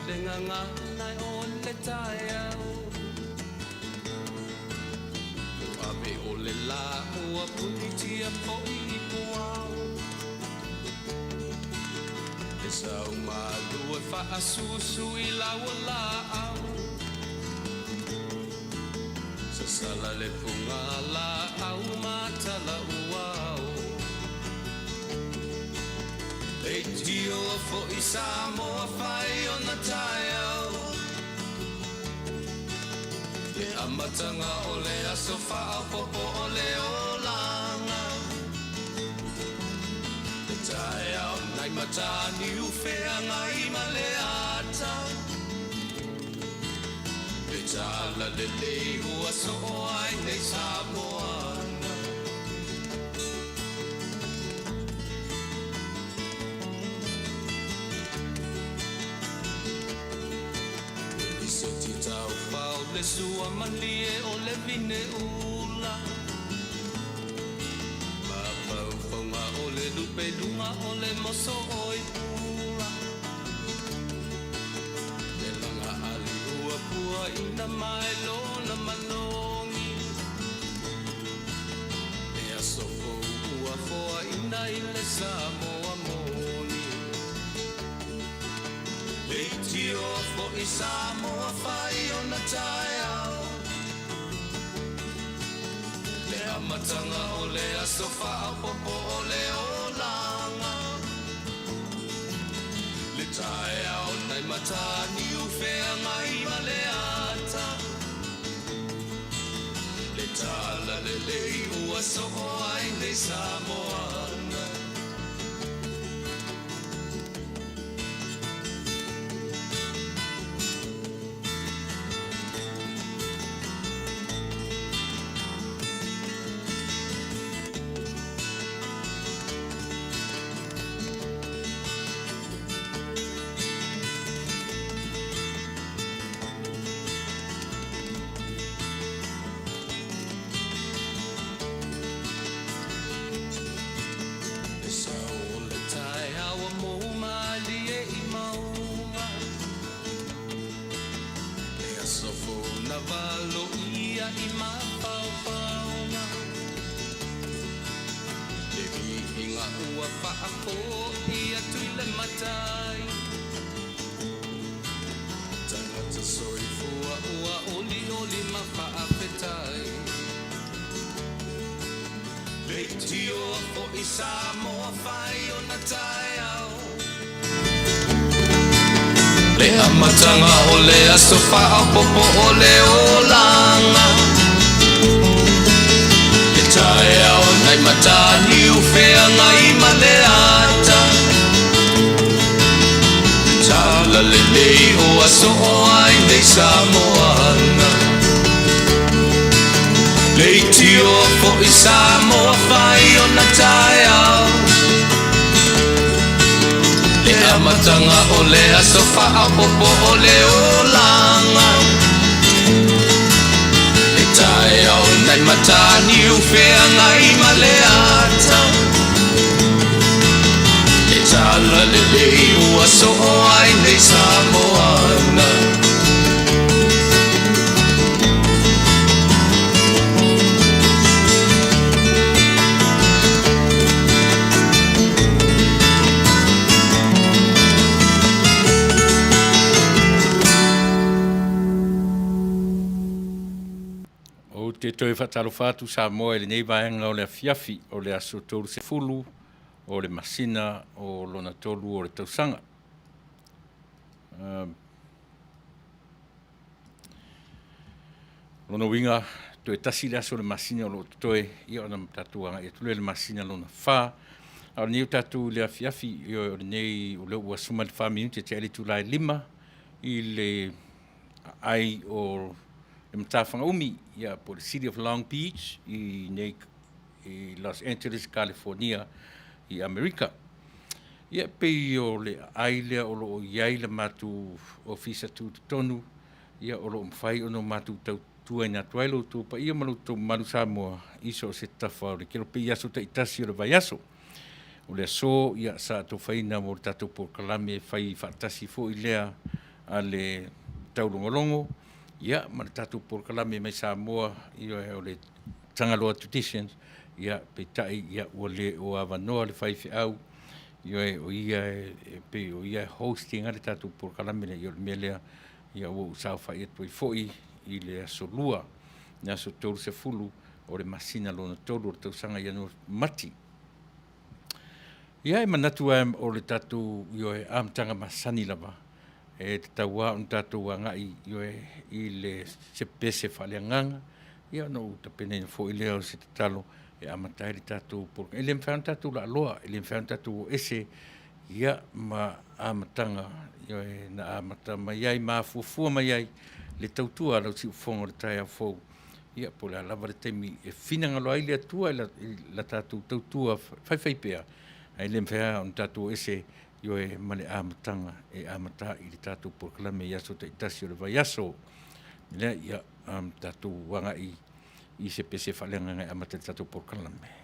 le gagana o le taeao. Ua ave o le lā ua punitia foi i puao. Le sau malu e faasusu i lau laau. Sasala le fuga laau ma tala uao. Leitio foi Samoa fai ona taeao. Le amataga o le aso faaopoopo o le olaga. Le taeao nai Mataniu Feagai ma le ata. Le talalelei ua soo ai nei Samoana. Le lisoti taufao le sua malie o le vine ula. Mafaufauga o le lupeluga o le moso oi pula. Le laga ali ua puaina mai lona malogi. Le aso fou ua foaina i le Samoa moni. Leitio foi Samoa fai ona taeao. Le amataga o le aso faaopoopo o le olaga. Le taeao nai Mataniu Feagai ma le ata. Le talalelei ua soo ai nei Samoana. Le sau o le taeao ua mou malie i mauga. Le aso fou na valoia i mafaufauga. Le viiga ua faafoi atu i le Matai. Tagata soifua ua olioli ma faafetai. Leitio foi Samoa fai ona taeao. Le amataga o le aso faaopoopo o le olaga. Le taeao nai Mataniu Feagai ma le ata. Le talalelei ua soo ai nei Samoana. Leitio foi Samoa fai ona taeao. Le amataga o le aso faaopoopo o le olaga. Le taeao nai Mataniu Feagai ma le ata. Le talalelei ua soo ai nei Samoana. Ou te toe faatalofa atu Samoa i lenei vaega o le afiafi o le aso 30 o le masina o lona tolu o le tausaga. Lona uiga, toe tasi le aso o le masina o lo o totoe, ia ona tatou agai atu lea i le masina lona fa. A o lenei o tatou i le afiafi, ioe, o lenei o lea ua 14 minute tea i le itula e 5 i le aai o le Matafagaumi, ia, po o le City of Long Beach i nei i Los Angeles, California i Amerika. Ia, e pei o le aai lea o lo o i ai le matou ofisa tutotonu, ia, o lo o mafai ona matou tautuaina atu ai lo outou paia ma lo outou mamalu Samoa i so o se tafa o le kelo pei aso taitasi o le vaiaso. O le aso, ia, sa atofaina mo le tatou polokalame e fai faatasi foi lea a le taulogologo, ia, ma le tatou polokalame mai Samoa, ioe, o le Tagaloa Traditions, ia, peitai, ia, ua le o avanoa le faifeau, ioe, o ia e pei o ia e host ina le tatou polokalame lea, ia, o le mea lea, ia, ua ou saofai atu ai foi i le aso Lua, le aso 30 o le masina lona tolu o le tausaga Ianuari Mati. Ia, e manatu lava o le tatou, ioe, amataga masani lava, e tatau lava ona tatou agai, ioe, i le se pese faaleagaga, ia ona ou tapenaina foi lea o se tatalo e amata ai le tatou polokalame. E le mafai ona tatou laaloa, e le mafai ona tatou o ese, ia, ma amataga, ioe, na amata mai ai ma afuafua mai ai le tautua a lau siufofoga o le taeao fou. Ia, po o le a lava le taimi e finagalo ai le Atua i la tatou tautua faifaipea, ae le mafai lava ona tatou o ese, ioe, ma le amataga e amata i le tatou polokalame i aso taitasi o le vaiaso. Lea, ia, tatou agai i se pese faaleagaga e amata i le tatou polokalame.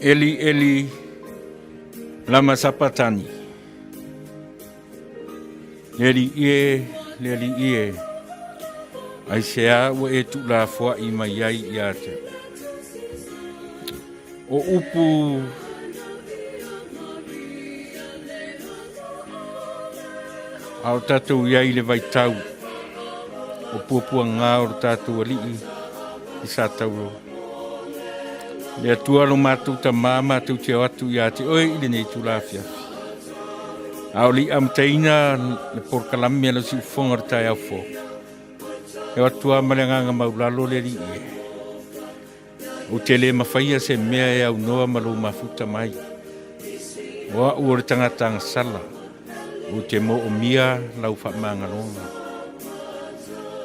Eli Eli lama sapatani. Le alii e, le alii e, aisea ua e tuulafoai mai ai ia te O upu a o tatou i ai i le vaitau o puapuaga o lo tatou alii i Satauro. Le Atua lo matou tamā matou te o atu ia te oe i lenei itula afiafi. A o le i amataina le polokalame a le siufofoga o le taeao fou, e o atu lava ma le agaga maulalo le alii e. Ou te le mafaia se mea e aunoa ma lou mafuta mai. O au o le tagata agasala. Ou te moomia lau faamagaloga.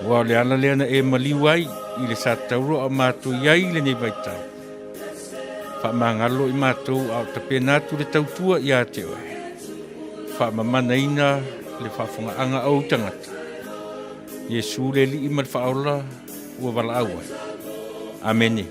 Ua o le ala lea na e maliu ai i le sa tauro a o matou i ai i lenei vaitau. Faamagalo i matou a o tapena atu le tautua ia te oe. Faamamanaina le faafogaaga a ou tagata. Iesu le Alii ma le Faaola ua valaau ai. Amene.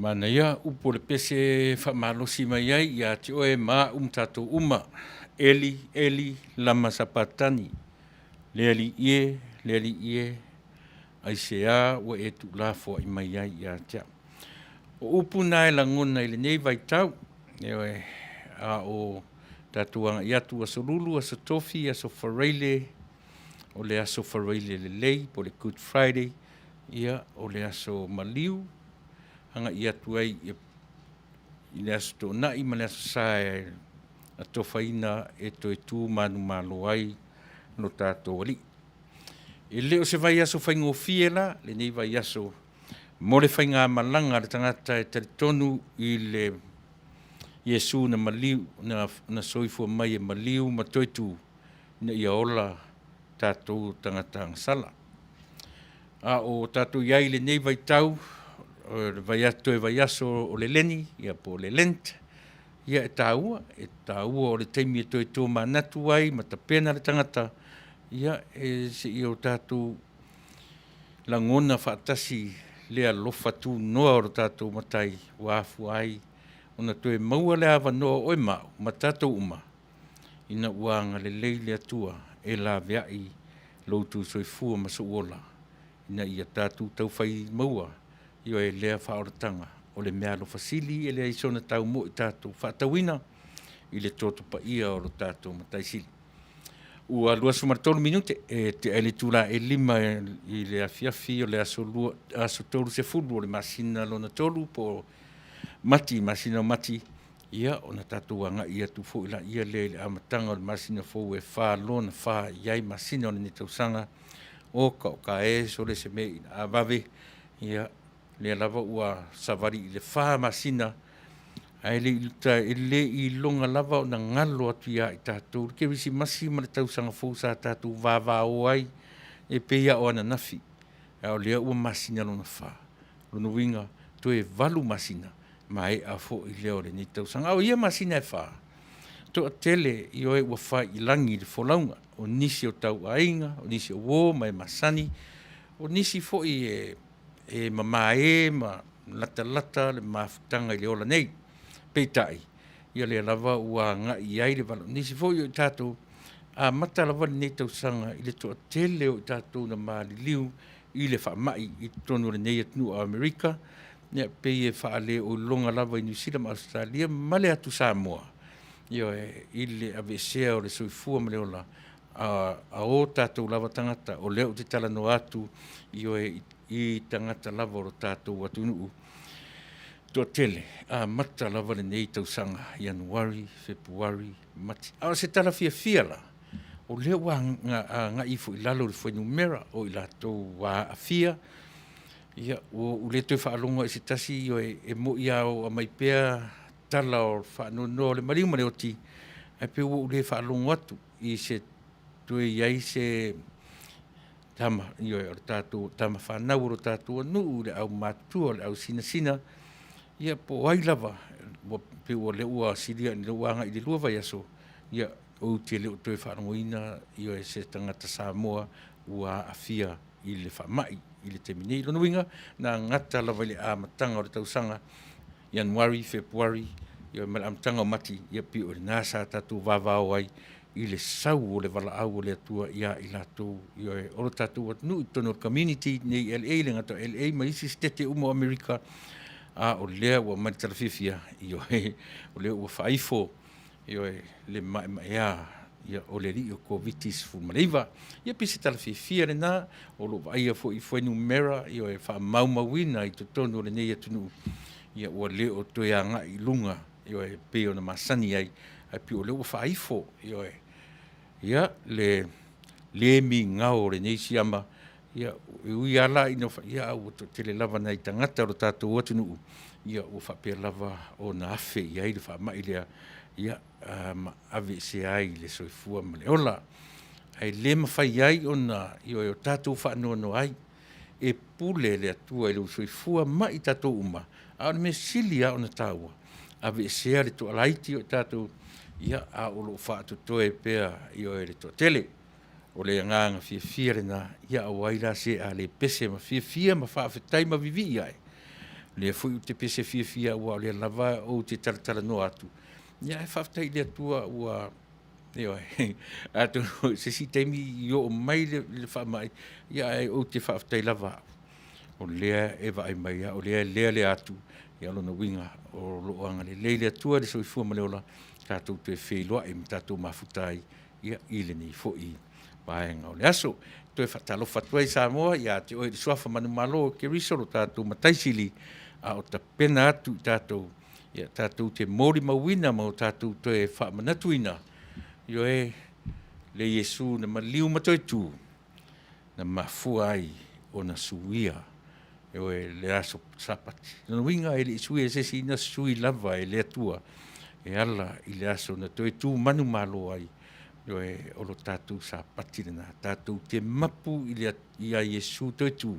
Manaia upu o le pese e faamalosi mai ai ia te oe ma au ma tatou uma. Eli, Eli, lama sapatani. Le Alii e, le Alii e, aisea ua e tuulafoai mai ai ia te au. O upu na e lagona i lenei vaitau, ioe, a o tatou agai atu aso Lulu, aso Tofi, aso Faraile, o le aso Faraile lelei po o le Good Friday, ia, o le aso maliu, agai atu ai i le aso Toonai ma le aso Sa e atofaina e toe tu manumalo ai lo tatou Alii. E le o se vaiaso faigofie la lenei vaiaso mo le faigamalaga a le tagata e talitonu i le Iesu na maliu, na, na soifua mai e maliu ma toe tu ina ia ola tatou tagata agasala. A o tatou i ai i lenei vaitau, o le vaiaso, toe vaiaso o le leni, ia po o le Lent, ia e taua, e taua o le taimi e toe tomanatu ai ma tapena le tagata, ia e se i o tatou lagona faatasi le alofa tunoa o lo tatou Matai ua afua ai ona toe maua le avanoa o oe ma au ma tatou uma ina ua agalelei le Atua e laveai lo outou soifua ma sou ola ina ia tatou taufai maua ioe lea faaolataga o le meaalofa sili e leai sona tau mo i tatou faatauina i le toto paia o lo tatou Matai Sili. Ua 23 minute e tea i le itula e 5 i le afiafi o le aso lua, aso 30 o le masina lona tolu po o Mati, masina o Mati, ia ona tatou agai atu foi laia lea i le amataga o le masina fou e fa lona fa i ai masina o lenei tausaga. Oka o ka e sole se me ina a vave, ia lea lava ua savali i le fa masina ae le i e le i iloga lava ona galo atu ia i tatou le Kerisimasi ma le tausaga fou sa tatou vavao ai e pei lava o ananafi, a o lea ua masina lona fa. Lona uiga, toe 8 masina, maea foi lea o lenei tausaga. A o ia masina e fa, toatele ioe ua fai i lagi le folauga, o nisi o tauaiga, o nisi o uo ma e masani, o nisi foi e e mamae ma latalata le mafutaga i le ola nei. Peitai, ia lea lava ua agai i ai le valaau. Nisi foi o i tatou, amata lava lenei tausaga i le toatele o i tatou na maliliu i le faamai i totonu o lenei atunuu o Amerika, ia pei e faaleoiloga lava i Niu Sila ma Ausetalia ma le atu Samoa, ioe, i le aveesea o le soifua ma le ola a o tatou lava tagata. O lea ou te talanoa atu, ioe, i tagata lava o lo tatou atunuu toatele, amata lava lenei tausaga Ianuari, Fepuari, Mati. A o se tala fiafia la, o lea ua agai ifo i lalo le fuainumera o i latou ua aafia, ia, ua ou le toe faalogo i se tasi, ioe, e moi lava o aumai pea tala o faanoanoa o le maliu ma le oti, ae pei ua ou le faalogo atu i se toe i ai se tama, ioe, o le tatou tama fanau o lo tatou nuu, le aumatutua, o le ausinasina, ia po o ai lava, ua pei ua lea ua silia lea ua agai i le 2 vaiaso, ia, ou te le o toe faalogoina, ioe, se tagata Samoa ua aafia i le faamai i le taimi nei. Lona uiga, na gata lava i le amataga o le tausaga Ianuari, Fepuari, ia ma le amataga o Mati, ia pei o lena sa tatou vavao ai i le sau o le valaau o le Atua ia i latou, ioe, o lo tatou atunuu i totonu o le community nei i LA, le gata o LA ma isi setete uma o Amerika, a o lea ua aumai le tala fiafia, ioe, o lea ua faaifo, ioe, le maemaea ia o le alii o Koviti-19. Ia pei se tala fiafia lena, o lo o vaaia foi i fuainumera, ioe, faamaumauina i totonu o lenei atunuu, ia ua le o toe agai i luga, ioe, pei ona masani ai, ae pei o lea ua faaifo, ioe, ia, le le migao o lenei siama, ia, e ui lava la ina ia, a ua toatele lava nai tagata o lo tatou atunuu, ia ua faapea lava ona afe i ai le faamai lea, ia, ma aveesea ai le soifua ma le ola. Ae le mafai ai ona, ioe, o tatou faanoanoa ai, e pule le Atua i lou soifua ma i tatou uma, a o le mea sili lava ona taua, aveesea le toalaiti o i tatou, ia, a o lo o faatotoe pea, ioe, le toatele. O le agaga fiafia lena, ia o ai la se a le pese ma fiafia ma faafetai ma vivii ai? O lea foi ou te pese fiafia aua o lea lava ou te talatalanoa atu, ia ae faafetai i le Atua ua, ioe, atonu o se isi taimi i oo mai le faamai, ia ae ou te faafetai lava au, o lea e vaai mai lava, o lea e lealea atu, ia o lona uiga o lo o agalelei le Atua i le soifua ma le ola, tatou toe feiloai ma tatou mafuta ai i lenei foi vaega o le aso. E toe faatalofa atu ai Samoa ia te oe le suafa manumalo o Keriso lo tatou Matai Sili, a o tapena atu i tatou, ia tatou te molimauina ma o tatou toe faamanatuina, ioe, le Iesu na maliu ma toe tu, na mafua ai ona suia, ioe, le aso Sapati. O lona uiga e le i suia e se isi, na sui lava e le Atua e ala i le aso na toe tu manumalo ai, ioe, o lo tatou Sapati lena, tatou te mapu ia Iesu toe tu,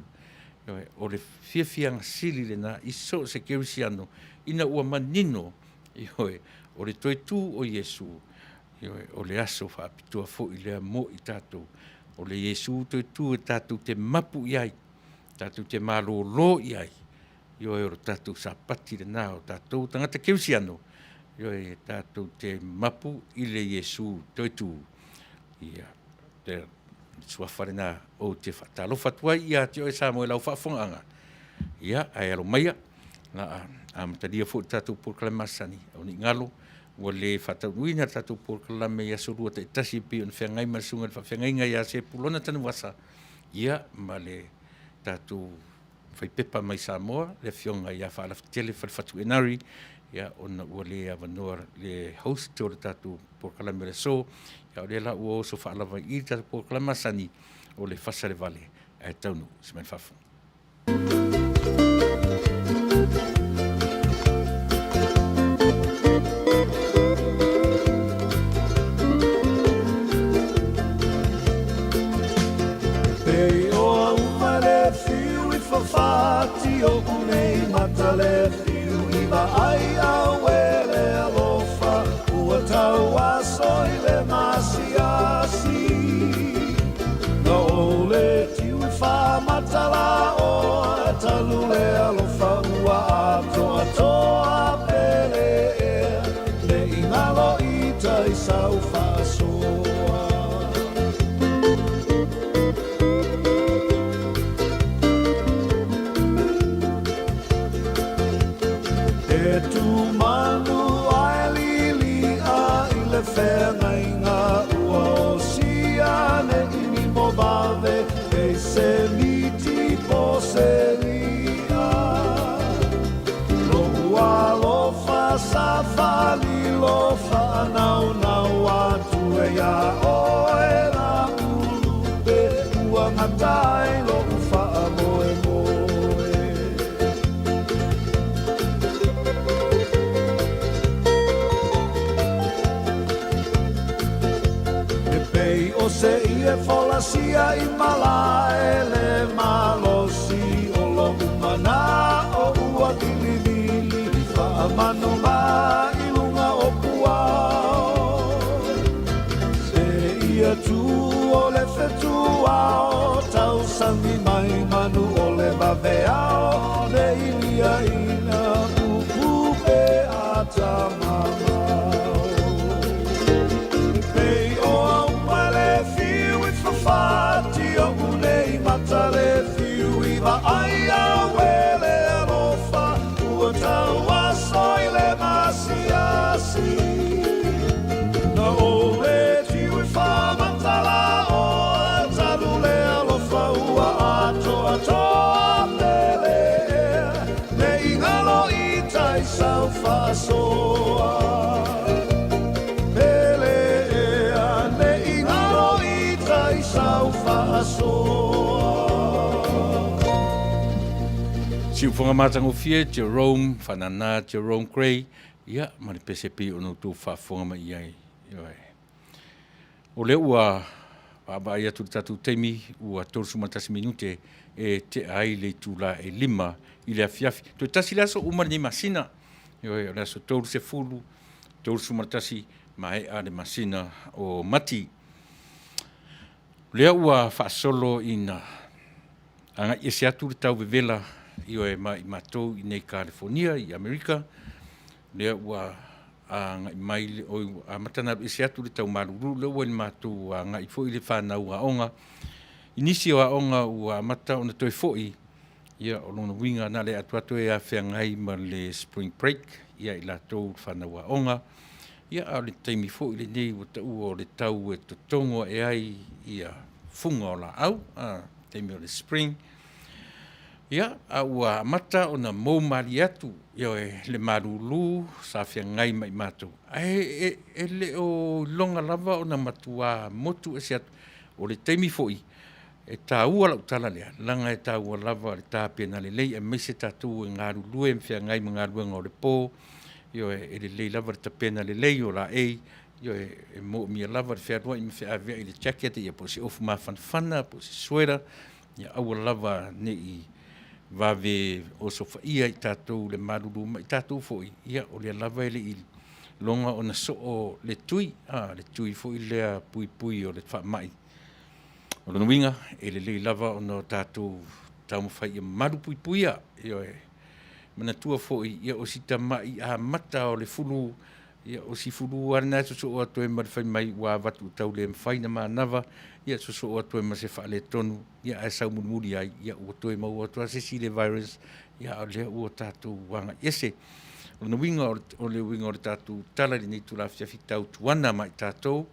ioe, o le fiafiaga sili lena i so o se kerisiano, ina ua manino, ioe, o le toe tu o Iesu, ioe, o le aso faapitoa foi lea mo i tatou, o le Iesu toe tu e tatou te mapu i ai, tatou te malolo i ai, ioe, o le tatou Sapati lena o tatou tagata kerisiano, ioe, tatou te mapu i le Iesu toe tu. Ia, le suafa lena ou te faatalofa atu ai ia te oe Samoa i lau faafofogaaga, ia, ae alo maia, o le a amatalia foi le tatou polokalame masani, aua ne i galo ua le faataunuuina le tatou polokalame i aso Lua taitasi e pei ona feagai ma le susuga i le faafeagaiga ia Sepulona Tanuvasa, ia, ma le tatou faipepa mai Samoa, le Afioga ia Faalafetele Falefatu Enari, ia, ona ua le avanoa le host o le tatou polokalame o le aso, ia o lea la ua oso faalava i i le tatou polokalame masani o le Fasa i le Vale, ae taunuu se mea faafofoga. sau faasoa. Pele ea ne i galo i tai sau faasoa. Siufoga matagofie Jerome Fanana Jerome Gray, ia ma le pese pei ona outou faafofoga mai i ai. Ioe. O lea ua vaavaai atu i le tatou taimi ua 31 minute e tea ai le itula e 5 i le afiafi. Toe tasi le aso uma lenei masina. Ioe, o le aso 30, 31 maea le masina o Mati. O lea ua faasolo ina agai ese atu le tau vevela, ioe, ma i matou i nei Kalifonia i Amerika, lea ua agai mai le, oi, ua amata ona alu ese atu le tau malulu, lea ua i le matou agai foi le fanau aoga. I nisi o aoga ua amata ona toe foi, ia o lona uiga na le atu atu e afeagai ma le spring break ia i latou le fanau aoga. Ia a o le taimi foi lenei ua taua o le tau e totogo ae ai ia fuga o laau, a, taimi o le spring. Ia, a ua amata ona mou malie atu, ioe, le malulu sa feagai ma i matou. Ae e, e le o iloga lava ona matuā motu ese atu. O le taimi foi, e taua lau tala lea, leaga e taua lava le tapena lelei aemaise tatou e galulue ma feagai ma galuega o le po, ioe, e lelei lava le tapena lelei o laei, ioe, e moomia lava le fealuai ma feaveai i le jacket, ia po o se ofu mafanafana po o se suera, ia aua lava ne i vave osofaia i tatou le malulu ma i tatou foi, ia o lea lava e le i loga ona soo le tui, a, le tui foi lea puipui o le faamai. O lona uiga, e lelei lava ona o tatou taumafai ia malupuipuia, ioe. Manatua foi, ia o si tamai amata o le fulu, ia o si fulu lava lena e sosoo atu ai ma le fai mai ua avatu tau le mafai ona manava, ia sosoo atu ai ma se faaletonu, ia ae sau mulimuli ai, ia ua toe maua atu lava se isi le virus, ia a o lea ua tatou agai ese. O lona uiga, o le uiga o le tatou tala i lenei itula afiafi, tautuana ma i tatou,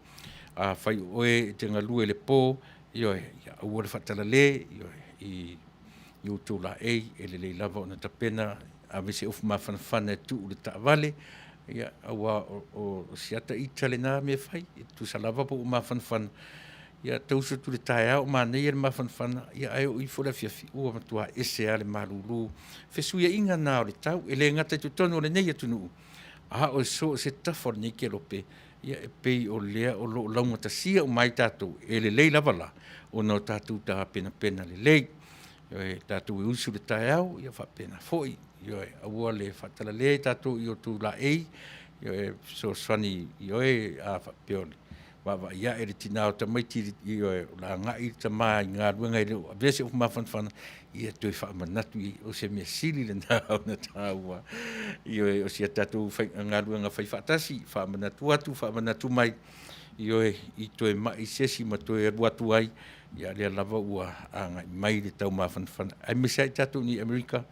afai o oe e te galue i le po, ioe, ia aua le faatalale, ioe, i outou laei, e lelei lava ona tapena, ave se ofu mafanafana e tuu i le taavale, ia, aua o si ata ita lena mea e fai, e tusa lava po ua mafanafana, ia tausu atu i le taeao o manaia le mafanafana, ia ae oo ifo le afiafi, ua matua ese lava le malulu. Fesuiaiga na o le tau, e le gata i totonu o lenei atunuu, a o so o se tafa o lenei kelope, ia e pei o lea o lo o laugatasia uma ai tatou, e lelei lava la ona o tatou tapenapena lelei. Ioe, tatou e usu i le taeao, ia faapena foi. Ioe, aua le faatalale tatou i outou laei, ioe, fesoasoani, ioe, a faapea o le vaavaai ae le tina o tamaiti, ioe, o le a agai le tama i galuega e le o avea se upu mafanafana, ia toe faamanatu i ai, o se mea sili lena ona taua. Ioe, o si a tatou galuega fai faatasi, faamanatu atu, faamanatu mai, ioe, i toe mai se isi ma toe alu atu ai, ia lea lava ua agai mai le tau mafanafana. Aemaise ai tatou i Amerika,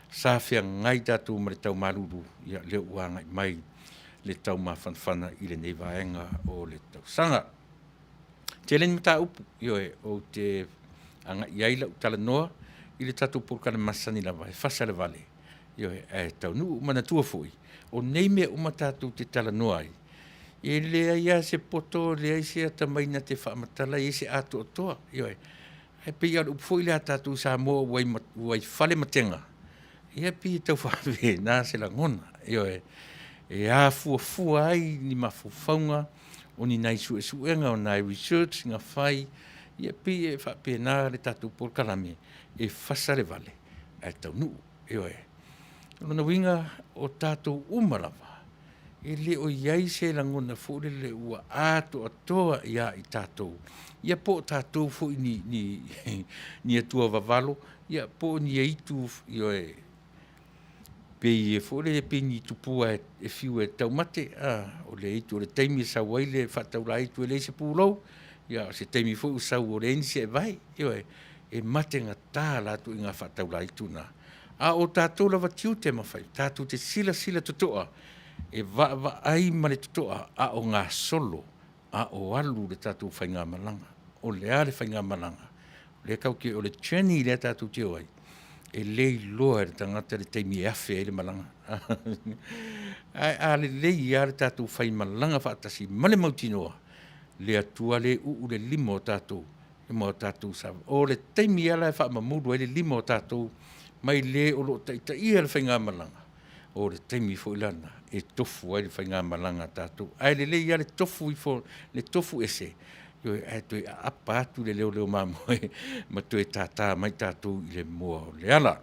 sa feagai tatou ma le tau malulu, ia lea ua agai mai le tau mafanafana i lenei vaega o le tausaga. Tele ni mataupu, ioe, ou te agai ai lau talanoa i le tatou polokalame masani lava, e fasa le vale, ioe, ae taunuu. Manatua foi, o nei mea uma tatou te talanoa ai, e leai lava se poto, leai se atamai na te faamatala i ai se atoatoa, ioe. Ae pei lava o le upu foi lea a tatou i Samoa ua i fale matega, ia pei e tau faapena se lagona, ioe, e afuafua ai ni mafaufauga o ni nai suesuega o nai research na fai, ia pei e faapena le tatou polokalame, e fasa le vale ae taunuu, ioe. O lona uiga, o tatou uma lava, e le o i ai se lagona foi lele ua atoatoa ia i tatou, ia po o tatou foi ni, ni, ni atua vavalo, ia po o ni aitu, ioe, pei e foi lele pei ni tupua e fiu e taumate, a, o le aitu o le taimi e sau ai le faataula aitu e leai se pulou, ia o se taimi foi ua sau ua leai nisi e vae, ioe, e mategata la ituaiga faataula aitu na. A o tatou lava tiute ma faiva, tatou te silasila totoa e vaavaai ma le totoa a o gasolo, a o alu le tatou faigamalaga. O le a le faigamalaga? O lea tatou te, o le journey lea tatou te o ai. E le iloa e le tagata le taimi e afe ai le malaga. Ae a lelei lava le tatou faimalaga faatasi ma le mautinoa, le Atua le uu le lima o tatou ma o tatou sa. O le taimi lava la e faamamulu ai le lima o tatou mai le o lo o taitaia le faigamalaga, o le taimi foi la lena e tofu ai le faigamalaga a tatou. Ae lelei lava le tofu ifo, le tofu ese, ioe, ae toe aapa atu le leoleo mamoe ma toe tata mai tatou i le moa o le ala.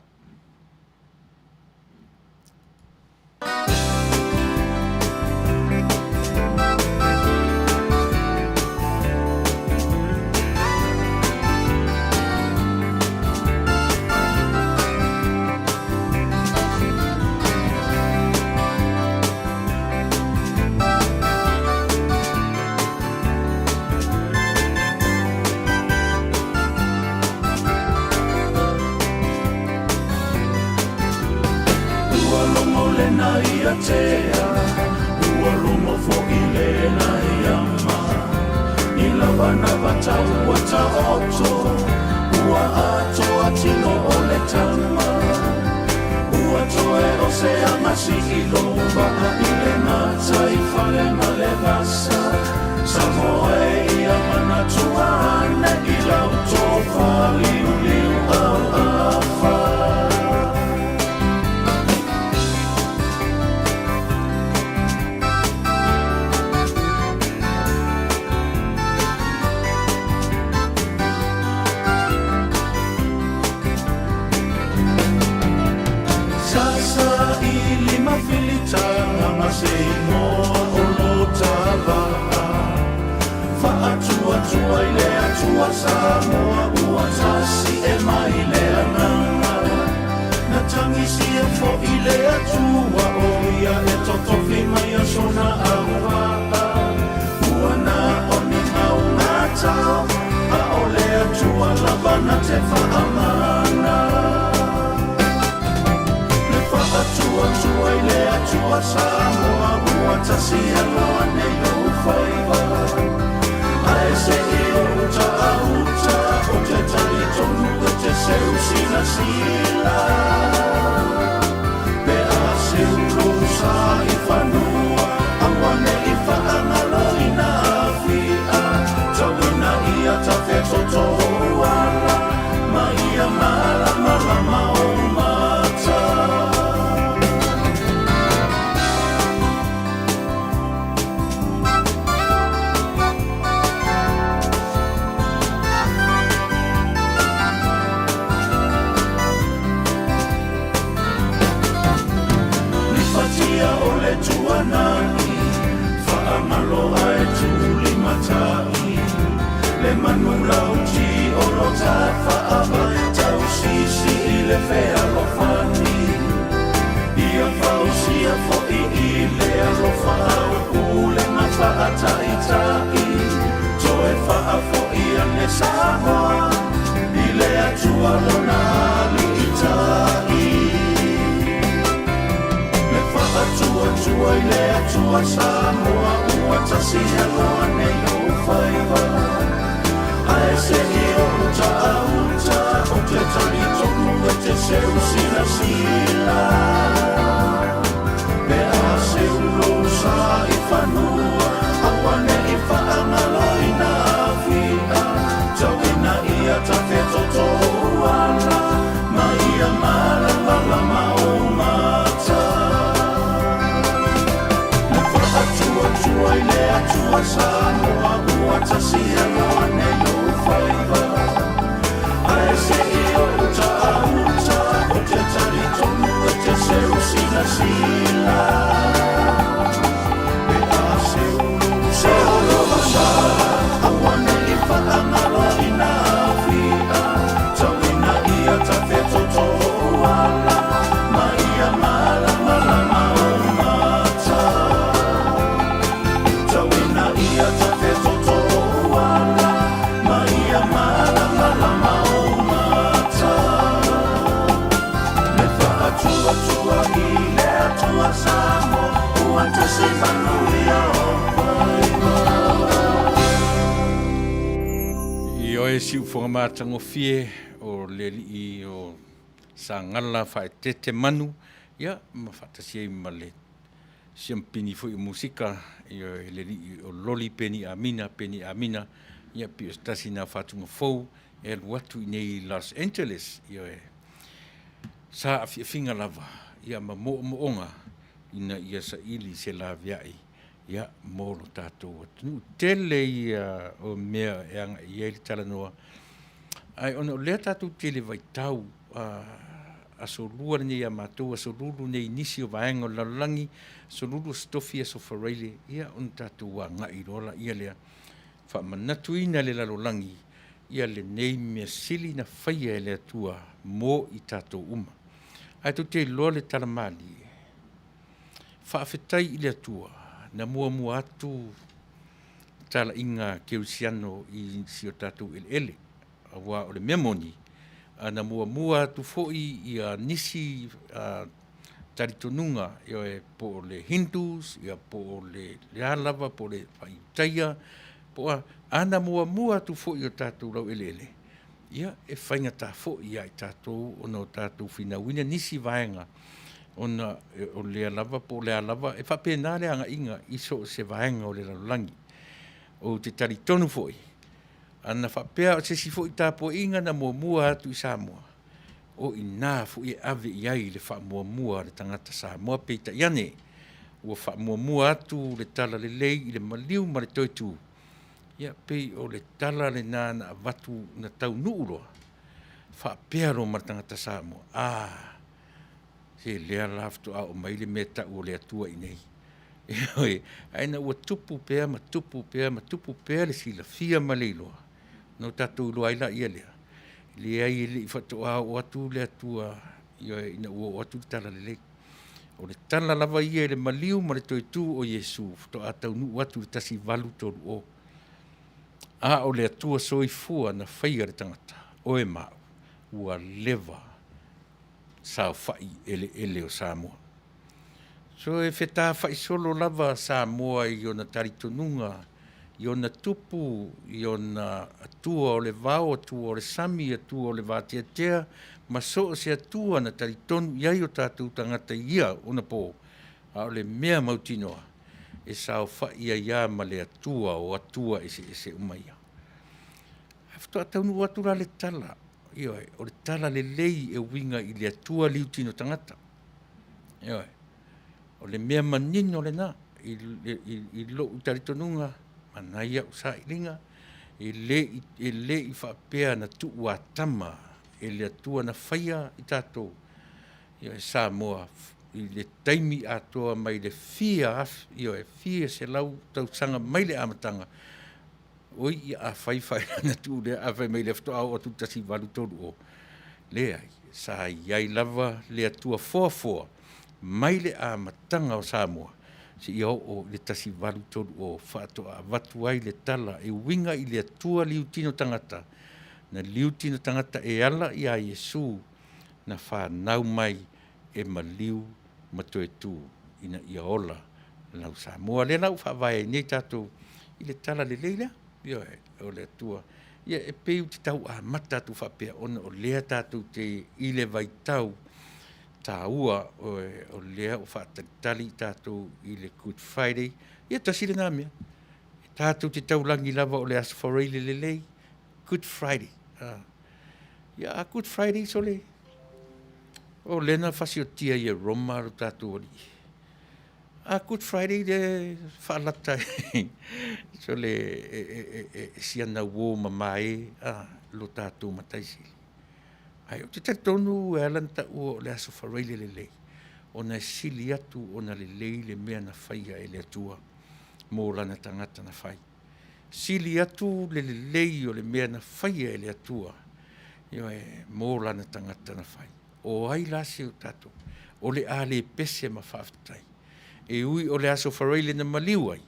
Ua logo lena ia tea, ua logo fo'i lena ia ma. I lava na vata ua taoto, ua atoa tino o le tama. Ua toe o se agasi i lou vaa i le gata i fale ma le vasa. Samoa e ia manatua ane i lau tofa liuliu auafa. Sasa i lima filitaga ma se igoa o lo ta vaa. Faatuatua i le Atua Samoa ua tasi e mai le agaga. Na tagisia fo'i le Atua o ia e totofi mai a sona auvaa. Ua na o ni maugatao, a o le Atua lava na te faamana. Le faatuatua i le Atua Samoa ua tasi aloa nei ou faiva. Ae se i ou uta a uta o te talitonu e te seu silasila. Pe a seu lou sa i fanua, aua ne i faagaloina afia. Tauina ia tafetoto ou ala, ma ia malamalama ou mata. Lifatia o le tuanai, faamalo ae tulimatai. Le manu lauti o lo tafaava, tausisi i le fealofani. Ia fausia fo'i i le alofa au pulega faataitai. Toe faafo'i ane Samoa i le Atua lona aliitai. Le faatuatua i le Atua Samoa ua tasi aloa nei ou faiva. Ae se i ou uta a uta o te talitonu e te seu silasila. Pe a seu lou sa i fanua, aua ne i faagaloina afia. Tauina ia tafetoto ou ala, ma ia malamalama ou mata. Le faatuatua i le Atua Samoa ua tasi aloa nei ou faiva. Ae se i ou uta a uta o te talitonu e te seu silasila. Pe a seu lou seu lou sa, aua ne i faagaloina afia. Tauina ia tafetoto ou ala, ma ia malamalama ou mata. Tauina ia tafetoto ou ala, ma ia malamalama ou mata. Le faatuatua i le Atua Samoa ua tasi manuia o faiva. Ioe siufoga matagofie o le alii o Sagala faaeteete manu, ia, ma faatasi ai ma le siamupini foi o musika, ioe, le alii o Loli Peni Amina, Peni Amina, ia, pei o se tasi lena o faatuga fou e alu atu i inei i Los Angeles, ioe, sa afiafiga lava, ia ma moomooga ina ia saili se laveai, ia, mo lo tatou atunuu. Tele ia o mea e agai i ai le talanoa, ae ona o lea tatou te i le vaitau Aso Lua lenei ia matou, Aso Lulu nei i nisi o vaega o le lalolagi, Aso Lulu, Aso Tofi, Aso Faraile, ia ona tatou agai loa laia lea, faamanatuina i le lalolagi ia lenei mea sili na faia e le Atua mo i tatou uma. Ae tou te iloa le tala malie, faafetai i le Atua na muamua atu talaiga kerisiano i si o tatou eleele, aua o le mea moni, ana muamua atu foi ia nisi talitonuga, ioe, po o le Hindus ia po o le a lava, po o le Iutaia, po o a, ana muamua atu foi i o tatou laueleele, ia, e faigata foi ia i tatou ona o tatou finauina nisi vaega ona o lea lava po o le a lava, e faapena le agaiga i so o se vaega o le lalolagi. Ou te talitonu foi, ana faapea o se isi foi tapuaiga na muamua atu i Samoa, o i ina foi e ave i ai le faamuamua a le tagata Samoa. Peitai ane, ua faamuamua atu le talalelei i le maliu ma le toe tu, ia pei o le tala lena na avatu na taunuu loa, faapea loa ma le tagata Samoa, a, se lea la faatoa oo mai le mea e tau o le Atua i inei. Ioe, ae ina ua tupu pea ma tupu pea ma tupu pea le silafia ma le iloa, ona o tatou iloa ai lea lea, leai e le i faatoa oo atu le Atua, ioe, ina ua oo atu le talalelei. O le tala lava ia i le maliu ma le toe tu o Iesu faatoa taunuu atu i le 1830. A o le Atua soifua na faia le tagata, oe ma au, ua leva saofai i eleele o Samoa. So e fetafai solo lava Samoa i ona talitonuga, i ona tupu, i ona atua o le vao, atua o le sami, atua o le vateatea, ma so o se atua na talitonu i ai o tatou tagata i ia onapo, a o le mea mautinoa, e saofai ai lava ma le Atua o atua eseese uma ia. Ae faatoa taunuu atu la le tala, ioe, o le talalelei e uiga i le Atua liutino tagata. Ioe. O le mea manino lena i lou talitonuga ma nai au sailiga, e le i faapea na tuuatama e le Atua na faia i tatou ia Samoa i le taimi atoa mai le fia afe, ioe, fia selau tausaga mai le amataga, oi, ia afai na tuu lea, ae fai mai lea faatoa oo atu i le 1830. Leai, sa i ai lava le Atua foafoa mai le amataga o Samoa seia oo i le 1830 faatoa avatu ai le tala e uiga i le Atua liutino tagata, na liutino tagata e ala iā Iesu na fanau mai e maliu ma toe tu ina ia ola lau Samoa. Lea la ua faavae ai nei tatou i le tala lelei lea, ioe, o le Atua. Ia e pei ou te tau amata atu faapea ona o lea tatou te i le vaitau taua o lea ua faatalitali i tatou i le Good Friday. Ia tasi lena mea, tatou te taulagi lava o le Aso Faraile lelei, Good Friday. Ia a Good Friday sole, o lea na fasiotia i e Roma lo tatou alii. A Good Friday le faalata sole e siana uo mamae lo tatou Matai Sili. Ae ou te talitonu e ala ona taua o le Aso Faraile lelei, ona e sili atu ona lelei le mea na faia e le Atua mo lana tagata na fai. Sili atu le lelei o le mea na faia e le Atua, ioe, mo lana tagata na fai. O ai la se o tatou o le a le pese ma faafetai? E ui o le Aso Faraile na maliu ai,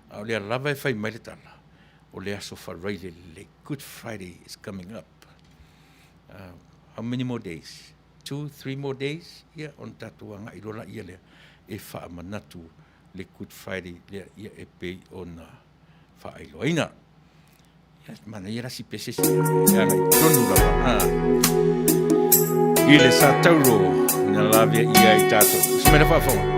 a o lea lava e fai mai le tala, o le Aso Faraile lelei. Good Friday is coming up. How many more days? Two, three more days? Ia, ona tatou agai loa laia lea e faamanatu le Good Friday lea ia e pei ona faailoaina. Ia, manaia la si pese si e agai tonu lava. I le sa tauro na lavea ia i tatou. Se mea faafofoga.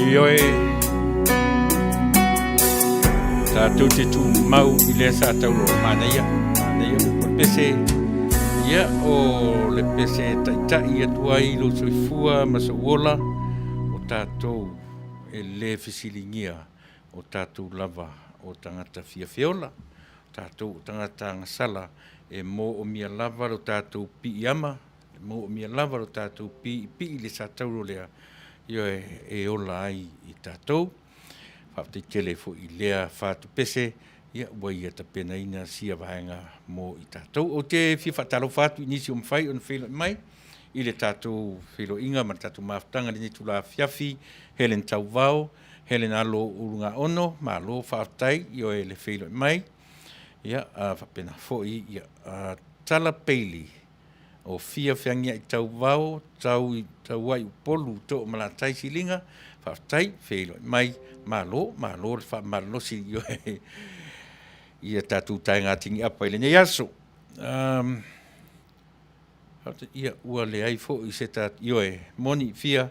Ioe, tatou te tumau i le sa tauro manaia, manaia upu o le pese, ia o le pese e taitai atu ai lou soifua ma sou ola, o tatou e le fesiligia o tatou lava o tagata fiafiola, o tatou o tagata agasala e moomia lava lo tatou piiama, e moomia lava lo tatou piipii i le sa tauro lea. Ioe, e ola ai i tatou. Faafetai tele foi i lea fatupese, ia, ua ia tapenaina sia vaega mo i tatou. Ou te fia faatalofa atu i nisi o mafai ona feiloai mai i le tatou feiloaiga ma le tatou mafutaga i lenei itula afiafi. Helen Tauvao, Helen Alo Ulugaono, malo faafetai, ioe, le feiloai mai. Ia, faapena foi ia, Tala Bailey, o Fia Feagiai Tauvao, tau Tauai Upolu Toomalatai Siliga, faafetai feiloai mai, malo, malo le faamalolosi ioe, ia tatou taega tini'apa i lenei aso. Ia, ua leai foi se ta, ioe, moni Fia,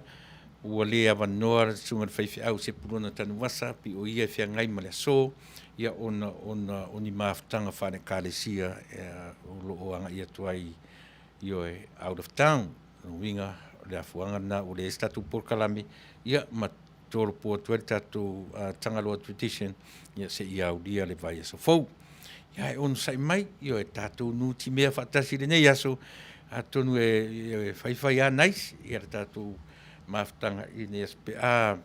ua le avanoa le susuga i le faifeau Sepulona Tanuvasa, pei o ia e feagai ma le aso, ia ona o ni mafutaga faale-Ekalesia o lo o agai atu ai, ioe, out of town. O lona uiga o le afuaga lena ua leai ai se tatou polokalame, ia ma tolopo atu ai le tatou Tagaloa Tradition, ia seia aulia le vaiaso fou. Ia ae onosai mai, ioe, tatou nutimea faatasi i lenei aso, atonu e faifai lava nice le tatou mafutaga i lenei aso pe a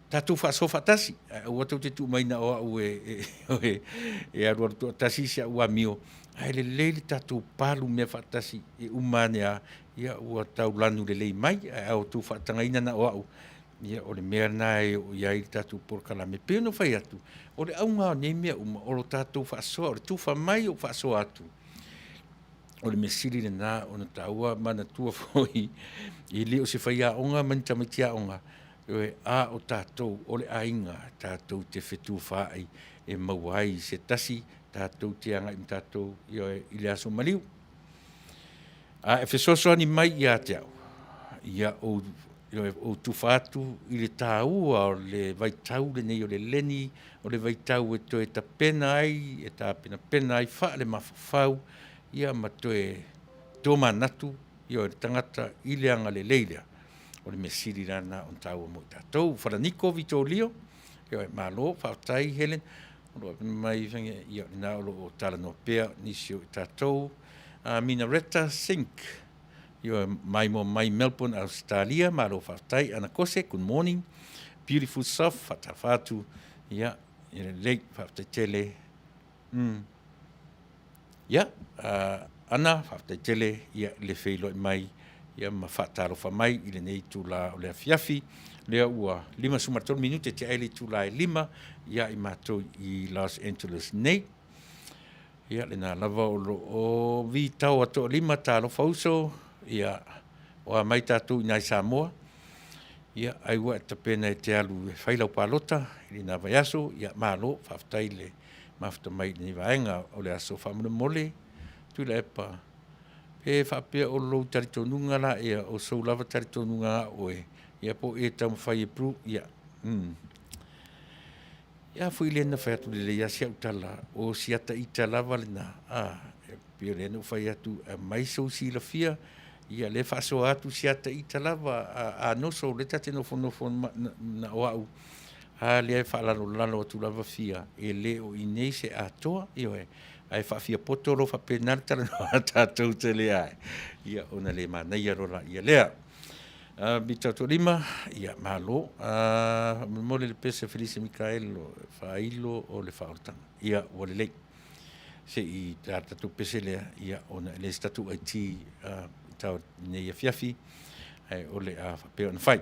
tatou faasoa faatasi, ae aua tou te tuu mai na o au e alualu toatasi si au amio, ae lelei le tatou palu mea faatasi e uma ane lava, ia ua tau lanu lelei mai. Ae a outou faatagaina na o au, ia o le mea lena e oo i ai le tatou polokalame. E pei ona ou fai atu, o le auga lava o nei mea uma, o le tatou faasoa, o le tufa mai o faasoa atu, o le mea sili lena ona taua. Manatua foi, e le o se faiaoga ma ni tamaiti aoga, ioe, a o tatou o le aiga, tatou te fetufaai e maua ai se tasi tatou te agai ma tatou, ioe, i le aso maliu. A e fesoasoani mai ia te au, ia ou, ioe, ou tufa atu i le taua o le vaitau lenei o le leni, o le vaitau e toe tapena ai, e tapenapena ai faale-mafaufau, ia ma toe tomanatu, ioe, le tagata i le agalelei lea, o le mea sili la lena ona taua mo i tatou. Falaniko Vitolio, ioe, malo faafetai Helen, o lo o mai, ia lena o lo o talanoa pea nisi o i tatou. Minareta Sink, ioe, maimoa mai Melbourne, Ausetalia, malo faafetai. Ana Kose, good morning, beautiful soft, faatalofa atu, ia, ia lelei, faafetai tele. Ia, Ana, faafetai tele ia le feiloai mai ia ma faatalofa mai i lenei itula o le afiafi. Lea ua 53 minute tea ai le itula e 5 ia i matou i Los Angeles nei. Ia, lena lava o lo o vitao a toalima, talofa uso, ia, o a mai tatou i nai Samoa. Ia, ai ua e tapena e te alu e fai lau palota i lena vaiaso, ia malo, faafetai le mafuta mai i lenei vaega o le aso. Faamolemole, Tuilaepa, pe faapea o lou talitonuga la ea, o sou lava talitonuga a oe, ia po o e taumafai e prove, ia, Ia foi lea na fai atu lelei lava si au tala, o si ata ita lava lena, a, e pei o lea na ou fai atu, aumai sou silafia, ia lea e faasoa atu si ata ita lava a noso, lea ta te nofonofo na o au, a lea e faalalolalo atu lava fia, e le o i inei se atoa, ioe, ae faafiapoto loa faapena le talanoa a tatou te lea ai, ia ona le manaia loa laia lea. Mita Toalima, ia malo. Faamolemole le pese Felise Mikaelo, faailo o le faaolataga. Ia, ua lelei. Se i tatou pese lea, ia, ona e leai se tatou IT i tau nei afiafi, ae o le a faapea ona fai.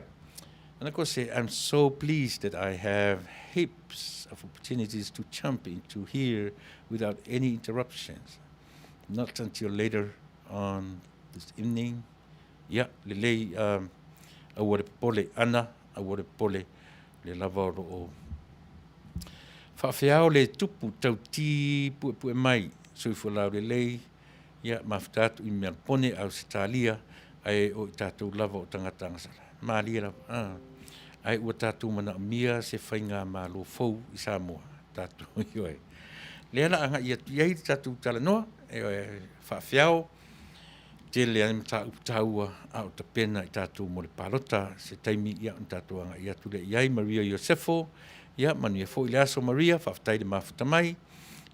And of course, I'm so pleased that I have heaps of opportunities to jump into here without any interruptions. Not until later on this evening. Ia, lelei, aua le popole, Ana, aua le popole, lea lava o lo o faafeao le tupu tautī puepue mai, soifua laulelei, ia, mafuta atu i Melpone, Ausetalia, ae o i tatou lava o tagata agasala. Malie lava, ae ua tatou manaomia se faigamalo fou i Samoa, tatou, ioe. Lea la agai atu i ai le tatou talanoa, ioe, faafeao, tele ai mataupu taua a o tapena i tatou mo le palota se taimi, ia, ona tatou agai atu lea i ai. Maria Iosefo, ia, manuia foi le aso Maria, faafetai le mafuta mai.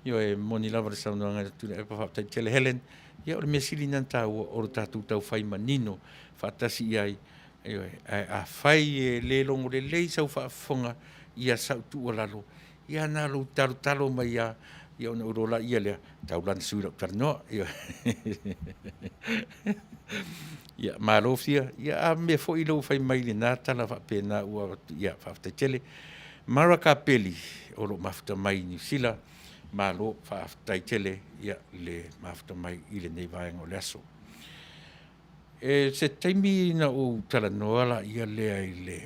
Ioe, moni lava le saunoaga a Tuilaepa, faafetai tele Helen. Ia, o le mea sili lena ona taua o le tatou taufai manino faatasi i ai. Ioe, ae afai e le logo lelei sau faafofoga ia sau tuualalo, ia na lou talotalo mai lava, ia ona ou iloa laia lea, tau la ina sui lau talanoa. Ioe. Ia malo Fia, ia a mea foi lou fai mai i lena tala faapena ua avatu, ia faafetai tele. Mara Kapeli o lo o mafuta mai i Niu Sila, malo faafetai tele le mafuta mai i lenei vaega o le aso. Se taimi ona ou talanoa laia lea i le…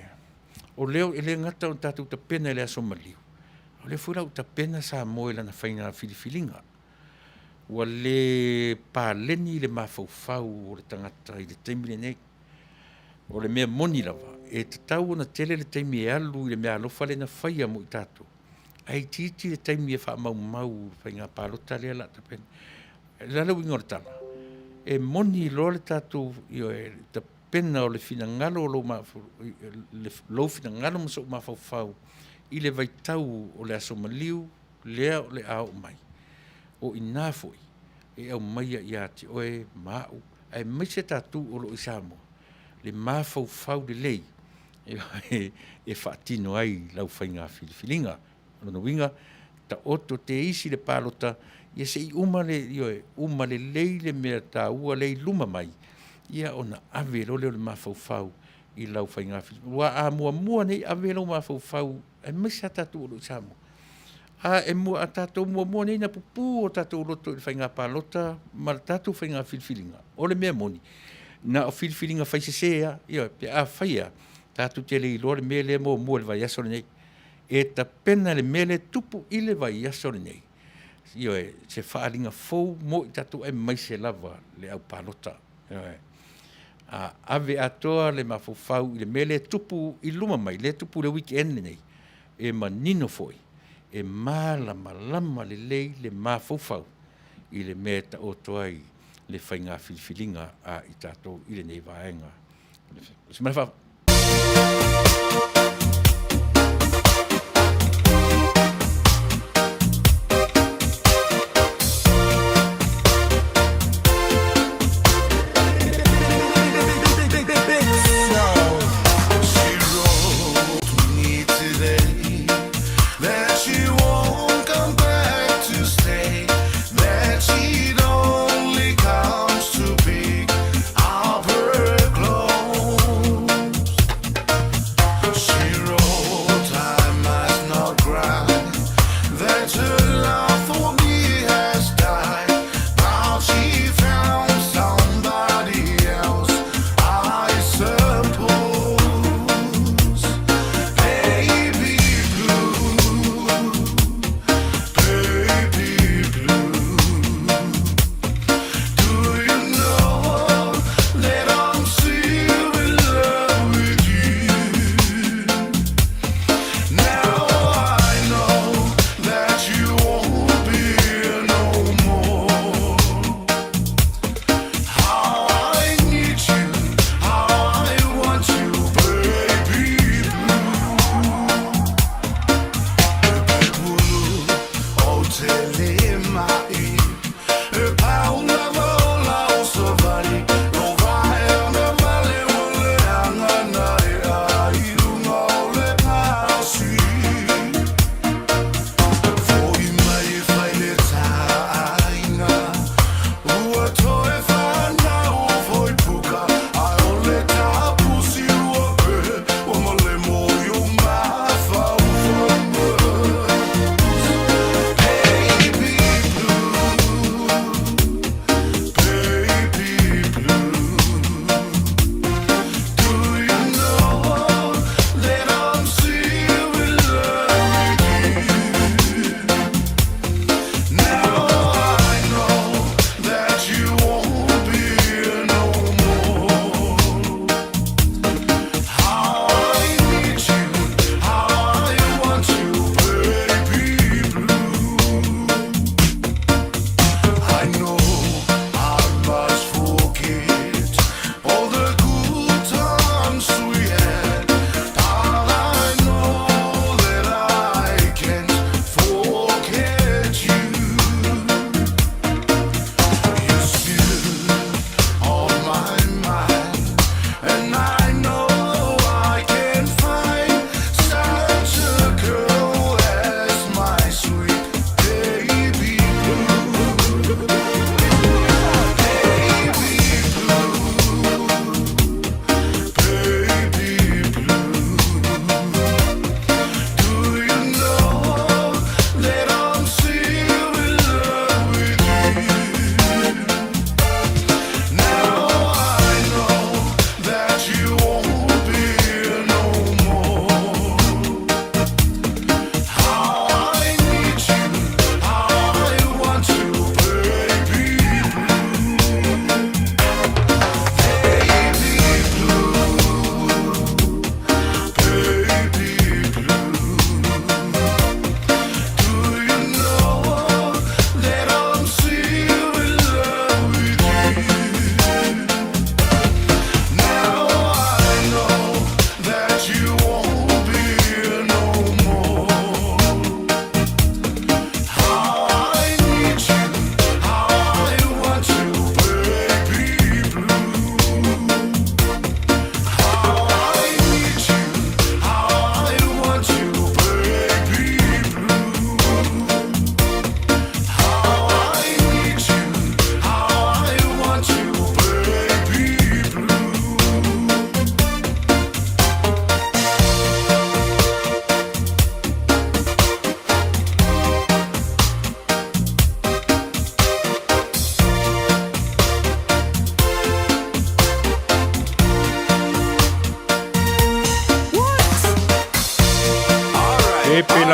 O lea e le gata ina tatou tapena i le aso maliu, a o lea foi la ua tapena Samoa i lana faiga filifiliga. Ua le paleni le mafaufau o le tagata i le taimi lenei. O le mea moni lava, e tatau ona tele le taimi e alu i le meaalofa lea na faia mo i tatou, ae itiiti le taimi e faamaumau i le faiga palota lea o le a tapena. O le a le uiga o le tala? E moni loa le tatou, ioe, tapena o le finagalo o lou finagalo ma sou mafaufau i le vaitau o le aso maliu lea o le a oo mai, o i ina foi e aumaia ia te oe ma au aemaise tatou o lo o i Samoa le mafaufau lelei e faatino ai lau faiga filifiliga. O lona uiga, taoto teisi le palota, ia se i uma le, ioe, uma lelei le mea taua lea e i luma mai, ia ona ave loa lea o le mafaufau i lau faiga filifiliga. Aua a muamua nei ave lou mafaufau aemaise lava tatou o lo o i Samoa, a tatou muamua nei ona pupu o tatou loto i le faiga palota ma le tatou faiga filifiliga, o le mea moni, na o filifiliga faisese lava, ioe, pe afai lava tatou te le iloa le mea lea e muamua i le vaiaso lenei. E tapena le mea lea e tupu i le vaiaso lenei, ioe, se faaaliga fou mo i tatou aemaise lava le aupalota. Ioe. A ave atoa le mafaufau i le mea lea e tupu i luma mai, lea e tupu i le weekend lenei, e manino foi, e malamalama lelei le mafaufau i le mea e taoto ai le faiga filifiliga a i tatou i lenei vaega. She wrote me today that she won't come back to stay, that she'd only comes to pick up her clothes. She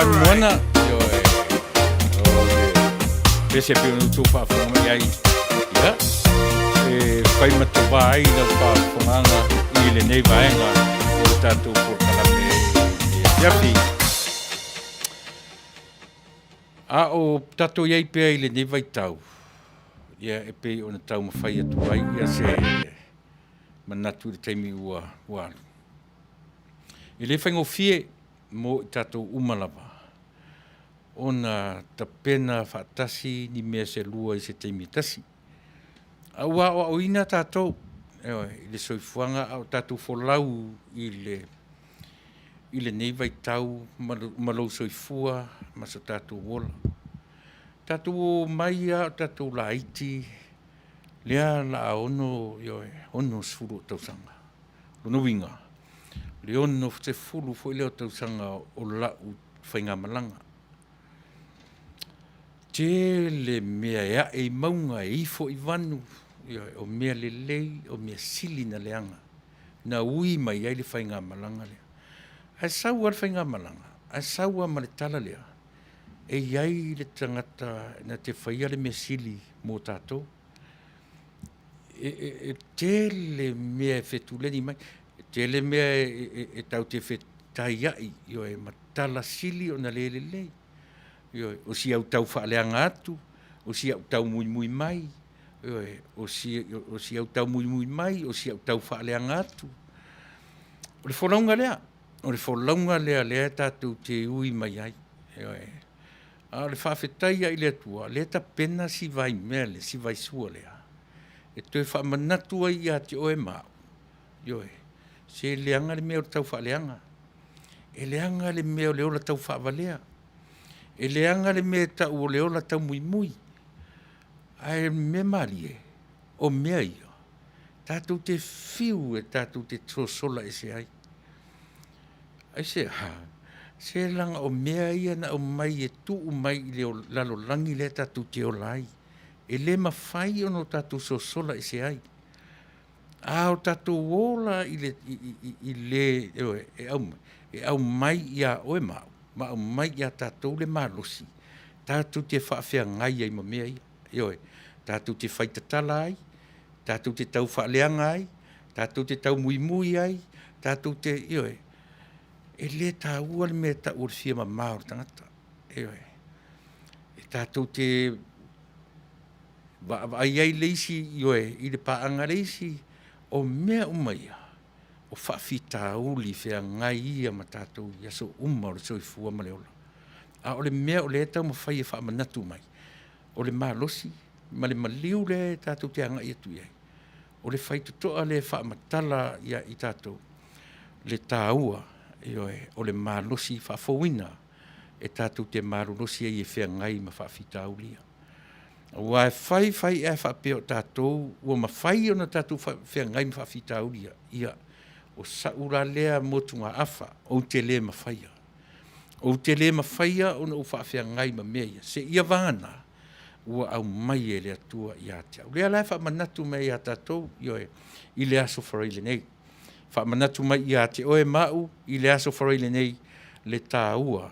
lanumoana, ioe, o le pese pei ona outou faafofoga mai ai, ia, e fai ma tovā ai lau faafofogaaga i lenei vaega o le tatou polokalame i le afiafi. A o tatou i ai pea i lenei vaitau, ia e pei ona taumafai atu ai se manatu i le taimi ua alu, e le faigofie mo i tatou uma lava ona tapena faatasi ni mea se lua i se taimi e tasi. A ua aoaoina tatou, ioe, i le soifuaga a o tatou folau i lenei vaitau ma lou soifua ma so tatou ola. Tatou omai lava o tatou laiti lea o le a 60 ou tausaga. O lona uiga, o le 60 foi lea o tausaga o lau faigamalaga. Tele mea e ae i mauga e ifo i vanu, ioe, o mea lelei, o mea sili ona leaga na ui mai ai le faigamalaga lea. Ae sau lava le faigamalaga, ae sau lava ma le tala lea, e i ai le tagata na te faia le mea sili mo tatou. E tele mea e fetuleni mai, e tele mea e tatou te fetaiai, ioe, ma tala sili ona le lelei, ioe. O si au tau faaleaga atu, o si au tau muimui mai, ioe, o si au tau muimui mai, o si au tau faaleaga atu. O le folauga lea, o le folauga lea o lea tatou te ui mai ai, ioe. A o le faafetai lava i le Atua o lea e tapena si vaimea lea, si vaisua lea e toe faamanatu ai ia te oe ma au, ioe, se leaga le mea o le taufaaleaga, e leaga le mea o le ola taufaavalea, e leaga le mea e tau o le ola taumuimui. Ae o le mea malie, o mea ia, tatou te fiu e tatou te sosola ese ai. Aisea? Se leaga o mea ia na aumai e tuu mai i le lalolagi lea tatou te ola ai. E le mafai ona tatou sosola ese ai. A o tatou ola i le, ioe, e aumai ia oe ma au ma aumai ia tatou le malosi tatou te faafeagai ai ma mea ia. Ioe, tatou te faitatala ai, tatou te taufaaleaga ai, tatou te taumuimui ai, tatou te, ioe. E le taua le mea e tau o le fia mama o le tagata, ioe. E tatou te vaavaai ai le isi, ioe, i le paaga a le isi, o mea uma ia, o faafitauli feagai ia ma tatou i aso uma o le soifua ma le ola. A o le mea o lea e taumafai e faamanatu mai, o le malosi ma le maliu lea tatou te agai atu i ai, o le faitotoa lea e faamatala ia i tatou le taua, ioe, o le malosi faafouina e tatou te malolosi ai e feagai ma faafitauli ia. Aua e fai fai ae faapea o tatou ua mafai ona tatou feagai ma faafitauli ia, ia, o sau la lea motugaafa, ou te le mafaia. Ou te le mafaia ona ou faafeagai ma mea ia, seia vagana ua aumai e le Atua ia te au. O lea la e faamanatu mai ia tatou, ioe, i le Aso Faraile nei, faamanatu mai ia te oe ma au i le Aso Faraile nei le taua,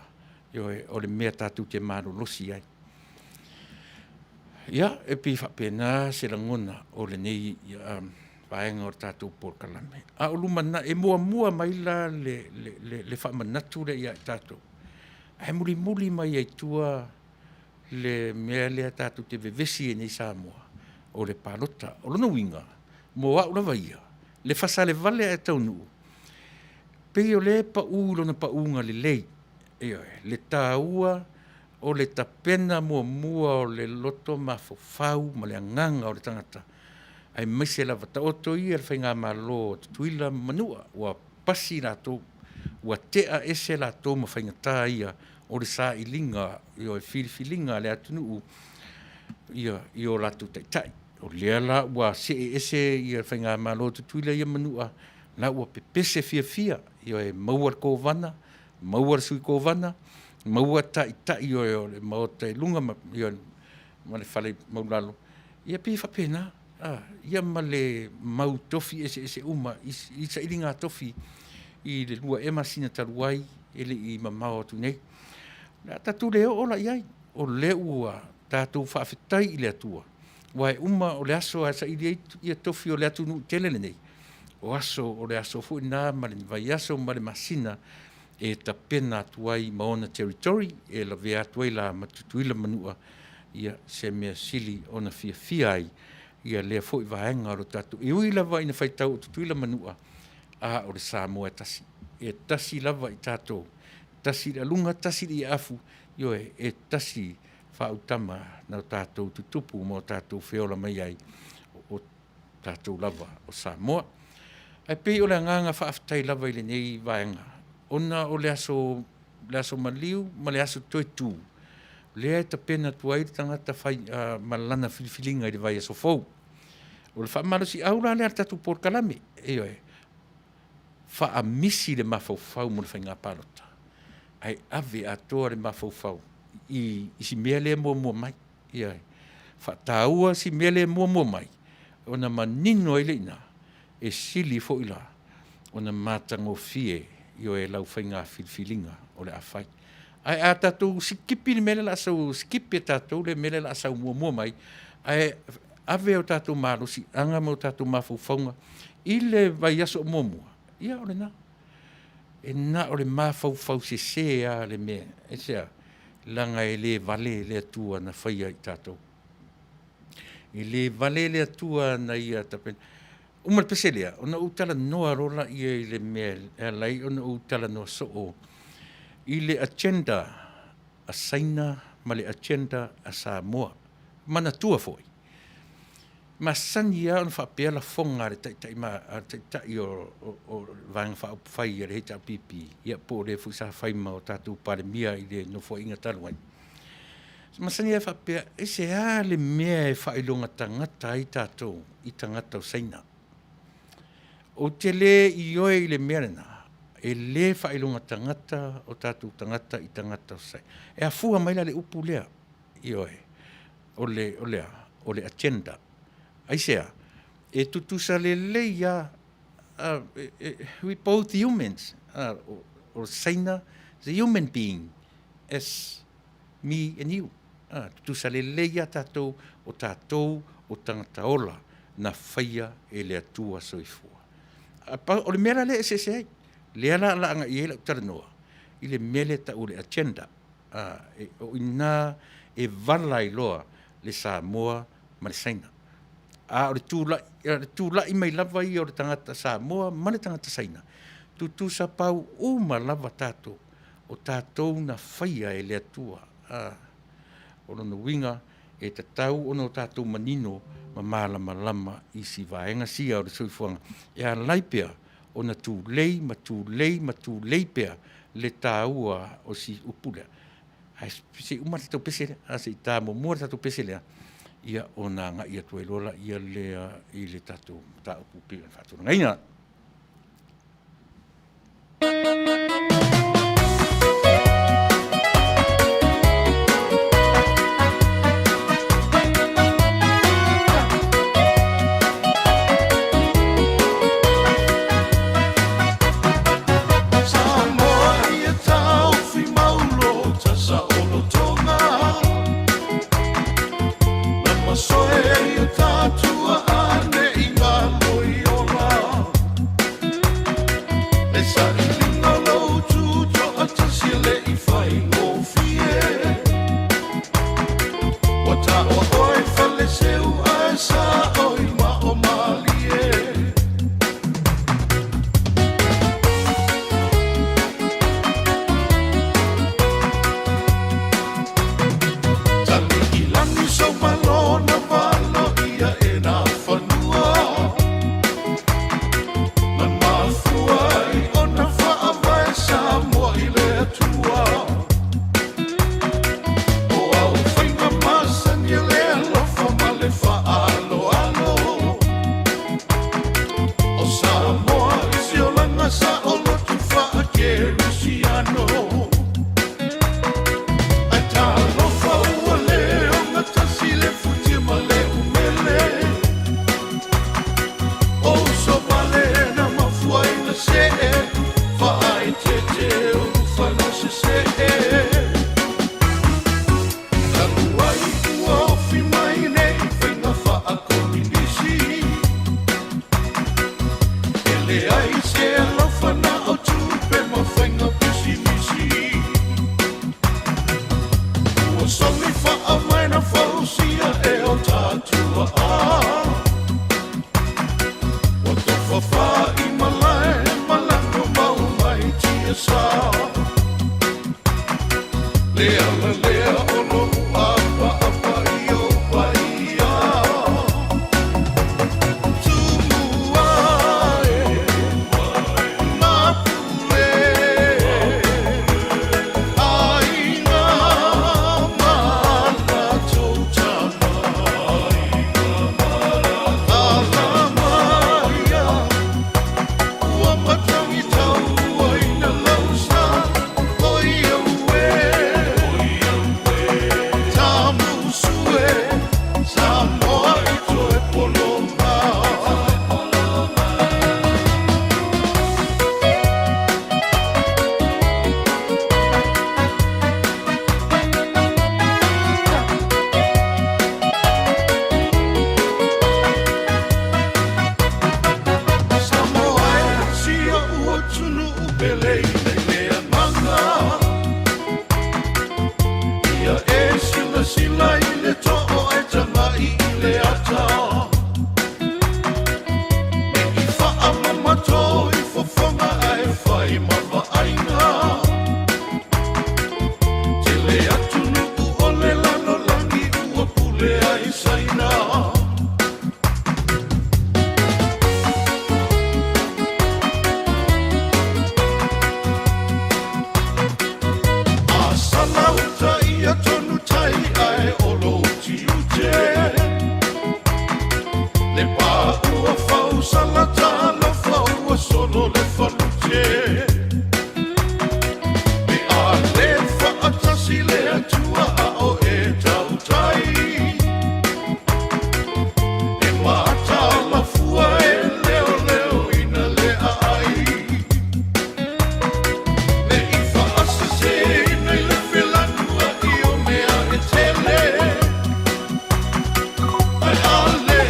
ioe, o le mea tatou te malolosi ai. Ia, e pei e faapena se lagona o lenei vaega o le tatou polokalame. A o lumanai, e muamua mai la le faamanatu lea ia i tatou, ae mulimuli mai ai i tua le mea lea tatou te vevesi ai nei Samoa, o le palota. O lona uiga, mo au lava ia, le fasalevale ae taunuu, pei o lea e pau i lona pauga lelei, ioe, le taua o le tapena muamua o le loto mafaufau ma le agaga o le tagata, aemaise lava, taoto ia le faigamalo a Tutuila ma Manua, ua pasi latou, ua tea ese latou ma faigata ia o le sailiga, ioe, filifiliga a le atunuu i o latou taitai. O lea la ua see ese le faigamalo a Tutuila ia ma Manua, la ua pepese fiafia, ioe, maua le Kovana, maua le Sui Kovana, maua Taitai o le Maota i luga ma le fale maualalo, ia pei e faapena, ia ma le mau tofi eseese uma i sailiga tofi i le 2 ea masina talu ai e le i mamao atu nei. Le a tatou le oo la i ai, o lea ua tatou faafetai i le Atua, aua e uma o le aso lava e saili ai ia tofi o le atunuu tele lenei, o aso o le aso foi lena ma le vaiaso ma le masina e tapena atu ai ma ona territory e lavea atu ai la ma Tutuila ma Manua, ia se mea sili ona fiafia ai ia lea foi vaega o le tatou. E ui lava ina faitau o Tutuila ma Manua, a o le Samoa e tasi. E tasi lava i tatou, tasi le aluga, tasi le ieafu, ioe, e tasi faautama na o tatou tutupu ma o tatou feola mai ai, o tatou lava o Samoa. Ae pei o le agaga faafetai lava i lenei vaega, ona o le aso, le aso maliu ma le aso toe tu, lea e tapena atu ai le tagata fai, ma lana filifiliga i le vaiaso fou. O le faamalosiau la lea a le tatou polokalame, ioe, faamisi le mafaufau mo le faiga palota, ae ave atoa le mafaufau i si mea lea e muamua mai. Ioe, faataua si mea lea e muamua mai, ona manino ai lea i ina, e sili foi la ona matagofie, ioe, lau faiga filifiliga o le a fai. Ae a tatou sikipi le mea lea o le a sau, skip e tatou le mea lea o le a sau muamua mai, ae ave o tatou malosiaga ma o tatou mafaufauga i le vaiaso o muamua, ia o lena. E na o le mafaufau sese lava le mea, aisea? Leaga e le vale le Atua na faia i tatou. E le vale le Atua na ia tapena. Uma le pese lea, ona ou talanoa loa lea i le mea e ala ai ona ou talanoa soo i le agenda a Saina ma le agenda a Samoa. Manatua foi, masani lava ona faapea lafoga a le Taitai a le Taitai o le Vaega Faaupufai a le HRPP, ia po o le foi sa fai ma o tatou Palemia i le Nofoaiga talu ai, e masani lava faapea, aisea le mea e faailoga tagata ai tatou i tagata o Saina? Ou te le ioe i le mea lena, e le faailoga tagata o tatou tagata i tagata o Saina. E afua mai la le upu lea, ioe, o le, o le a? O le agenda. Aisea? E tutusa lelei lava, we both humans, o Saina is a human being as me and you. Tutusa lelei lava tatou, o tatou o tagata ola na faia e le Atua Soifua. O le mea la lea e eseese ai, lea la o le a agai i ai lau talanoa i le mea lea e tau o le agenda. O i ina e vala ai loa le Samoa ma le Saina. A o le tulai mai lava ia o le tagata Samoa ma le tagata Saina, tutusa pau uma lava tatou, o tatou na faia e le Atua. O lona uiga, e tatau ona o tatou manino ma malamalama i si vaega sia o le soifuaga e ala ai pea ona tulei ma tulei ma tulei pea le taua o si upu lea. Ae se i uma le tatou pese lea, se i ta muamua le tatou pese lea, ia ona agai atu ai loa lea i le tatou mataupu e pei ona faatulagaina. Samoa ia taofi maulo tasa o lotoga Na masoe ia tatua ane i ngā moi ola E sailiga lea o lou apaapa i ou paia. Tumua e Mapule, aiga ma latou tama. Alamaia ua matangi tauaina lausa, o ia ue. Tamusue, Samoa i toe poloma. Samoa e sia ua atunuu pele i le agaga. Ia e silasila i le too e tagai i le ata. Me i faamamato i fofoga ae fai ma vaaiga. Tele atunuu o le lalolagi ua pule ai Saina. A salauta ia tonu tai ae o lou tiute. Le pā ua fau salata alofa ua solo le falute. Pe a le faatasi le Atua a o e tautai. E mataala fua e leoleoina le aai. Ne i faaseseina i le felanuai o mea e tele. Ae a le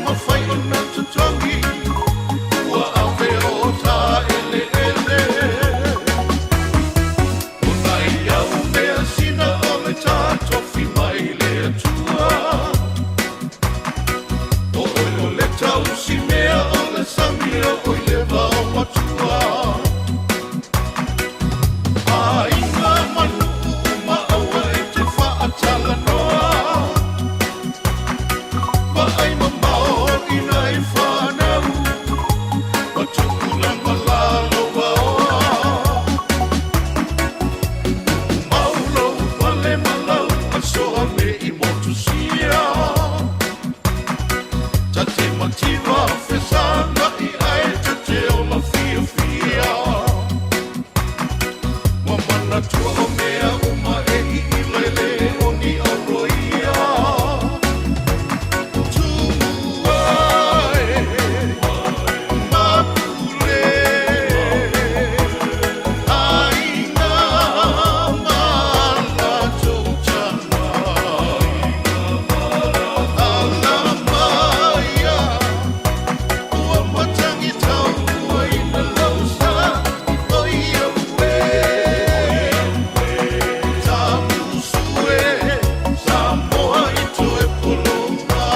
mafai ona totogi, ua ave o ta eleele. O nai au measina o le tatofi mai le Atua. O oe o le tausi mea o le sami o oe le vao matua. Aiga ma nuu ma aua e te faatalanoa. Vaai mamao i nai fanau, ma tupulaga lalo vaoa. Mau lou pale ma lau asoa me i motusia. Ta te mativa fesagai ae ta te ola fiafia. Ua manatua o mea uma e iila e le o ni auroia. Tumua e Mapule, aiga ma latou tama. Alamaia ua matangi tauaina lausa, o ia ue. Tamusue, Samoa i toe poloma.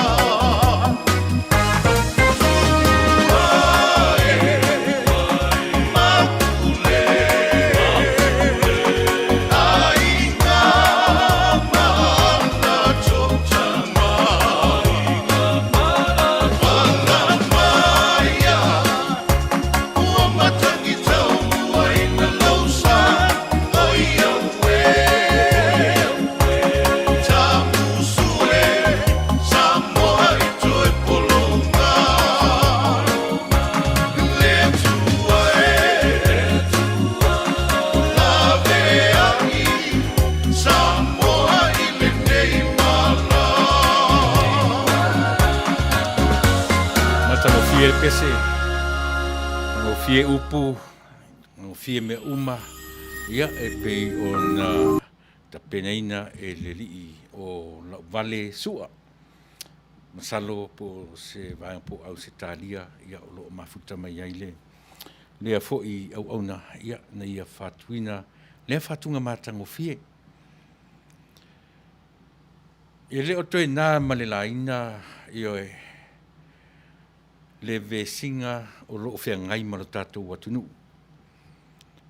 Tumua e Mapule, aiga ma latou tama. Alamaia ua matangi tauaina lausa, o ia ue. Tamusue, Samoa i toe poloma. Le Atua e laveai Samoa i lenei mala. Matagofie le pese, matagofie upu, matagofie mea uma, ia e pei ona tapenaina e le alii o Lauvale Su'a. Masalo po o se vaega po o Ausetalia ia o lo o mafuta mai ai le lea foi auauna ia na ia faatuina lea faatuga matagofie. E le o toe na ma le laina, ioe, le vesiga o lo o feagai ma lo tatou atunuu.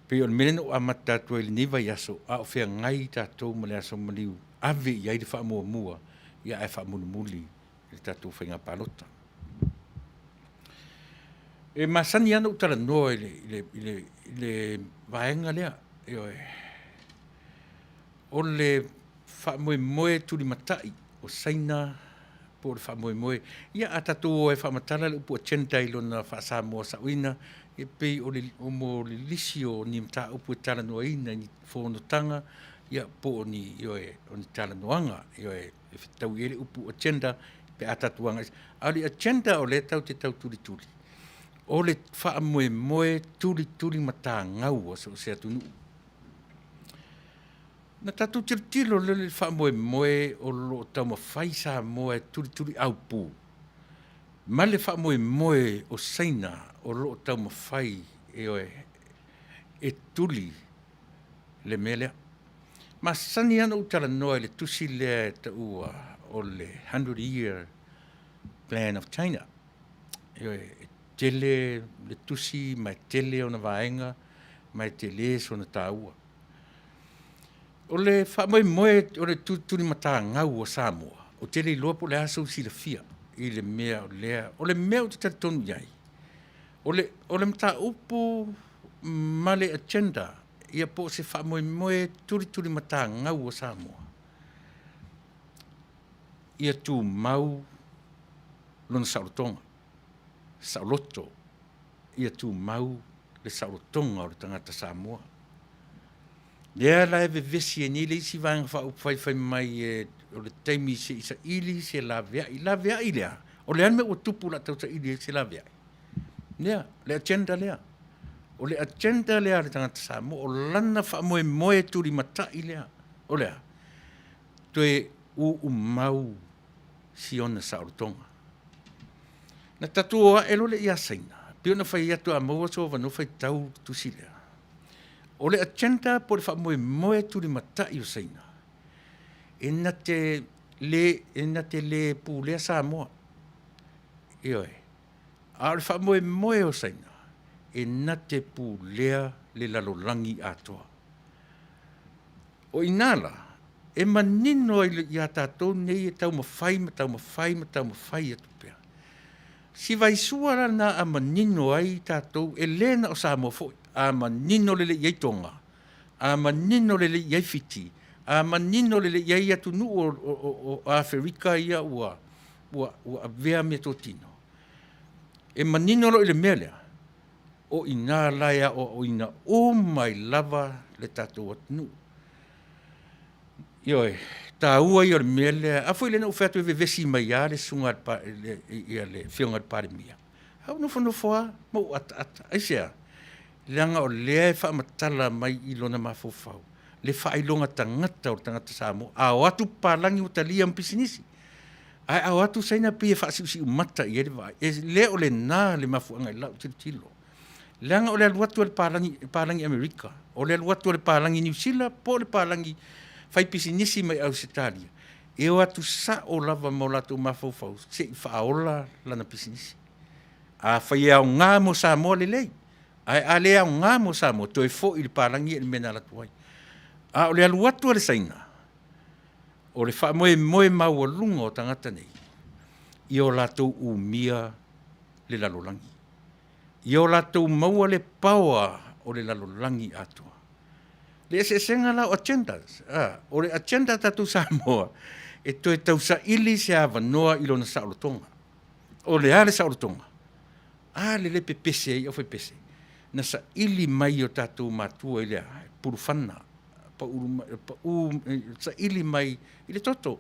Pei o le mea lea na ou amata atu ai i lenei vaiaso, a o feagai tatou ma le aso maliu, ave i ai le faamuamua, ia ae faamulimuli i le tatou faiga palota. E masani lava ona ou talanoa i le vaega lea, ioe, o le faamoemoe tulimatai o Saina po o le faamoemoe. Ia a tatou o e faamatala le upu agenda i lona faa-Samoa saoina, e pei o le lisi o ni mataupu e talanoaina i ni fonotaga, ia po o ni, ioe, o ni talanoaga, ioe, e fetaui ai le upu agenda pe a tatou agai. A o le agenda o lea tatou te tau tulituli, o le faamoemoe tulitulimatagau a so o se atunuu. Ona tatou tilotilo lea i le faamoemoe o lo o taumafai Samoa e tulituliaupu ma le faamoemoe o Saina o lo o taumafai, ioe, e tuli le mea lea. E masani lava ona ou talanoa i le tusi lea e taua o le 100 Year Plan of China. Ioe, e tele le tusi ma e tele ona vaega ma e tele sona taua. O le faamoemoe o le tulitulimatagau a Samoa, ou te le iloa po o le a sou silafia i le mea o lea… O le mea ou te talitonu i ai, o le mataupu ma le agenda ia po o se faamoemoe tulitulimatagau a Samoa, ia tumau lona saolotoga, saoloto, ia tumau le saolotoga o le tagata Samoa. Lea la e vevesi ai nei le isi Vaega Faaupufai fai mai o le taimi se i saili se laveai. Laveai le a? O le a le mea ua tupu o le a tau saili ai se laveai? Lea, le agenda lea. O le agenda lea a le tagata Samoa, o lana faamoemoe tulimatai lea. O le a? Toe uumau si ona saolotoga. Na tatou o ae loa lea ia Saina, pei ona fai atu a maua sou avanoa faitau le tusi lea. O le agenda po o le faamoemoe tulimatai o Saina, e na te le pulea Samoa, ioe. A o le faamoemoe o Saina, e na te pulea le lalolagi atoa. O i ina la e manino ai ia tatou nei e taumafai ma taumafai ma taumafai atu pea. Si vaisua la lena a manino ai tatou, e le na o Samoa foi, a manino lelei i ai Toga, a manino lelei i ai Fiti, a manino lelei i ai atunuu o Aferika ia ua avea meatotino, e manino loa i le mea lea, o i ina la e aoaoina uma ai lava le tatou atunuu. Ioe, o le taua ia o le mea lea. A foi lea na ou fai atu e vevesi mai lava le susuga i le Afioga i le Palemia, ae ou nofonofo lava ma ou ataata. Aisea? Leaga o lea e faamatala mai i lona mafaufau le faailoga tagata o le tagata Samoa. A o atu papalagi ua talia ma pisinisi, ae a o atu Saina e pei e faasiusiumata i ai le vaai. E le o lena le mafuaaga i lau tilotilo, leaga o le alu atu a le palagi Amerika, o le alu atu a le palagi Niu Sila po o le palagi faipisinisi mai Ausetalia, e o atu sao lava ma o latou mafaufau se i faaola lana pisinisi. Afai e aoga mo Samoa, lelei, ae a le aoga mo Samoa, toe foi i le palagi ia i le mea na alu atu ai. A o le alu atu a le Saina, o le faamoemoe maualuga o tagata nei, ia o latou umia le lalolagi, ia o latou maua le power o le lalolagi atoa. O le eseesega la o agendas, o le agenda a tatou Samoa, e toe tausaili se avanoa i lona saolotoga. O le a le saolotoga? A lea e pepese ai le aufaipese? Na saili mai e o tatou matua i le a? Pulufana, pau, saili mai i le toto.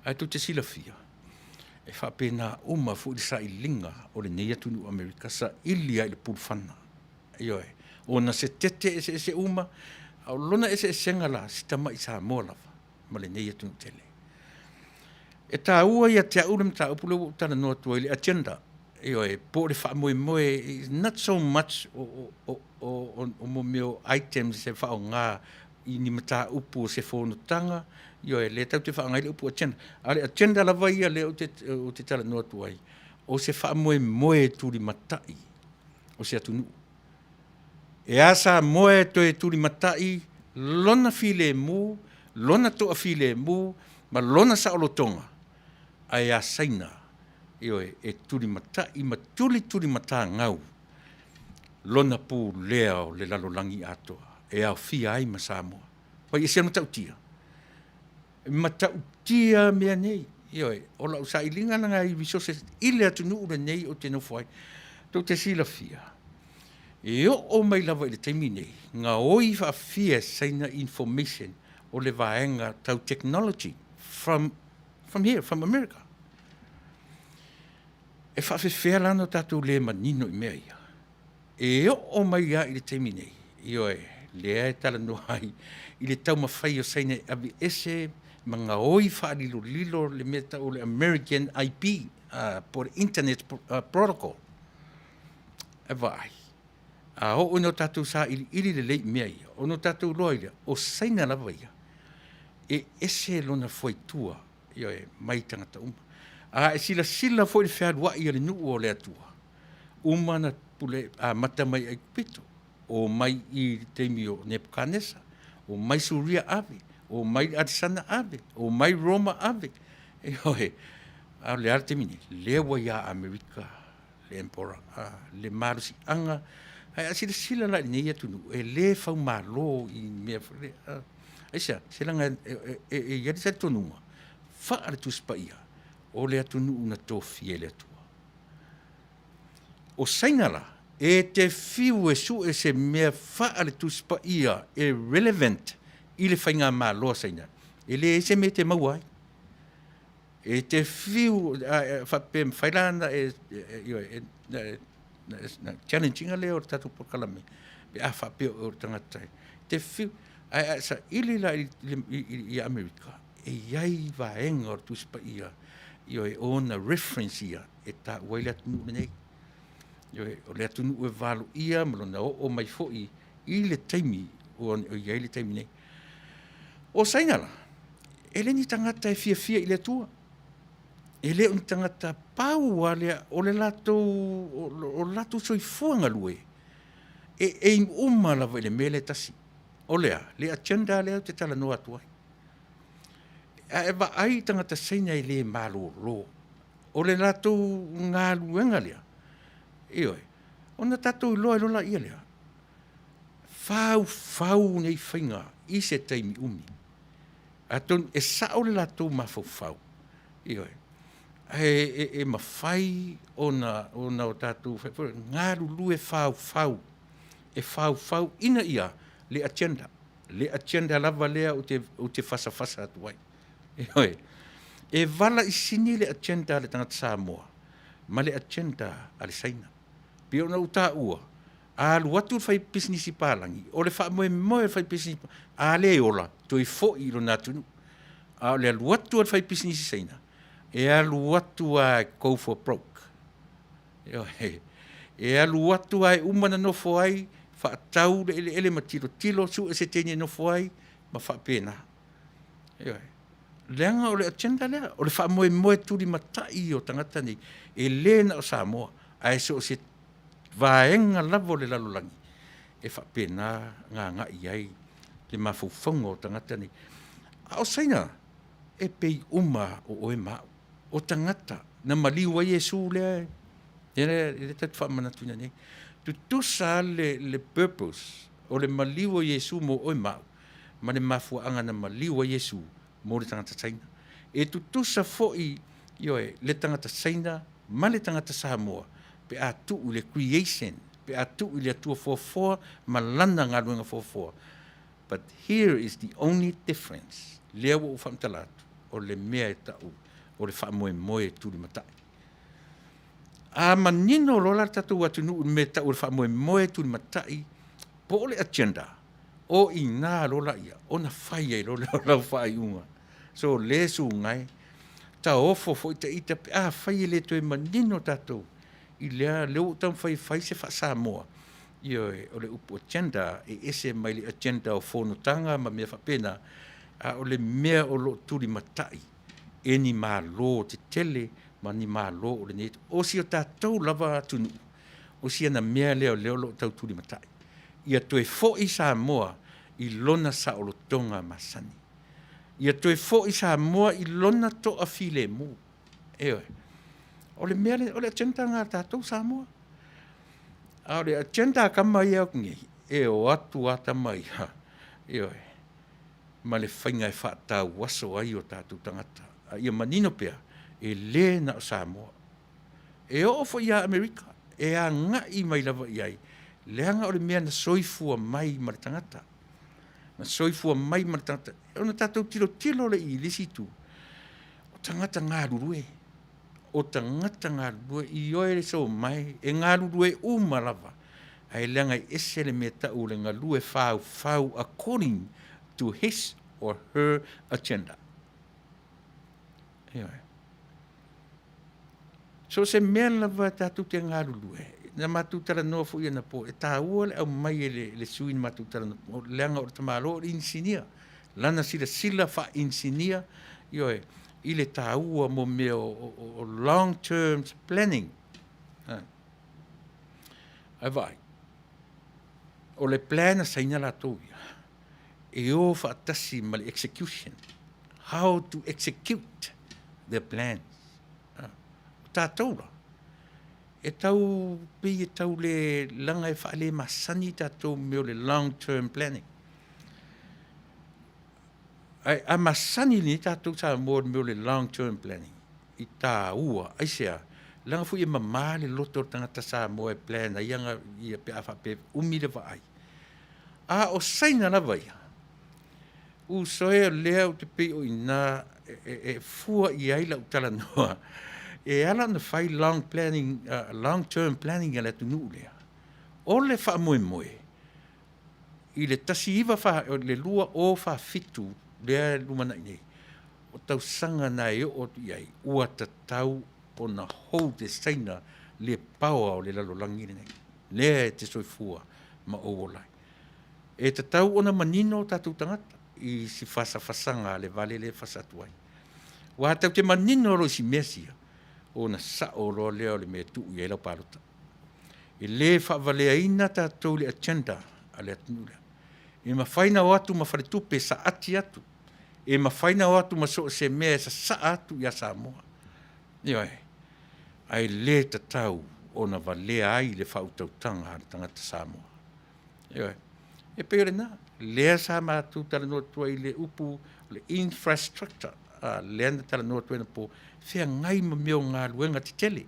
Ae tou te silafia, e faapena uma foi le sailiga o lenei atunuu o Amerika, saili lava i le pulufana. Ioe, ona se tete eseese uma, a o lona eseesega la, si tamai Samoa lava ma lenei atunuu tele. E taua ia te au le mataupu lea ua ou talanoa atu ai i le agenda, ioe, po o le faamoemoe, is not so much o mea o items e faaaoga i ni mataupu o se fonotaga, ioe, lea tatou te faaaogaina ai le upu agenda, a o le agenda lava ia lea ou te talanoa atu ai, o se faamoemoe tulimatai o se atunuu. E a Samoa e toe tulimatai lona filemu, lona toafilemu ma lona saolotoga, ae a Saina, ioe, e tulimatai ma tulitulimatagau lona pulea o le lalolagi atoa e aofia ai ma Samoa. Ua ese le matautia, e matautia mea nei. Ioe, o lau sailiga lena i resources i le atunuu lenei ou te nofo ai. Tou te silafia, e oo mai lava i le taimi lenei, gaoi faafia e Saina information o le vaega tau technology from here, from America. E faapefea la ona tatou le manino i mea ia? E oo mai lava i le taimi nei, ioe, lea e talanoa ai i le taumafai o Saina e aveese ma gaoi faalilolilo le mea e tau o le American IP po o le Internet Protocol. E vaai, a oo ina tatou sailiili lelei i mea ia, ona tatou iloa ai lea, o Saina lava ia, e ese lona fuaitua, ioe, mai tagata uma. A e silasila foi i le fealuai a le nuu o le Atua, uma ona pule amata mai Aikupito, omai i le taimi o Nepukanesa, omai Suria ave, omai Alesana ave, omai Roma ave, ioe. A o le a le taimi nei? Lea ua ia Amerika le emperor, le malosiaga. Ae a silasila la i lenei atunuu, e le faumalo i mea foi lea. Aisea? Se leaga e i ai le talitonuga faale-Tusi Paia, o le atunuu na tofia e le Atua. O Saina la, e te fiu e sue se mea faale-Tusi Paia e relevant i le faigamalo a Saina, e leai se mea e te maua ai. E te fiu, faapea e mafai la ona e challenge ina lea o le tatou polokalame pe a faapea o oe o le tagata e te fiu, ae a e saili la i Amerika, e i ai vaega o le Tusi Paia, ioe, o ona reference ia e taua ai le atunuu lenei. Ioe, o le atunuu e valoia ma lona oo mai foi i le taimi ua i ai le taimi nei. O Saina la, e le ni tagata e fiafia i le Atua, e le o ni tagata, pau lava lea o le latou soifua galue, e aim uma lava i le mea lea e tasi. O le a? Le agenda lea ou te talanoa atu ai. A e vaai i tagata Saina e le malolo, o le latou galuega lea, ioe, ona tatou iloa ai loa lea, faufau nei faiga i se taimi umi. Atonu e sao le latou mafaufau, ioe, ae e mafai ona o tatou galulue faufau, e faufau ina ia le agenda, le agenda lava lea ou te fasafasa atu ai. Ioe. E valaisini le agenda a le tagata Samoa ma le agenda a le Saina. E pei ona ou taua, a alu atu le faipisinisi palagi, o le faamoemoe o le faipisinisi, a le ola, toe foi i lona atunuu. A o le alu atu a le faipisinisi Saina, e alu atu lava e go for broke. Ioe. E alu atu lava e uma ona nofo ai, faatau le eleele ma tilotilo, sue se teine e nofo ai ma faapena. Ioe. Leaga o le agenda lea, o le faamoemoe tulimatai o tagata nei, e le na o Samoa, ae so o se vaega lava o le lalolagi, e faapena ona agai i ai le mafaufauga o tagata nei. A o Saina, e pei uma lava o oe ma au, o tagata na maliu ai Iesu lea tatou te faamanatuina nei. Tutusa lava le purpose o le maliu o Iesu mo oe ma au, ma le mafuaaga na maliu ai Iesu mo le tagata Saina. E tutusa foi, ioe, le tagata Saina ma le tagata Samoa pe a tuu i le creation, pe a tuu i le Atua foafoa ma Lana galuega foafoa. But here is the only difference, lea ua ou faamatala atu, o le mea e tau o le faamoemoe tulimatai. A manino loa la le tatou atunuu i le mea e tau o le faamoemoe tulimatai po o le agenda, o i ina loa laia ona fai ai loa lea o lau faaiuga. Sole sugae, taofo foi ita pe afai e le toe manino tatou i lea, lea ua ou taumafai e fai se faa-Samoa, ioe, o le upu agenda e ese mai le agenda o fonotaga ma mea faapena, a o le mea o lo o tulimatai e ni malo tetele ma ni malo o lenei, o si o tatou lava atunuu, o si ana mea lea o lea o lo o tau tulimatai. Ia toe fo'i Samoa i lona saolotoga masani. Ia toe fo'i Samoa i lona toafilemu. Ioe. O le mea o le agenda lena a tatou Samoa. A o le agenda a tama ia nei, e o atu lava tama ia, ioe, ma le faiga e faatauaso ai o tatou tagata. A ia manino pea, e le na o Samoa. E oo foi ia Amerika, e agai mai lava i ai, leaga o le mea na soifua mai ma le tagata. Na soifua mai ma le tagata. Ona tatou tilotilo lea i le isi itu, o tagata galulue, o tagata galulue, ioe le somae, e galulue uma lava, ae leaga e ese le mea e tau o le galue faufau according to his or her agenda. Ioe. So o se mea lava tatou te galulue, na matou talanoa foi anapo, e taua le aumai e le sui usufono na matou talanoa, leaga o le tamaloa o le inisinia, lana silasila faa-inisinia, ioe, i le taua mo mea o long terms planning. Ae vaai, o le plan a Saina latou ia, e o faatasi ma le execution, how to execute the plan. O tatou la, e tau pei e tau le leaga e faalemasani tatou mea o le long term planning. Ae a masani nei tatou Samoa i le mea o le long term planning, i taua. Aisea? Leaga foi e mama le loto o le tagata Samoa e plan ai ana ia pe a faapea e umi le vaai. A o Saina lava ia, uso e, o lea ou te pei o i ina e fua i ai lau talanoa, e ala ona fai long planning, long term planning a le atunuu lea. O le faamoemoe i le 19, le 2047 lea e lumanai nei, o tausaga na e oo atu i ai, ua tatau ona hold e Saina le power o le lalolagi lenei, lea e te soifua ma ou ola ai. E tatau ona manino o tatou tagata i si fasafasaga a le vale lea e fasa atu ai. Aua tatou te manino loa i si mea sia, ona sao loa lea o le mea e tuu i ai lau palota. E le faavaleaina tatou i le agenda a le atunuu lea. E mafai ona o atu ma faletupe e saati atu, e mafai ona o atu ma so o se mea e sasaa atu ia Samoa. Ioe. Ae le tatau ona valea ai le faautautaga a le tagata Samoa. Ioe. E pei o lena, lea sa matou talanoa atu ai i le upu o le infrastructure, lea na talanoa atu ai anapo, feagai ma mea o galuega tetele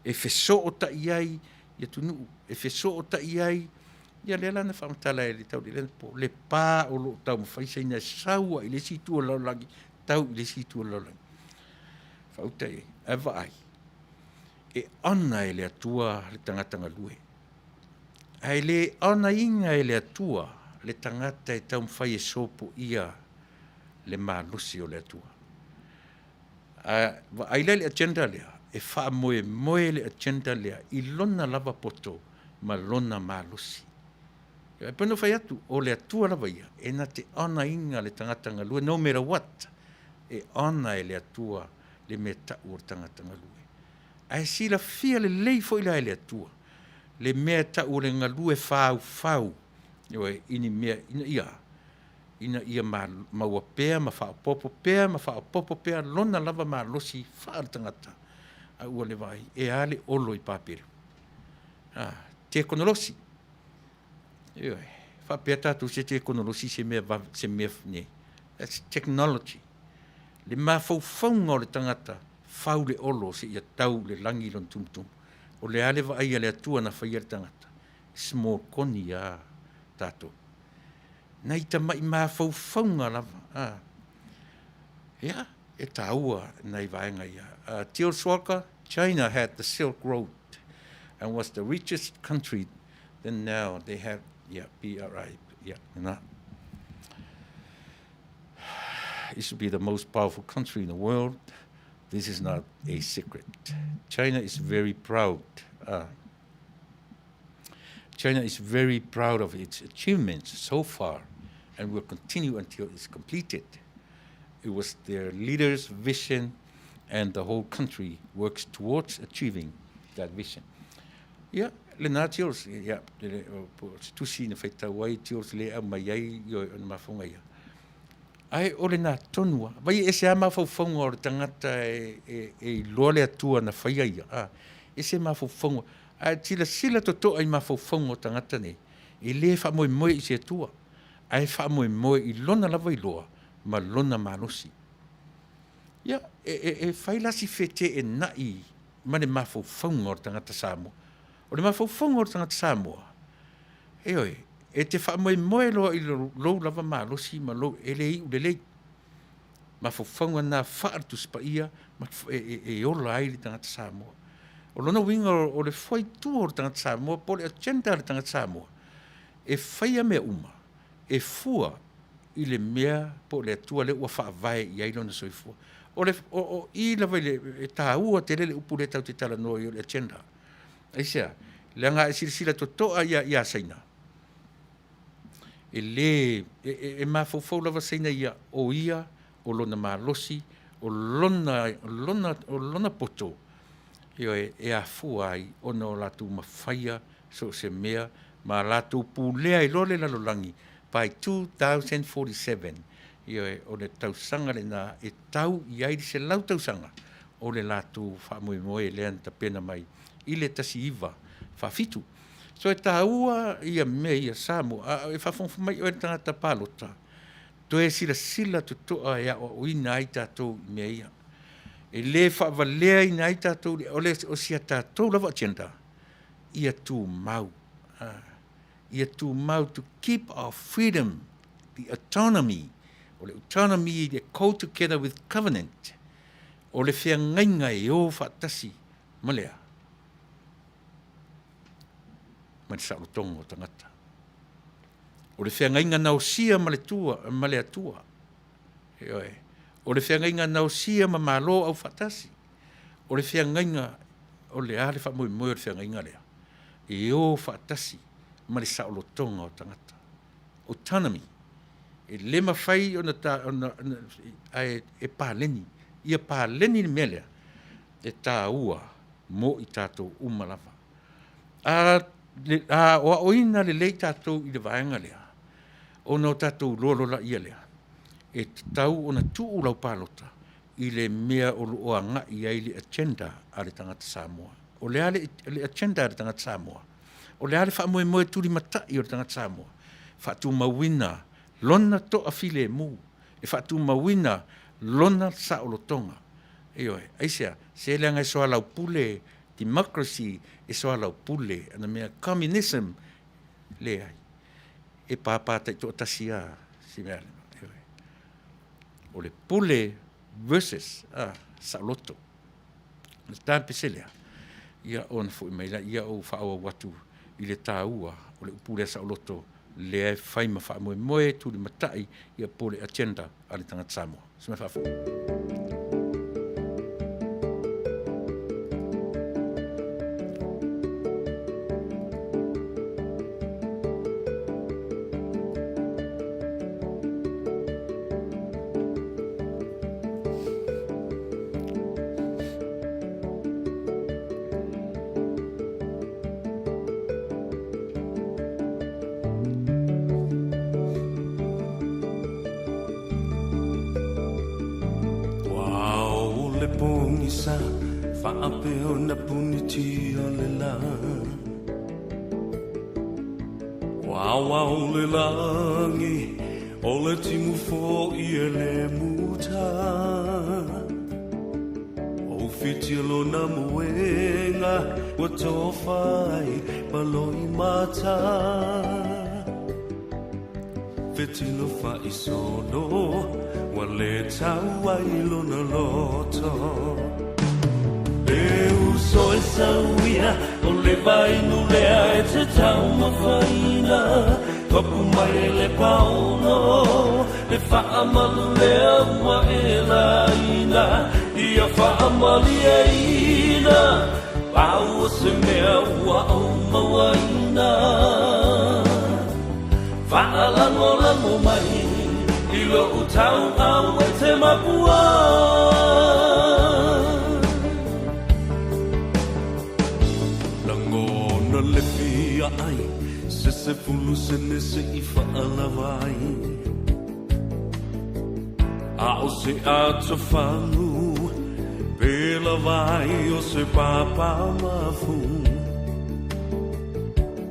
e fesootai ai i atunuu, e fesootai ai, ia lea la na faamatala e le Taulelea anapo, le pa o lo o taumafai Saina e sau lava i le isi itu o le lalolagi tau i le isi itu o le lalolagi. Faauta i ai, ae vaai, e honor e le Atua le tagata galue, ae le honor ina e le Atua le tagata e taumafai e sopoia le malosi o le Atua. A vaai la i le agenda lea, e faamoemoe le agenda lea i lona lava poto ma lona malosi. E pei ona ou fai atu, o le Atua lava ia, e na te honor ina le tagata galue, no matter what, e honor e le Atua le mea tau o le tagata galue. Ae silafia lelei foi la e le Atua le mea e tau o le galue faufau, ioe, i ni mea ina ia maua pea ma faaopoopo pea ma faaopoopo pea lona lava malosi faaletagata, a ua le vaai e a le olo i Papelu. Tekonolosi, ioe, faapea tatou se tekonolosi se mea vave, se mea nei. That's technology. Le mafaufauga o le tagata, fau le olo seia tau i le lagi lona tumutumu. O le a le vaai a le Atua na faia le tagata? Small koni a tatou. Nai tamai mafaufauga lava. Ia, e taua nai vaega ia. Teal Swalker, China had the Silk Road and was the richest country then. Now they have, yeah, BRI, yeah, na. It should be the most powerful country in the world. This is not a secret. China is very proud. China is very proud of its achievements so far and will continue until it's completed. It was their leader's vision and the whole country works towards achieving that vision. Ia, lena Jules, ia, po o se tusi na faitau ai Jules lea e aumai ai, ioe, o le mafaufauga ia. Ae o lena tonu lava. Vaai e ese lava mafaufauga o le tagata e, e, e iloa le Atua na faia ia, a, ese mafaufauga. Ae silasila totoa i mafaufauga o tagata nei, e le faamoemoe i se Atua, ae faamoemoe i lona lava iloa ma lona malosi. Ia, e, e, e fai la si feteenai ma le mafaufauga o le tagata Samoa. O le mafaufauga o le tagata Samoa, ioe, e te faamoemoe loa i lou lava malosi ma lou, e le iu lelei. Mafaufauga na faale-Tusi Paia ma e, e, e ola ai le tagata Samoa. O lona uiga o le fuaitua o le tagata Samoa po o le agenda a le tagata Samoa, e faia mea uma e fua i le mea po o le Atua lea ua faavae i ai lona soifua. O le, o, o i lava i le, e taua tele le upu lea tatou te talanoa ai o le agenda. Aisea? Leaga a e silasila totoa ia, ia Saina, e lē, e, e, e mafaufau lava Saina ia, o ia, o lona malosi, o lona, o lona, o lona poto, ioe, e afua ai ona o latou mafaia so o se mea ma latou pulea ai loa le lalolagi by 2047, ioe, o le tausaga lena e tau i ai le 100 tausaga o le latou faamoemoe lea na tapena mai i le 1947. So e taua ia mea ia Samoa, a e faafogafoga mai oe le tagata palota, toe silasila totoa e aoaoina ai tatou i mea ia. E le faavaleaina ai tatou, o le o si a tatou lava agenda, ia tumau, ia tumau to keep our freedom, the autonomy, o le autonomy e go together with covenant, o le feagaiga e o faatasi ma le a? Ma le saolotoga o tagata. O le feagaiga na osia ma le tua, ma le Atua. Ioe. O le feagaiga na osia ma Malo aufaatasi. O le feagaiga, o le a le faamoemoe o le feagaiga lea? E o faatasi ma le saolotoga o tagata. Autonomy. E le mafai ona, ta, ona, ona ae e paleni. Ia paleni le mea lea, e taua mo i tatou uma lava. A, a aoaoina lelei tatou i le vaega lea, ona o tatou iloa loa laia lea, e tatau ona tuu lau palota i le mea o lo o agai i ai le agenda a le tagata Samoa. O le a le, le agenda a le tagata Samoa? O le a le faamoemoe tulimatai o le tagata Samoa? Faatumauina lona toafilemu, e faatumauina lona saolotoga. Ioe, aisea? Se leaga e soalaupule democracy, e soalaupule ana mea communism, leai. E pāpā taitoatasi lava si mea lea. Ioe. O le pule versus a, saoloto. O le tapese lea, ia ona foi mai lea, ia ou faaauau atu i le taua o le upu lea saoloto lea e fai ma faamoemoe tulimatai ia po o le agenda a le tagata Samoa. Se mea faafoi. Ua o le pogisa faapea ona punitia le lā. Ua ao le lagi o le timu fo'i e le muta. O whiti lona moenga ua tofa ai ma loimata. Fetilo faisolo ua le tau ai lona loto. E uso e sauia o le vainu lea e te taumafaina. Papu mai e le paono le faamalu lea ua e laina. Ia faamalieina pau o se mea ua ou mauaina. Faalagolago mai i lou tauau e te makua. Lagona 10 sene se i faalava ai, a o se atofagu pe lava ai o se papamafu.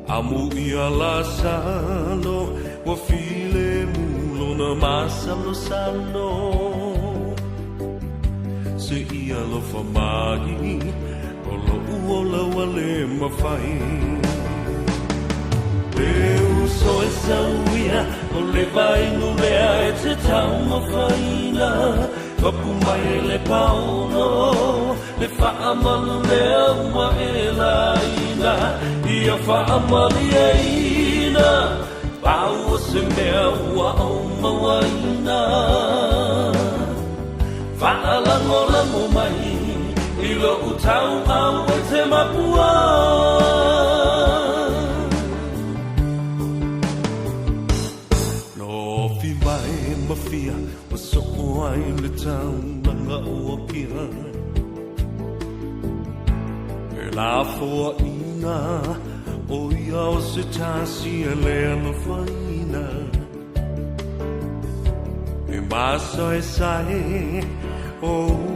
Amu ia Lasalo ua filemu lona masalosalo, se i alofa mai o loʻu ola ua lē mafai. Le uso e sau ia, o le vainu lea e te taumafaina. Papu mai e le paolo, le faamalu lea ua e laina. Ia faamalieina, pau o se mea ua ou mauaina. Faalagolago mai i loʻu tauau e te Makua. Lofi mai mafia ua soo ai le taulaga o Apia. E lafoaʻiga o ia o se tasi e le alofaina. E masaesae o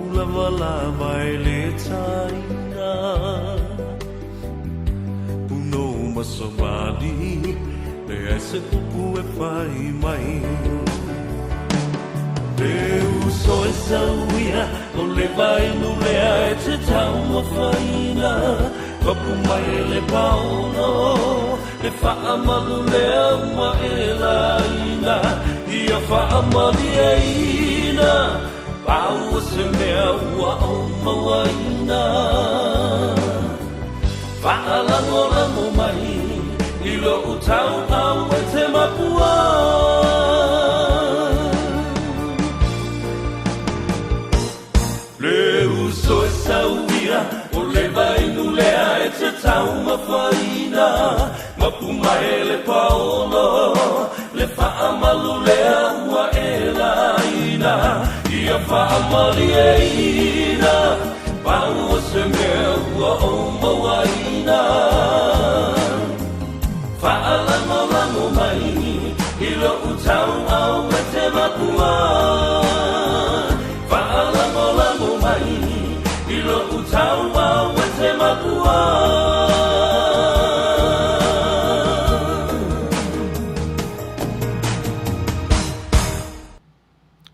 ulavalava e le taina. Punou ma savali, leai se upu e fai mai. Le uso e sau ia, o le vainu lea e te taumafaina. Papu mai e le paolo, le faamalu lea ua e laina. Ia faamalieina, pau o se mea ua ou mauaina. Faalagolago mai i loʻu tauau e te Makua. Le uso e sau ia, o le vainu lea e te taumafaina. Mapu mai e le paolo, le faamalu lea ua e laina. Ia faamalieina, pau o se mea ua ou mauaina. Faalagolago mai i loʻu tauau e te Makua. Faalagolago mai i loʻu tauau e te Makua.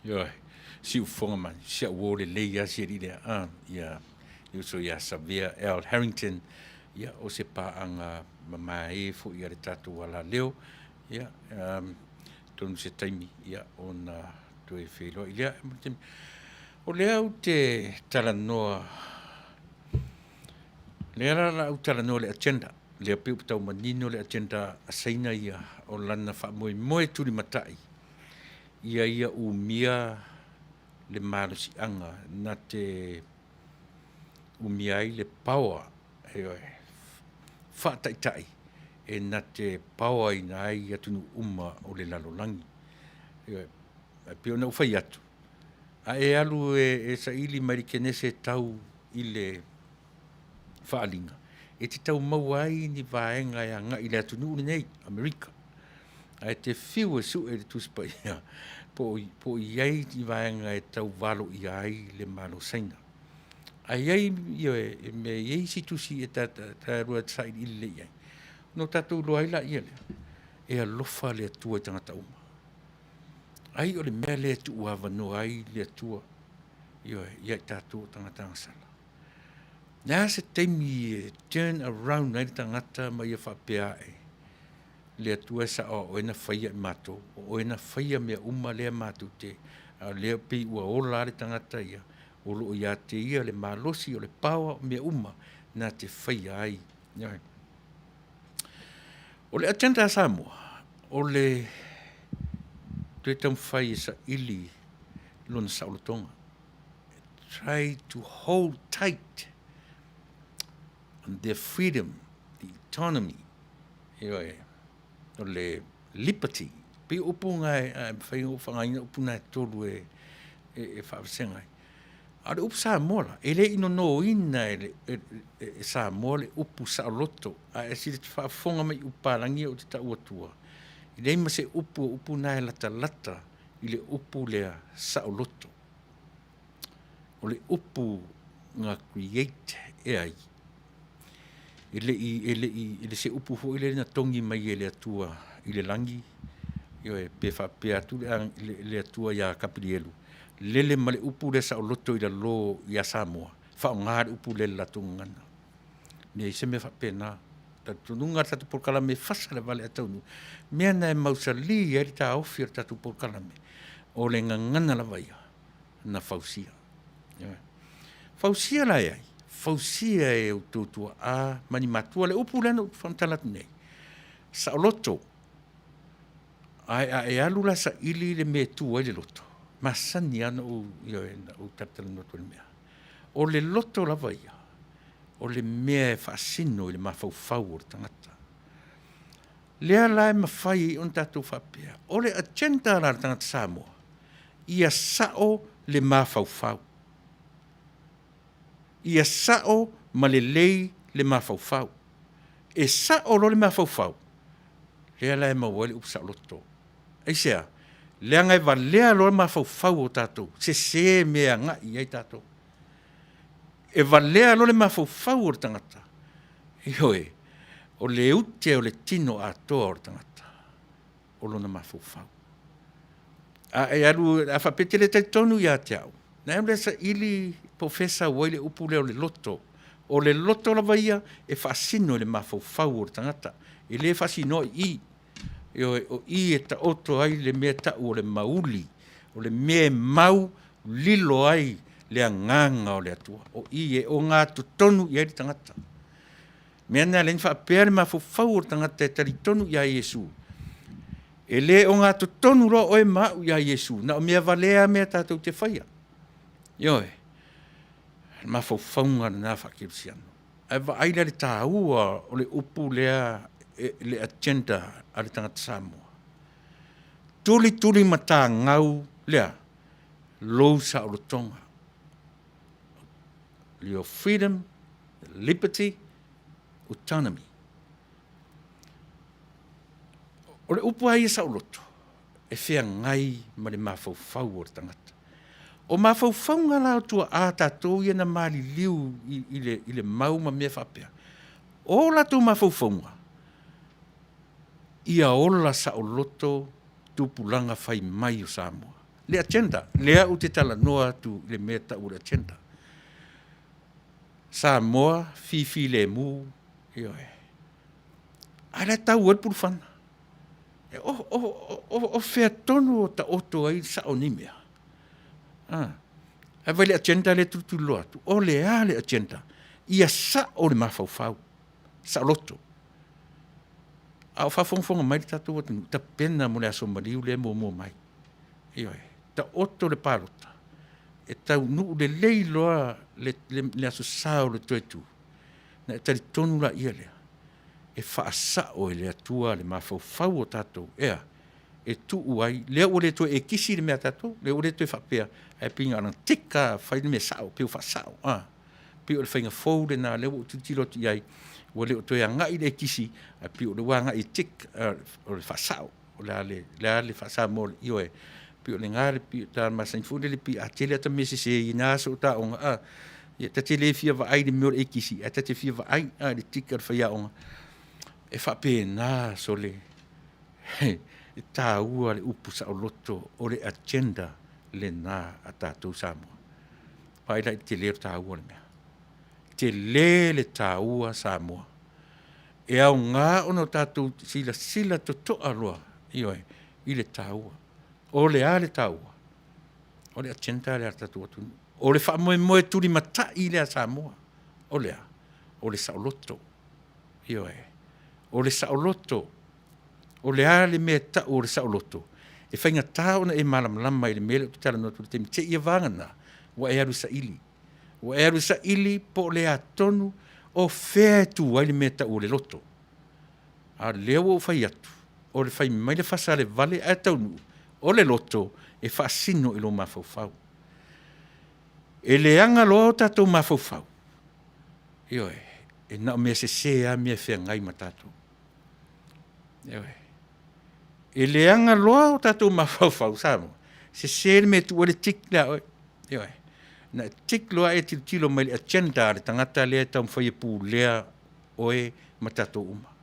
Ioe, siufofoga mai, si au uō lelei lava si alii lea, a, ia, le uso ia Savea L. Harrington, ia, o se paaga mamae foi a le tatou alaleo, ia, um, tonu se taimi, ia, ona toe feiloai lea. O lea ou te talanoa, lea la la ou talanoa le agenda, lea pei ua tau manino le agenda a Saina ia, o lana faamoemoe tulimatai, ia ia umia le malosiaga na te umia ai le power, ioe, faataitai e na te power ina ai atunuu uma o le lalolagi. Ioe, ae pei ona ou fai atu, a e alu e saili mai le Kenese tau i le faaliga, e te tau maua ai ni vaega e agai i le atunuu lenei, Amerika. Ae te fiu e sue i le Tusi Paia po o i ai ni vaega e tau valoia ai le Malo Saina. Ae i ai, ioe, e mea i ai isi tusi e ta lua sailiili lelei i ai, ona o tatou iloa ai laia lea, e alofa le Atua i tagata uma. Ai o le mea lea e tuuavanoa ai le Atua, ioe, ia i tatou o tagata agasala. Le a se taimi e turn around ai le tagata ma ia faapea ae, le Atua e sao a oe na faia i matou, o oe na faia mea uma lea matou te, a o lea pei ua ola lava le tagata ia, o lo o ia te ia le malosi o le power o mea uma na te faia ai. Ioe. O le agenda a Samoa, o le toe taumafai e saili lona saolotoga. Try to hold tight on their freedom, the autonomy, ioe, o le liberty. Pei o upu na e mafai ona ou faaaogaina upu na e tolu e faavasega ai. A o le upu Samoa la, e le i nonoina e, le, e, e Samoa le upu saoloto, a e sili faafofoga mai i upu palagi ia ou te tau atua, e leai ma se upu o upu na e latalata i le upu lea saoloto. O le upu na create e ai? E le i, e le i, e le se upu foi lea na togi mai e le Atua i le lagi, ioe, pe faapea atu le, le, le Atua ia Kapilielu, lele ma le upu lea saoloto i lalo ia Samoa, faaaoga le upu lea i le latou gagana. E leai se mea faapena. Talitonuga le tatou polokalame e fasa le vale ae taunuu, mea na e mausali ai le taofi o le tatou polokalame, o le gagana lava ia na fausia. Fausia la e ai? Fausia e outou tuaa ma ni matua. Le upu lea na ou faamatala atu nei, saoloto. Ae a e alu la e saili le mea e tu ai le loto, masani lava ona ou, ioe, na ou talatalanoa atu i le mea. O le loto lava ia, o le mea e faasino i le mafaufau o le tagata. Lea la e mafai ai ona tatou faapea, o le agenda la a le tagata Samoa, ia sao le mafaufau. Ia sao ma lelei le mafaufau. E sao loa le mafaufau, lea la e maua ai le upu saoloto. Aisea? Leaga e valea loa mafaufau o tatou, sese mea e agai i ai tatou. E valea loa le mafaufau o le tagata, ioe, o le ute o le tino atoa o le tagata, o lona mafaufau. A e alu, a faapea e te le talitonu ia te au, ona e alu lea e saili po o fea e sau ai le upu lea o le loto. O le loto lava ia e faasino i le mafaufau o le tagata, e le faasinoa i i. Ioe, o i e taoto ai le mea e tau o le mauli, o le mea e mau lilo ai le agaga o le Atua. O i e ogatotonu i ai le tagata. O le mea lena e ala ai ona faapea le mafaufau o le tagata e talitonu ia Iesu, e le ogatotonu loa oe ma au ia Iesu, na o mea valea lava mea tatou te faia. Ioe, o le mafaufauga lena faakerisiano. Ae vaai la i le taua o le upu lea, le agenda a le tagata Samoa? Tulitulimatagau le a? Lou saolotoga, your freedom, liberty, autonomy. O le upu lava ia saoloto, e feagai ma le mafaufau o le tagata. O mafaufauga la o tuaa tatou ia na maliliu i le mau ma mea faapea, o latou mafaufauga, ia ola saoloto tupulaga fai mai o Samoa. Le agenda, lea ou te talanoa atu i le mea e tau o le agenda. Samoa fifilemu, ioe, a o la e tau ai le pulufana. O fea tonu o taoto ai le sao o nei mea? A? Ae vaai i le agenda lea e tulituliloa atu? O le a le agenda? Ia sao le mafaufau, saoloto. A o faafogafoga mai le tatou atunuu, tapena mo le aso maliu lea e muamua mai. Ioe, taoto le palota, e taunuu lelei loa le Aso Sa o le toe tu, ona e talitonu laia lea, e faasao e le Atua le mafaufau o tatou, e a? E tuu ai, lea ua le toe ekisi le mea a tatou, lea ua le toe faapea, ae pei na ona tick lava fai le mea sao, pei ua faasao. E pei o le faiga fou lena lea ua ou tilotilo atu i ai, ua le o toe agai i le ekisi, ae pei o lea ua agai e tick, o le faasao. O le a le faa-Samoa o le ioe? Pei o lena le uta masani foi lele pei a tele ata mea sese i na aso o ta aoga a, ia ta te le fia vaai i le mea o le ekisi, ae ta te fia vaai i le tick a le faiaoga. E faapena sole, e taua le upu saoloto, o le agenda lena a tatou Samoa. Vaai la i le tele o le taua o le mea? Tele le taua Samoa. E aoga ona tatou silasila totoa loa, ioe, i le taua. O le a le taua? O le agenda lea a le tatou atunuu. O le faamoemoe tulimatai lea a Samoa. O le a? O le saoloto. Ioe, o le saoloto. O le a le mea e tau o le saoloto? E faigata ona e malamalama i le mea lea ou te talanoa atu ai i le taimi nei, seia vagana ua e alu e saili. Ua e alu e saili po o le a tonu, o fea e tu ai le mea e tau o le loto. A o lea ua ou fai atu, o le fai mai le fasa a le vale ae taunuu, o le loto e faasino i lou mafaufau. E leaga loa o tatou mafaufau, ioe, e na o mea sese lava mea e feagai ma tatou. Ioe. E leaga loa o tatou mafaufau Samoa, sese le mea e tuu ai le tick ia oe. Ioe. Na e tick loa e tilotilo mai i le agenda a le tagata lea e taumafai e pulea oe ma tatou uma.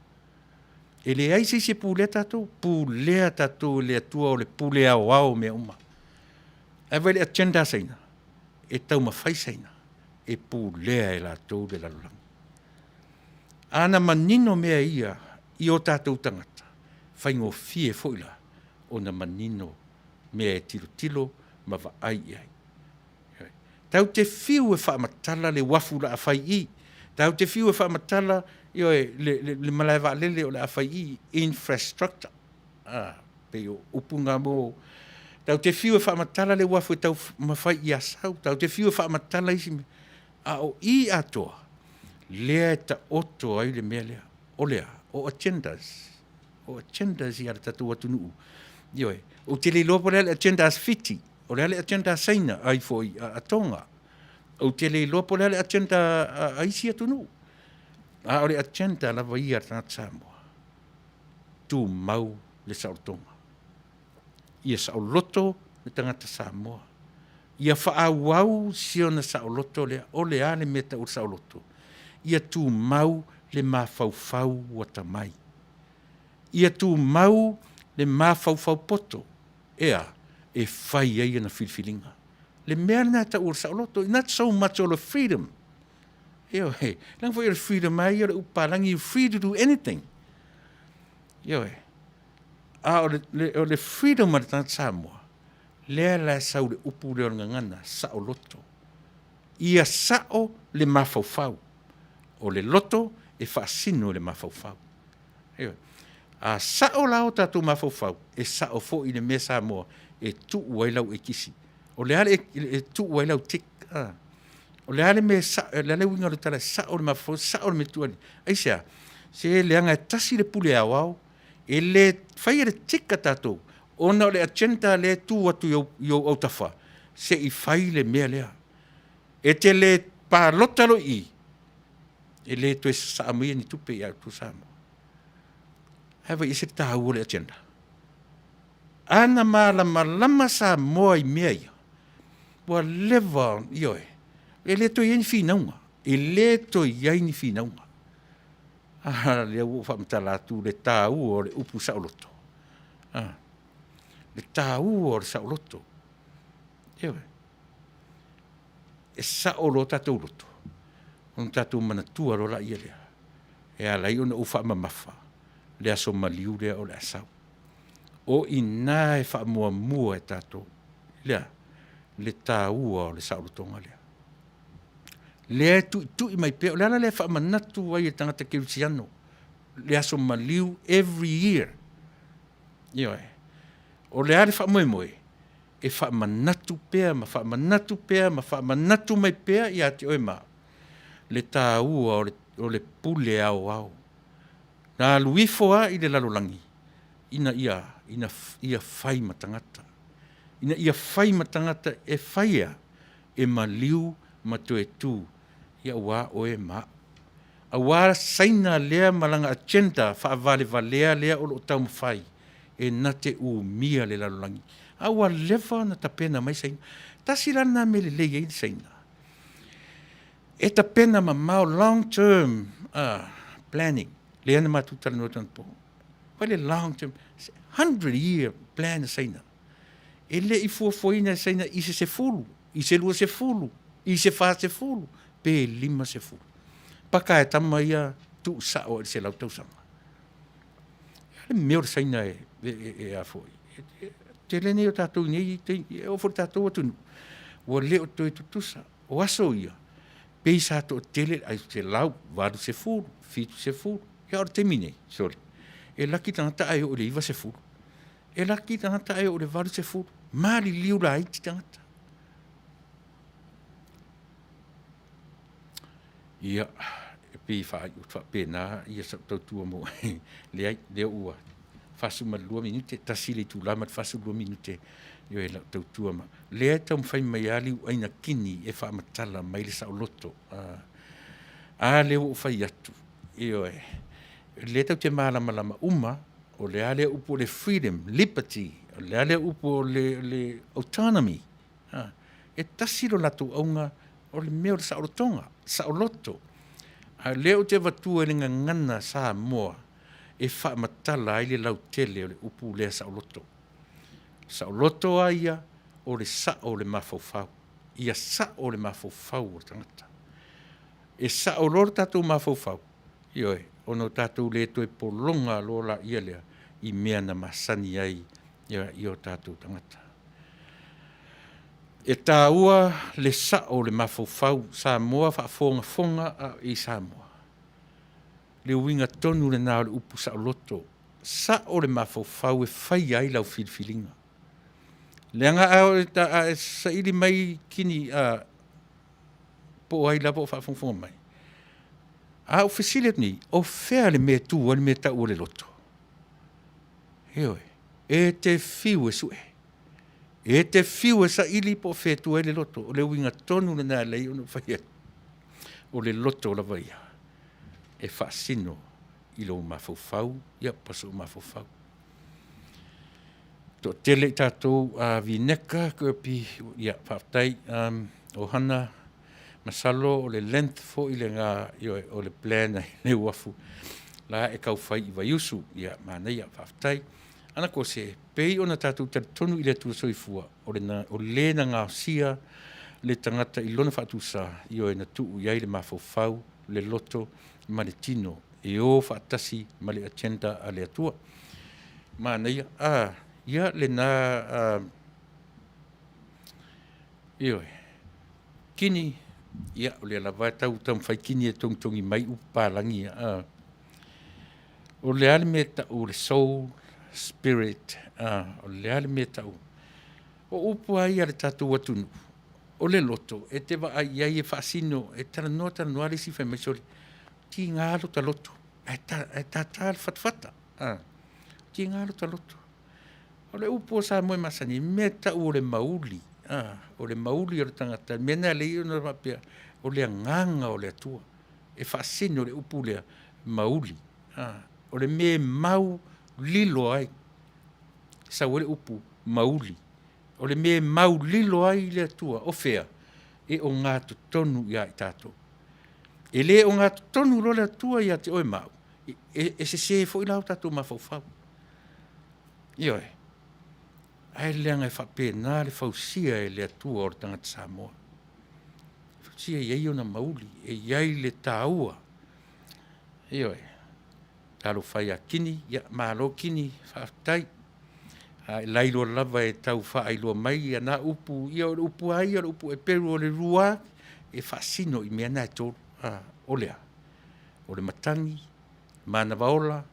E leai se isi e pulea tatou, pulea tatou e le Atua o le pule aoao o mea uma. Ae vaai i le agenda a Saina? E taumafai Saina e pulea e latou le lalolagi. A na manino mea ia i o tatou tagata, faigofie foi la ona manino mea e tilotilo ma vaai i ai. Tatou te fiu e faamatala le uafu o le a fai i i, tatou te fiu e faamatala, ioe, le malaevaalele o le a fai i i, infrastructure, pei o upu na mo… Tatou te fiu e faamatala le uafu e taumafai i Asau, tatou te fiu e faamatala isi mea, a o i atoa lea e taoto ai le mea lea. O le a? O agendas. O agendas ia a le tatou atunuu, ioe. Ou te le iloa po o le a le agenda a Fiti, o le a le agenda a Saina, a Toga, ou te le iloa po o le a le agenda a isi atunuu, a o le agenda lava ia a le tagata Samoa, tumau le saolotoga. Ia saoloto le tagata Samoa, ia faaauau si ona saoloto lea. O le a le mea e tau o le saoloto? Ia tumau le mafaufau atamai, ia tumau le mafaufau poto. E a? E fai ai ana filifiliga. O le mea lena e tau o le saoloto, not so much o le freedom, ioe, leaga foi o le freedom lava ia o le upu papalagi, you free to do anything. Ioe, a o le freedom a le tagata Samoa, lea la e sau i le upu lea o le gagana saoloto. Ia sao le mafaufau, o le loto e faasino i le mafaufau. Ioe. A sao la o tatou mafaufau, e sao foi le mea Samoa e tuu ai lau ekisi. O le a le e tuu ai lau tick? O le a le mea e sao, o le a le uiga o le tala e sao le mafaufau, sao le mea e tuu ai? Aisea? Se leaga e tasi le pule aoao, e le faia le tick a tatou ona o le agenda lea e tu atu i ou autafa se i fai le mea lea. E te le palota loa i i, e le toe sasaa maia ni tupe ia outou Samoa. Ae vaai ese le taua o le agenda? A na malamalama Samoa i mea ia, ua leva ona, ioe, e le toe i ai ni finauga, e le toe i ai ni finauga. A lea ua ou faamatala atu le taua o le upu saoloto, le taua o le saoloto. Ioe. E sao loa o tatou loto, ona tatou manatua loa lea, e ala ai ona ou faamamafa le aso maliu lea o le a sau. O i ina e faamuamua e tatou le a? Le taua o le saolotoga lea. Lea e tuitui mai pea, o le ala lea e faamanatu ai e tagata kerisiano le aso maliu every year. Ioe. O le a le faamoemoe? E faamanatu pea ma faamanatu pea ma faamanatu mai pea ia te oe ma au le taua o le pule aoao. Na alu ifo lava i le lalolagi ina ia fai ma tagata, ina ia fai ma tagata e fai e a? E maliu ma toe tu aua oe ma au, aua Saina lea ma lana agenda faavalevalea lea o lo o taumafai e na te umia le lalolagi. A ua leva ona tapena mai Saina. Tasi la lena mea e lelei ai Saina, e tapena mamao, long term planning lea na matou talanoa anapo, fai le long term, 100 year plan a Saina. E le i fuafuaina e Saina i se 10, i se 20, i se 40 pe 50. Paka e tama ia tuusao lava i le 100 tausaga. O le a le mea o le Saina e tele nei o tatou i nei taimi, e oo foi i le tatou atunuu, ua le o toe tutusa. O aso ia, pei sa toatele le ai 100, 80, 70, a o le taimi lenei, sole, e laki le tagata ae oo i le 90, e laki le tagata ae oo i le 80, maliliu laiti tagata. Ia, e pei e faaiu atu faapena sau tautua mo… Leai, o lea ua 42 minute, 1 le itula ma le 42 minute, ioe, lau tautua ma lea e taumafai mai lava liuaina kini e faamatala mai le saoloto. A lea ua ou fai atu, ioe, lea tatou te malamalama uma, o le a lea upu o le freedom, liberty, o le a lea upu o le autonomy. E tasi lo latou auga, o le mea o le saolotoga, saoloto. A o lea ou te avatua i le gagana Samoa e faamatala ai le lautele o le upu lea saoloto. Saoloto a ia o le sao o le mafaufau, ia sao le mafaufau o le tagata. E sao loa lo tatou mafaufau, ioe, ona o tatou le toe pologa loa lea i mea na masani ai i o tatou tagata. E taua le sao o le mafaufau, Samoa faafogafoga a o e i Samoa, le uiga tonu lena o le upu saoloto, sao le mafaufau e faia ai lau filifiliga. Leaga a e saili mai kini po o ai lava o faafogafoga mai, a ou fesili atu nei, o fea le mea e tu ai le mea e tau o le loto? Ioe, e te fiu e sue, e te fiu e saili po o fea e tu ai le loto. O le uiga tonu lena e ala ai ona ou fai atu, o le loto lava ia e faasino i lou mafaufau, ia po o sou mafaufau. Toatele i tatou vineka, ia faafetai. O Hana, masalo o le length foi lena, ioe, o le plan i le uafu la e tau fai i Vaiusu. Ia, manaia, faafetai. Ana Kose, pei ona tatou talitonu i le Atua Soifua, o le na gaosia le tagata i lona faatusa, ioe, na tuu i ai le mafaufau, le loto ma le tino e o faatasi ma le agenda a le Atua. Manaia. Ia lena, ioe, kini, ia o lea lava e tau taumafai kini e togitogi mai upu papalagi ia. O le a le mea e tau o le soul, spirit, o le a le mea e tau? O upu lava ia a le tatou atunuu, o le loto, e te vaai i ai e faasino, e talanoa talanoa le isi fai mai, sole, tiga lo ta loto, ae tata le fatafata, tiga lo ta loto. O le upu a Samoa e masani ai, mea e tau o le mauli, o le mauli o le tagata, le mea lena e ala ai ona faapea, o le agaga o le Atua. E faasino le upu lea, mauli. O le mea e mau lilo ai, sau ai le upu mauli. O le mea e mau lilo ai le Atua, o fea? E ogatotonu ia i tatou. E le ogatotonu loa le Atua ia te oe ma au, e sese foi la o tatou mafaufau. Ioe. Ae leaga e faapena le fausia e le Atua o le tagata Samoa. E fausia e i ai ona mauili, e i ai le taua. Ioe. Talofa e ia Kini, ia malo Kini, faafetai. A e lailoa lava e tau faailoa mai ia na upu, ia o le upu lava ia o le upu Eperu o le ruah, e faasino i mea na e tolu. O le a? O le matagi, manava ola,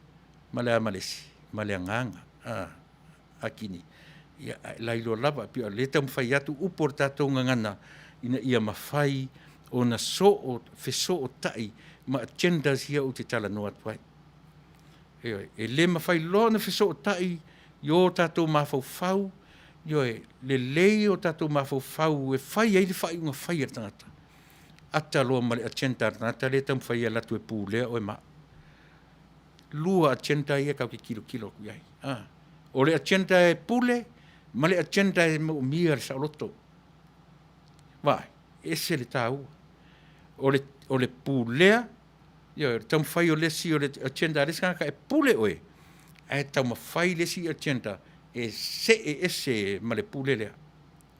ma le a ma le isi? Ma le agaga. A Kini, ia a e lailoa lava, pei o lea e taumafai atu upu o le tatou gagana ina ia mafai ona fesootai ma agendas ia ou te talanoa atu ai. Ioe. E le mafai loa ona fesootai i o tatou mafaufau, ioe, lelei o tatou mafaufau e fai ai le faaiuga fai a le tagata, ata loa ma le agenda a le tagata lea e taumafai e alu atu e pulea oe ma au. Lua agenda ia tatou te tilotilo atu i ai. O le agenda e pule ma le agenda e moomia le saoloto. Vaai, e ese le taua. O le pulea, ioe, o le taumafai o le isi o le agenda a le isi tagata e pule oe, ae taumafai le isi agenda e see ese ma le pule lea.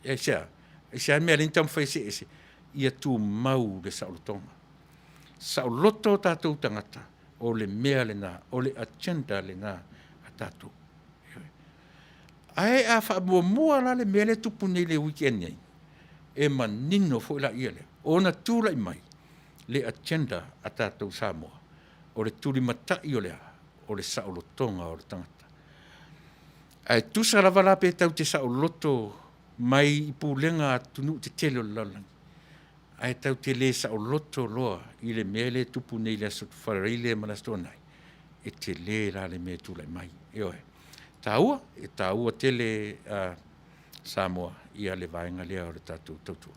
Aisea? Aisea le mea e ala ai ona taumafai e see ese? Ia tumau le saolotoga. Saoloto o tatou tagata, o le mea lena, o le agenda lena a tatou. Ae a faamuamua la le mea lea e tupu nei i le weekend nei, e manino foi la ia lea, ona tulai mai le agenda a tatou Samoa, o le tulimatai o le a? O le saolotoga o le tagata. Ae tusa lava la pe tatou te saoloto mai i pulega a atunuu tetele o le lalolagi, ae tatou te le saoloto loa i le mea lea e tupu nei i le Aso Faraile ma le Aso Toonai, e tele la le mea e tulai mai. Ioe. taua, e taua tele Samoa ia le vaega lea o le tatou tautua.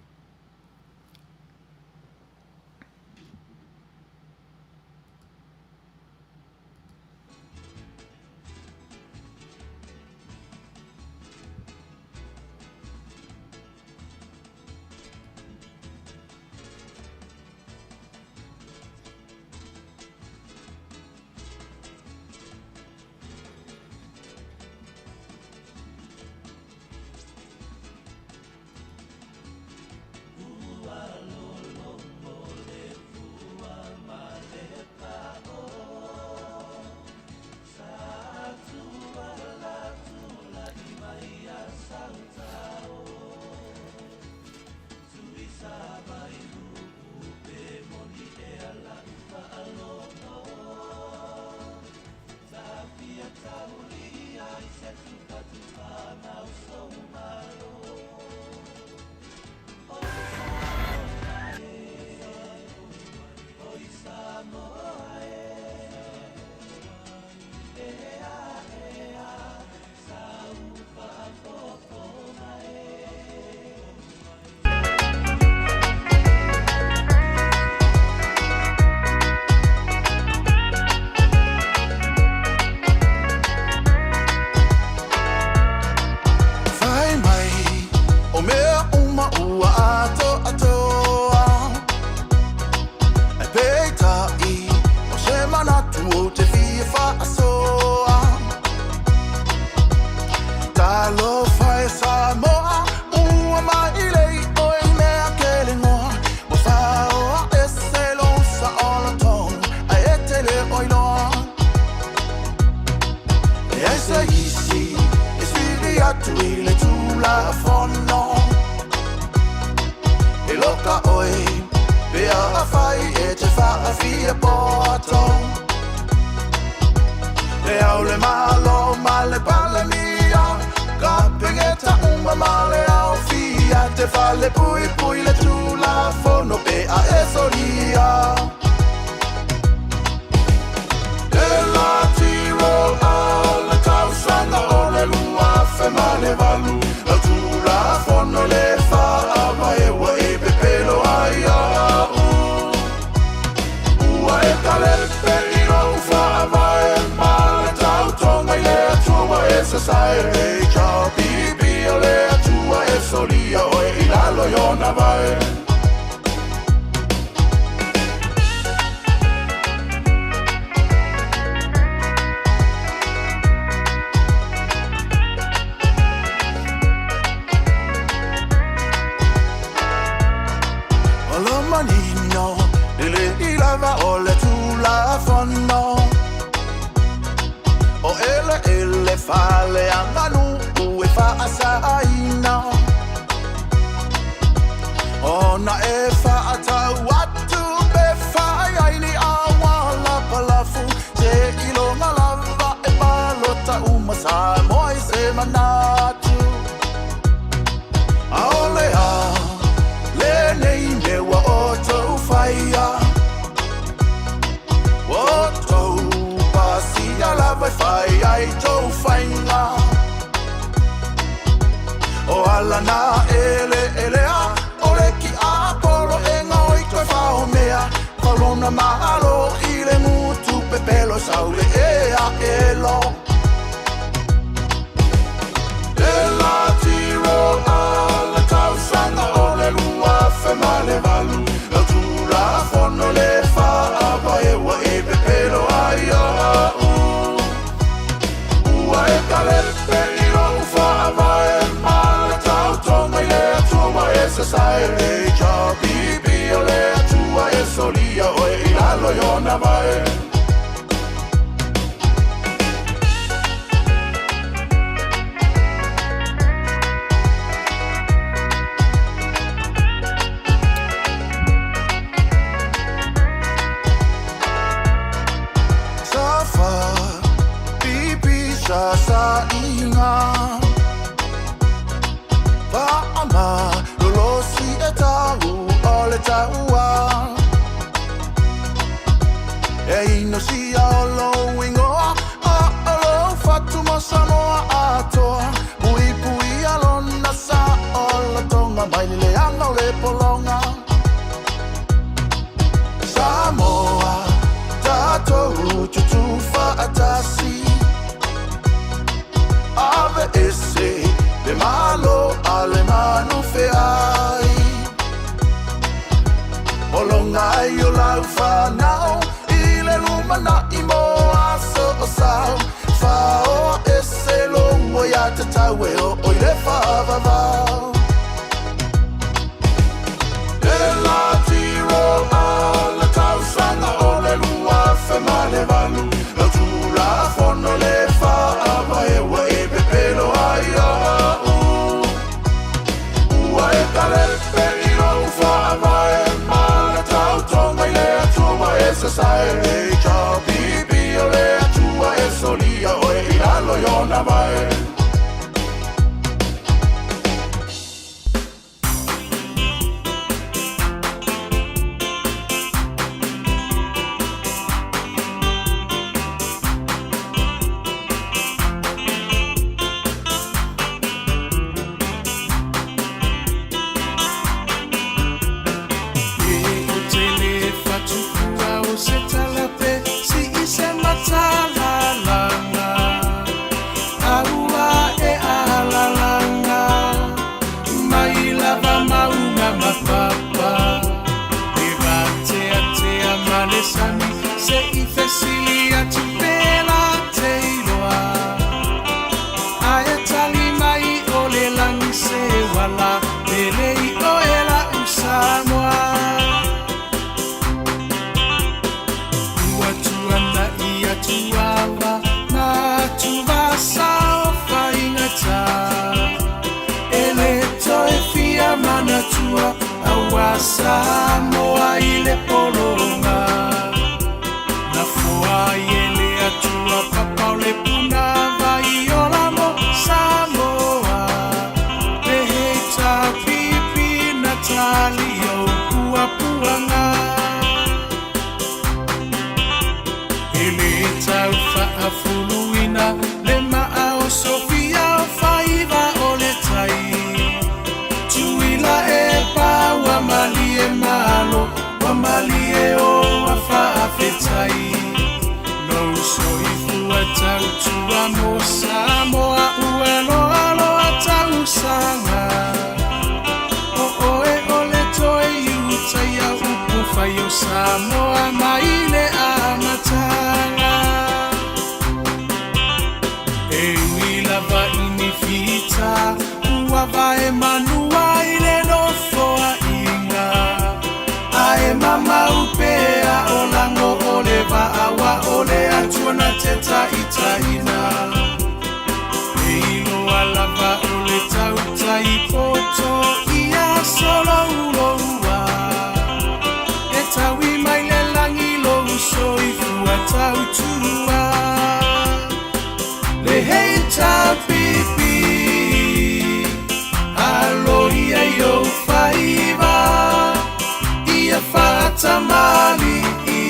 Fai mai o mea uma ua atoatoa, Ae peitai o se manatu ou te fia faasoa. Talofa e Samoa, ua mai lei oe i mea kelegoa, Ua faoa ese lou saolotoga, ae e te le o iloa. E ai se isi e sili atu i le Tulafono, E loka oe pe afai e te faafia poto. Le Ao le Malo ma le Palemia, Kapeneta uma ma le aofia, Te fale pui pui le Tulafono pe a e solia. E la tiro a le tausaga o le 2008, Lau Tulafono le faavae ua e pepelo ai au. Ua e kalepe i lou faavae ma le tautoga i le Atua ua e sasae. HRPP o le Atua e solia oe i lalo i ona vae. O lo manino e le i lava o le Tulafono, O eleele faaleaganuu e faasaaina, Ona e faatau atu pe fai ai ni auala palafu, Seiloga lava e palota uma Samoa i se manatu. Aole a lenei mea ua outou faia, Ua outou pasia lava e fai ai tou faiga. O ala na eleelea o le kiapolo e gaoi toe faomea, Faulona malo i le gutu pepelo sau le ea elo. E la tiro a le tausaga o le 2008, Lau Tulafono le faavae ua e pepelo ai au. Ua e kalepe i lou faavae ma le tautoga i le Atua ua e sasae. HRPP o le Atua e solia oe i lalo i ona vae. Safa pipi sa sa inga Faama lolosi e tau o le taua E inosia o lou ingoa a o lou fatu mo Samoa. pologa. Samoa, tatou tutufaatasi, ave ese le malo a le manu feai. Pologa ai o lau fanau i le lumanai mo aso o sau. Faoa ese lou aiatatau e oo i le faavavau. Le latiro a le tausaga o le 2008, lau Tulafono le Faavae ua e pepelo ai au. Ua e talepe i lou faavae ma le tautoga i le Atua ua e sasae. HRPP o le Atua e solia oe i lalo i ona vae. E o tele fatufua o se talape si i se matalalanga aua e alalanga mai lava maunga mapapa e vateatea ma le sami se i fesili atu pela te iloa ae tali mai o le lagi se uala pele i oe la'u Samoa. Ua tuana'i atu ava ma atuvasa o faigata e lē toe fia manatua auā Samoa i le pologa na foa ai e le Atua papa o le punavai ola mo Samoa le HRPP na tali ou puapuaga e lē tau faafuluina le maa o Sofia o faiva o le tai tuila e pa ua malie malo ua malie o afaafetai lou soifua tautua mo Samoa ua loaloa tausaga o oe o le toe iutaia upu fai o Samoa mai le amataga e ui lava i ni fita ua vae manua i le nofoaiga ae mamau pea o lago o le vaaua o le Atua na te taitaina e iloa lava o le tautai poto ia solouloua e taui mai le lagi lou soifua tautua le HRPP alo ia i ou faiva ia faatamali'i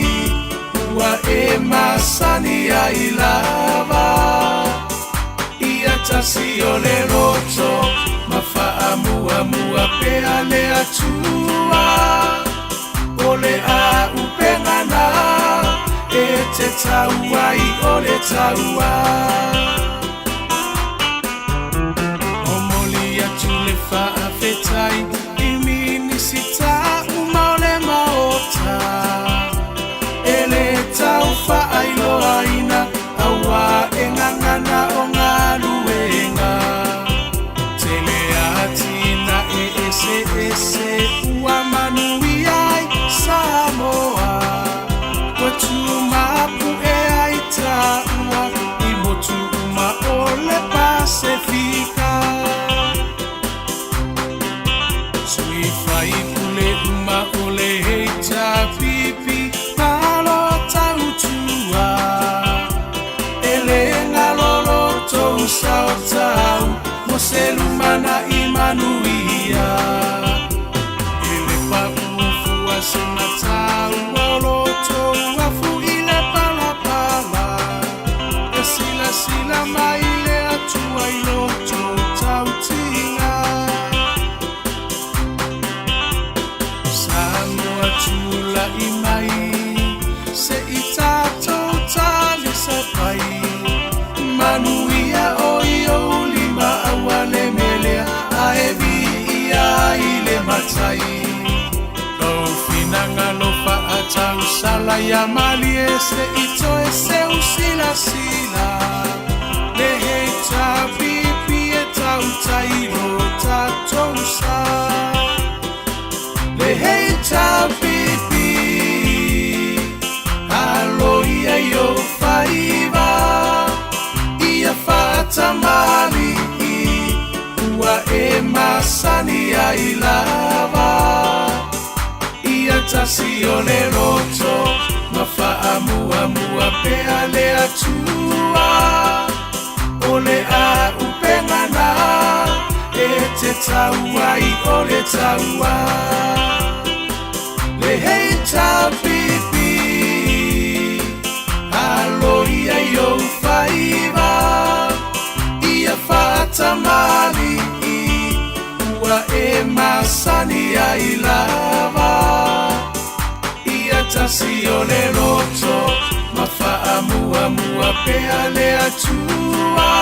ua e masani ai lava ia tasi o le loto ma faamuamua pea le Atua o le aupegana e te tau ai o le taua. Momoli atu le faafetai i Minisita uma o le Maota e lē tau faailoaina auā e gagana o galuega tele atinae eseese ua manuia ai Samoa ua tumapu'e ai taua i motu uma o le Pasefika. Sui faipule uma o le HRPP malo tautua e lē galo lo tou saotau mo se lumana'i manuia e le paufua se matau o lo tou afu i le palapala e silasila mai le Atua i lo tou tautiga. Sala ia malie se i toe seu silasila Le HRPP e tautai lo tatou sa Le HRPP alo ia i ou faiva Ia faatamalii ua e masani ai lava Ia tasi o le loto ma faamuamua pea le Atua O le auupega na e te tau ai o le taua Le HRPP alo ia i ou faiva Ia faatamalii ua e masani ai lava Ia tasi o le loto ma faamuamua pea le Atua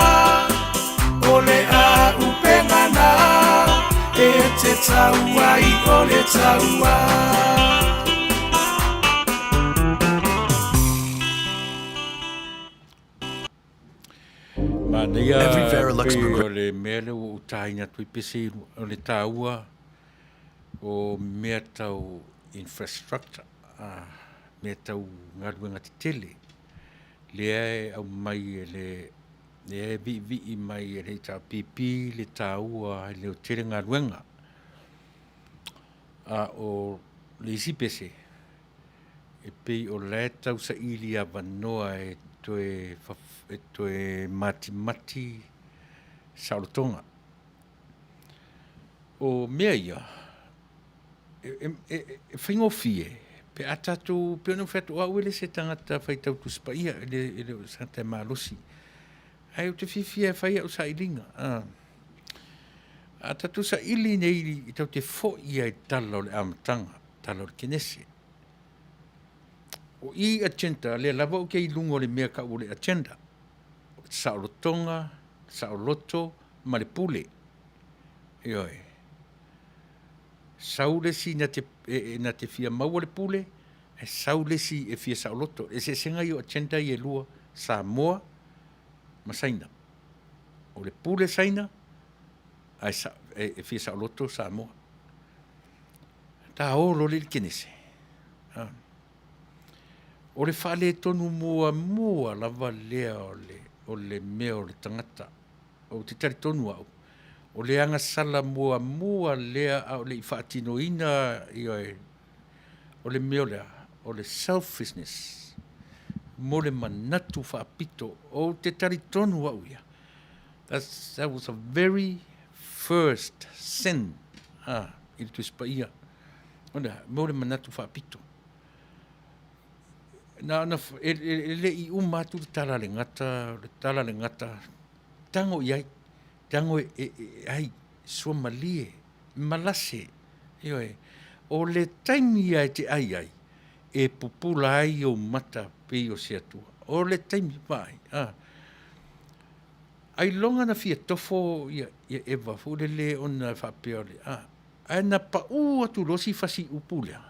O le auupega na e te tau ai o le taua. Manaia pei o le mea lea ua ou taina atu ai pese o le taua o mea tau infrastructure, mea tau galuega tetele lea e aumai e le lea e viivii mai e le HRPP le taua e leotele galuega. A o le isi pese, e pei o la e tausaili avanoa e toe e toe matimati saolotoga. O mea ia, e, e, e faigofie pe a tatou, pei ona ou fai atu, o au e le se tagata faitau Tusi Paia, e le, e le o se tagata e malosi. Ae ou te fiafia e fai au sailiga. A tatou saili nei tatou te foi ai i tala o le amataga, tala o le Kenese. O i agenda, lea lava ou te i luga o le mea tau o le agenda. O le saolotoga, saoloto ma le pule. Ioe. Sau le isi na te, e, na te fia maua le pule, e sau le isi e fia saoloto. E eseesega ia o agenda ia e lua, Samoa ma Saina. O le pule Saina, ae sa, e, e fia saoloto Samoa. Ta o loa lea i le Kenese. O le faaletonu muamua lava lea o le, o le mea o le tagata. Ou te talitonu au, o le agasala muamua lea a o le i faatinoina ia, o le mea o le a? O le selfishness, mo le manatu faapito. Ou te talitonu au ia, that's, that was a very first sin ah, i le Tusi Paia. O le a? Mo le manatu faapito. Na ona, e, e, e le i uma atu le tala a le gata, le tala a le gata, tago i ai, tago e, e, e ai, suamalie, malase, ioe. O le taimi ia e te ai ai, e pupula ai ou mata pei o se Atua. O le taimi, vaai, a. Ailoga na fia tofo ia, ia Eva foi lele ona faapea o le, a. Ae na paʻū atu loa si fasi upu lea,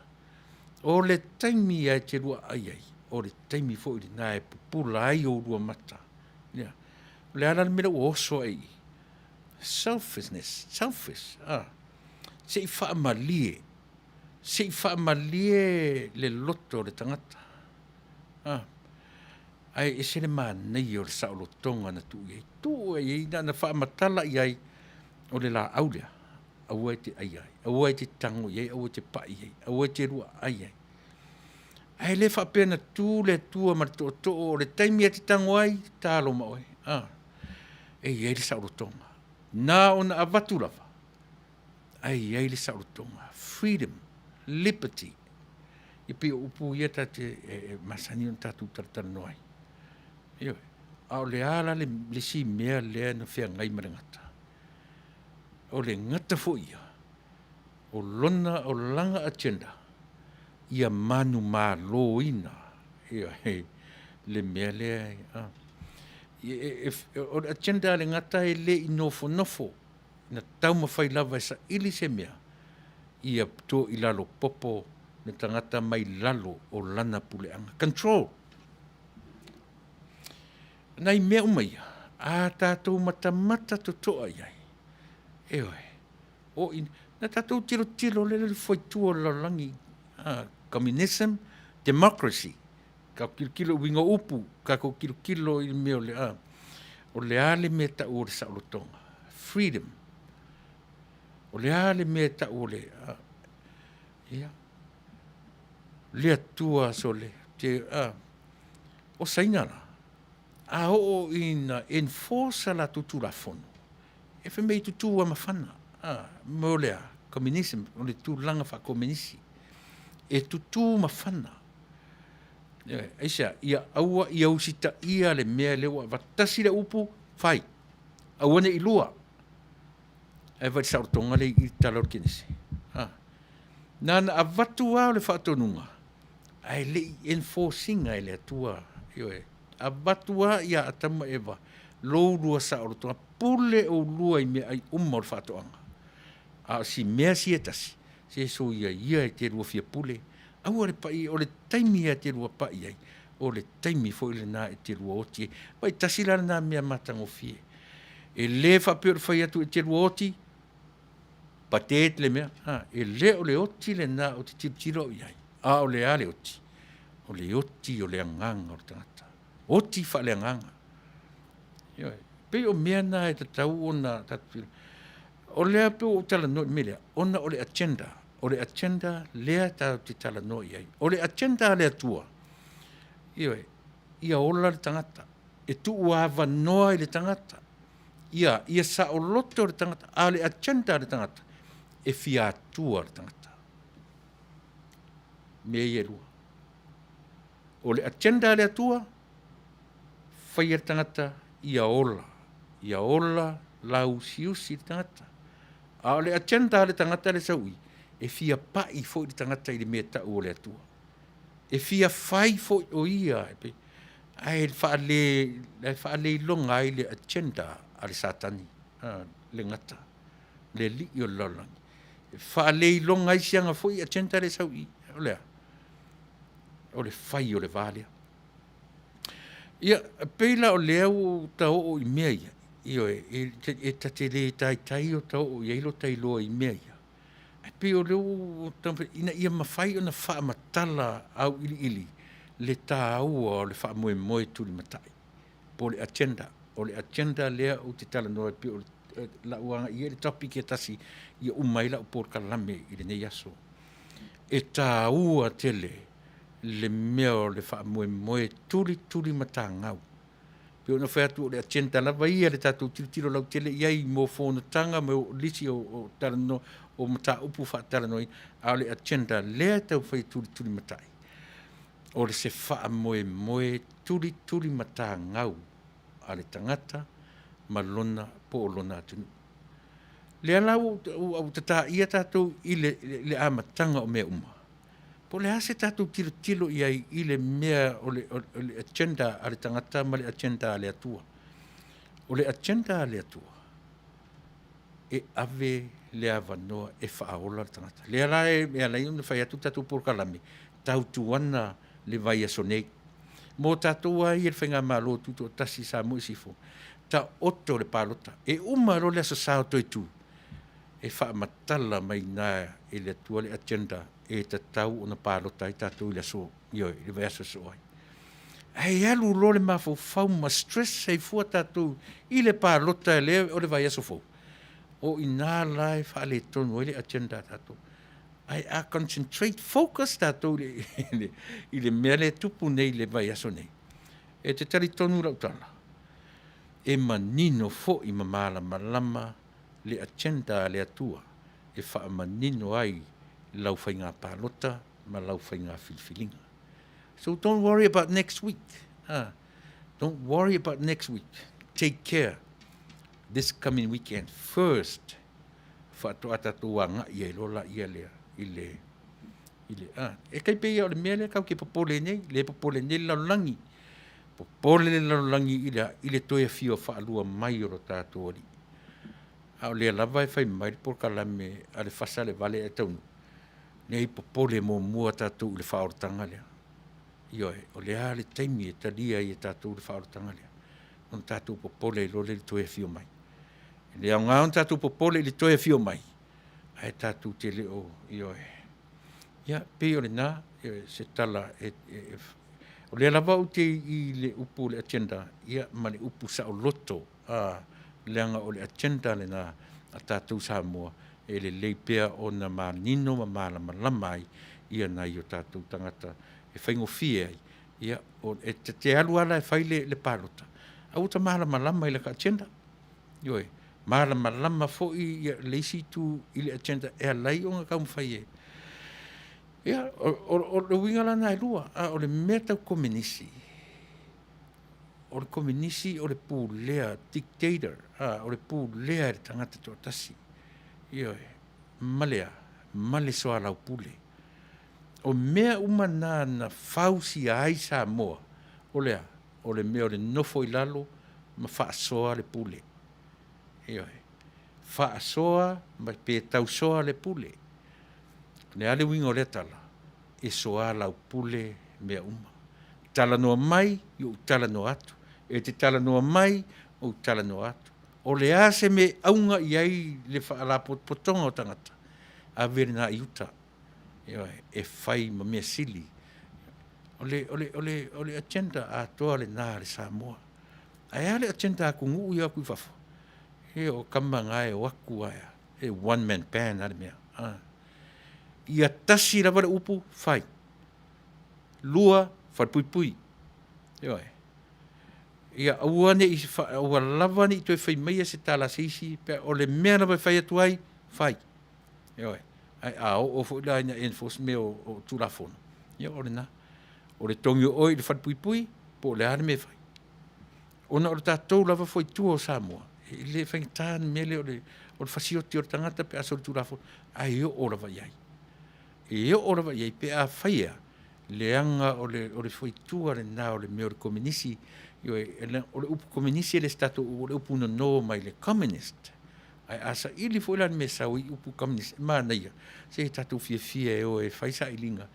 o le taimi ia e te luaai ai, o le taimi foi lena e pupula ai ou lua mata. Ia. O le a la le mea lea ua oso ai i i? Selfishness, selfish, a. Se i faamalie, se i faamalie le loto o le tagata. A. Ae ese le manaia o le saolotoga na tuu i ai. Tuu i ai, na ona faamatala i ai o le laau lea, aua e te aia ai, aua e te tago i ai, aua e te pai i ai, aua e te luaai ai. Ae le faapea na tu le Atua ma le tootoo o le taimi e te tago ai, talo ma oe. Ah, e i ai le saolotoga. Na ona avatu lava, ae i ai le saolotoga. Freedom, liberty. E pei o upu ia ta te e, e masani ona tatou talatalanoa ai. Ioe. A o le a la le, le isi mea lea na feagai ma le gata? O le gata foi ia, o lona, o lana agenda, ia manumaloina, ioe, le mea lea, a. E, e, o le agenda a le gata e le i nofonofo, na taumafai lava e saili se mea, ia to i lalo popo. Le tagata mai lalo o lana puleaga. Control. Nai mea uma ia, a tatou matamata totoa i ai, ioe, o i, na tatou tilotilo lele le fuaitua o le lalolagi, communism, democracy. Tatou tilotilo i uiga o upu, tatou tilotilo i le mea o le a, o le a le mea e tau o le saolotoga, freedom. O le a le mea e tau o le, ia, le Atua sole, te, o Saina la, a oo ina enforce a latou Tulafono, e fai mai e tutu lava ma fana. Mo le a? Communism, o le tulaga faakomenisi. E tutu ma fana. Ioe. Aisea? Ia aua, ia usitaia le mea lea ua avatu. Tasi le upu, fai. Aua ne i lua. Ae vaai i le saolotoga lea i i le tala o le Kenese. A. Na ona avatu lava o le faatonuga, ae le i enforce ina e le Atua. Ioe. Avatu lava ia Atamu ma Eva, lo oulua saolotoga, pule oulua i meaai uma o le faatoaga. A o si mea sia e tasi, se soia ia e te lua fia pule, aua le paia, o le taimi lava e te lua pai ai, o le taimi foi lena e te lua oti ai. Vaai, tasi la lena mea matagofie. E le faapea o le fai atu e te lua oti, patet le mea, a, e le o le oti lena ou te tilotilo au i ai, a o le a le oti? O le oti o le agaga o le tagata, oti faaleagaga. Ioe. Pei o mea na e tatau ona tatou O lea pei ua ou talanoa i le mea lea, ona o le agenda, o le agenda lea tatou te talanoa i ai. O le agenda a le Atua, ioe, ia ola le tagata, e tuuavanoa i le tagata, ia, ia saoloto le tagata, a o le agenda a le tagata, e fia atua le tagata. Mea ia e lua. O le agenda a le Atua, faia le tagata ia ola, ia ola lauusiusi le tagata. A o le agenda a le tagata lea e sau i i, e fia pai foi le tagata i le mea e tau o le Atua. E fia fai foi o ia, ae faaleiloga ai le agenda a le Satani, le gata, le alii o le lalolagi. E faaleiloga ai si ana foi agenda lea e sau i i. O le a? O le fai o le va lea. Ia, e pei la o lea ua ou tau oo i mea ia, ioe, e ta te le taitai ona oo i ai lo ta iloa i mea ia, ae pei o lea ua ou taumafai ina ia mafai ona faamatala auiliili le taua o le faamoemoe tulimatai, po o le agenda. O le agenda lea ou te talanoa ai pei o le a ou agai ia i le topic e tasi ia uma ai lau polokalame i lenei aso. E taua tele le mea o le faamoemoe tulitulimatagau. E pei ona fai atu o le agenda lava ia le tatou tilotilo lautele i ai mo fonotaga ma nisi o talanoa o mataupu faatalanoaina, a o le agenda lea e taumafai e tulitulimatai, o se faamoemoe tulitulimatagau a le tagata ma lona po o lona atunuu. Lea la ua ou tataia tatou i le amataga o mea uma, po o le a se tatou tilotilo i ai i le mea o le agenda a le tagata ma le agenda a le Atua. O le agenda a le Atua, e ave le avanoa e faaola le tagata. Lea la e ala ai ona fai atu le tatou polokalame, tautuana le vaiaso nei. Mo tatou lava ia i le Faigamalo Tutoatasi i Samoa i Sisifo, taoto le palota. E uma loa le Aso Sa o toe tu, e faamatala mai i ina e le Atua le agenda e tatau ona palota ai tatou i le aso, ioe, i le vaiaso e sosoo ai. Ae alu loa le mafaufau ma stress ai fua tatou i le palota lea o le vaiaso fou, o i ina la e faaletonu ai le agenda a tatou. Ae a concentrate, focus tatou i le mea lea e tupu nei i le vaiaso nei, e te talitonu i lau tala, e manino foi ma malamalama le agenda a le Atua e faamanino ai lau faiga palota ma lau faiga filifiliga. So don't worry about next week. Don't worry about next week. Take care this coming weekend. First, faatoa tatou agai ai loa laia lea i le i le a e tai pei o le mea lea tatou te popole nei, le popole nei le lalolagi. Popole le lalolagi i le i le toe afio faalua mai o lo tatou Alii. A o lea lava e fai mai le polokalame a le fasa le vale ae taunuu. Nei popole muamua tatou i le faaolataga lea. Ioe, o le a le taimi e talia ai e tatou le faaolataga lea, ona tatou popole ai loa lea i le toe afio mai. E le aoga ona tatou popole i le toe afio mai, ae tatou te le o, ioe. Ia, pei o lena se tala, o lea lava ou te i le upu o le agenda, ia ma le upu saoloto, leaga o le agenda lena a tatou Samoa, e lelei pea ona manino ma malamalama ai ia nai o tatou tagata e faigofie ai, ia, e te alu lava la e fai le palota, ae ua ta malamalama i lata agenda. Ioe, malamalama foi le isi itu i le agenda e ala ai ona taumafai e… Ia, o le uiga la lena e lua, a o le mea tau Komenisi, o le Komenisi o le pulea, dictator, o le pulea e le tagata e toatasi. Ioe. Ma le a? Ma le soalaupule. O mea uma na na fausia ai Samoa, o le a? O le mea o le nofo i lalo ma faasoa le pule. Ioe. Faasoa pe tausoa le pule. O le a le uiga o lea tala? E soalaupule mea uma. Talanoa mai, ou talanoa atu. E te talanoa mai, ou talanoa atu. O le a se mea e auga i ai le faalapotopotoga o tagata, ave lena i uta, ioe, e fai ma mea sili. O le agenda atoa lena a le Samoa. Ae a le agenda a atunuu ia e o atu i fafo? Se o tama na e o atu lava e one man band lava le mea. Ia tasi lava le upu, fai. Lua, falepuipui. Ioe. Ia aua ne i, aua lava ne i toe fai maia se tala a se isi, o le mea lava e fai atu ai, fai. Ioe. Ae a oo foi la ina enforce mea o Tulafono, ia o lena. O le togi o oe i le falepuipui, po o le a le mea e fai. Ona o le tatou lava fuaitua o Samoa, e le faigata le mea lea o le fasioti o le tagata pe a solitulafono, ae oo lava i ai. E oo lava i ai pe afai e a? Leaga o le fuaitua lena o le mea o le Komenisi. Ioe, o le upu Komenisi e le o se tatou upu o le upu nono mai le communist. Ae a saili foi la i le mea e sau ai upu communist, e manaia, se tatou fiafia e o e fai sailiga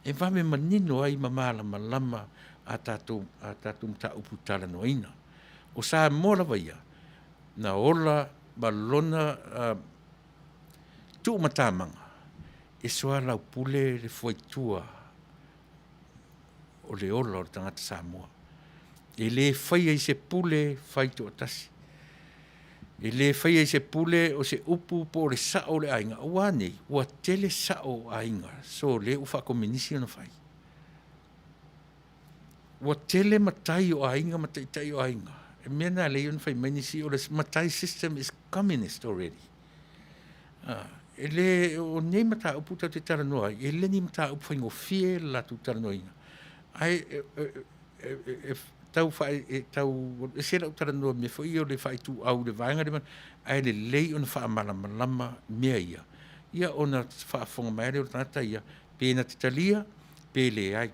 e vave manino ai ma malamalama a tatou mataupu talanoaina. O Samoa lava ia, na ola ma lona tuumatamaga, e soalaupule le fuaitua o le ola o le tagata Samoa. E le faia i se pule faitoatasi, e le faia i se pule o se upu po o le sao o le aiga, aua a nei? Ua tele sao o aiga sole ua faakomenisi ona fai. Ua tele matai o aiga ma taitai o aiga, o le mea lena e ala ai ona fai mai nisi o le matai system is communist already. E le, o nei mataupu tatou te talanoa ai, e le ni mataupu faigofie le latou talanoaina, ae e tau alu ese lau talanoa i mea foi ia o le faaituau i le vaega lea, ae lelei ona faamalamalama mea ia, ia ona faafofoga mai lava lea o le tagata ia, pe na te talia pe leai.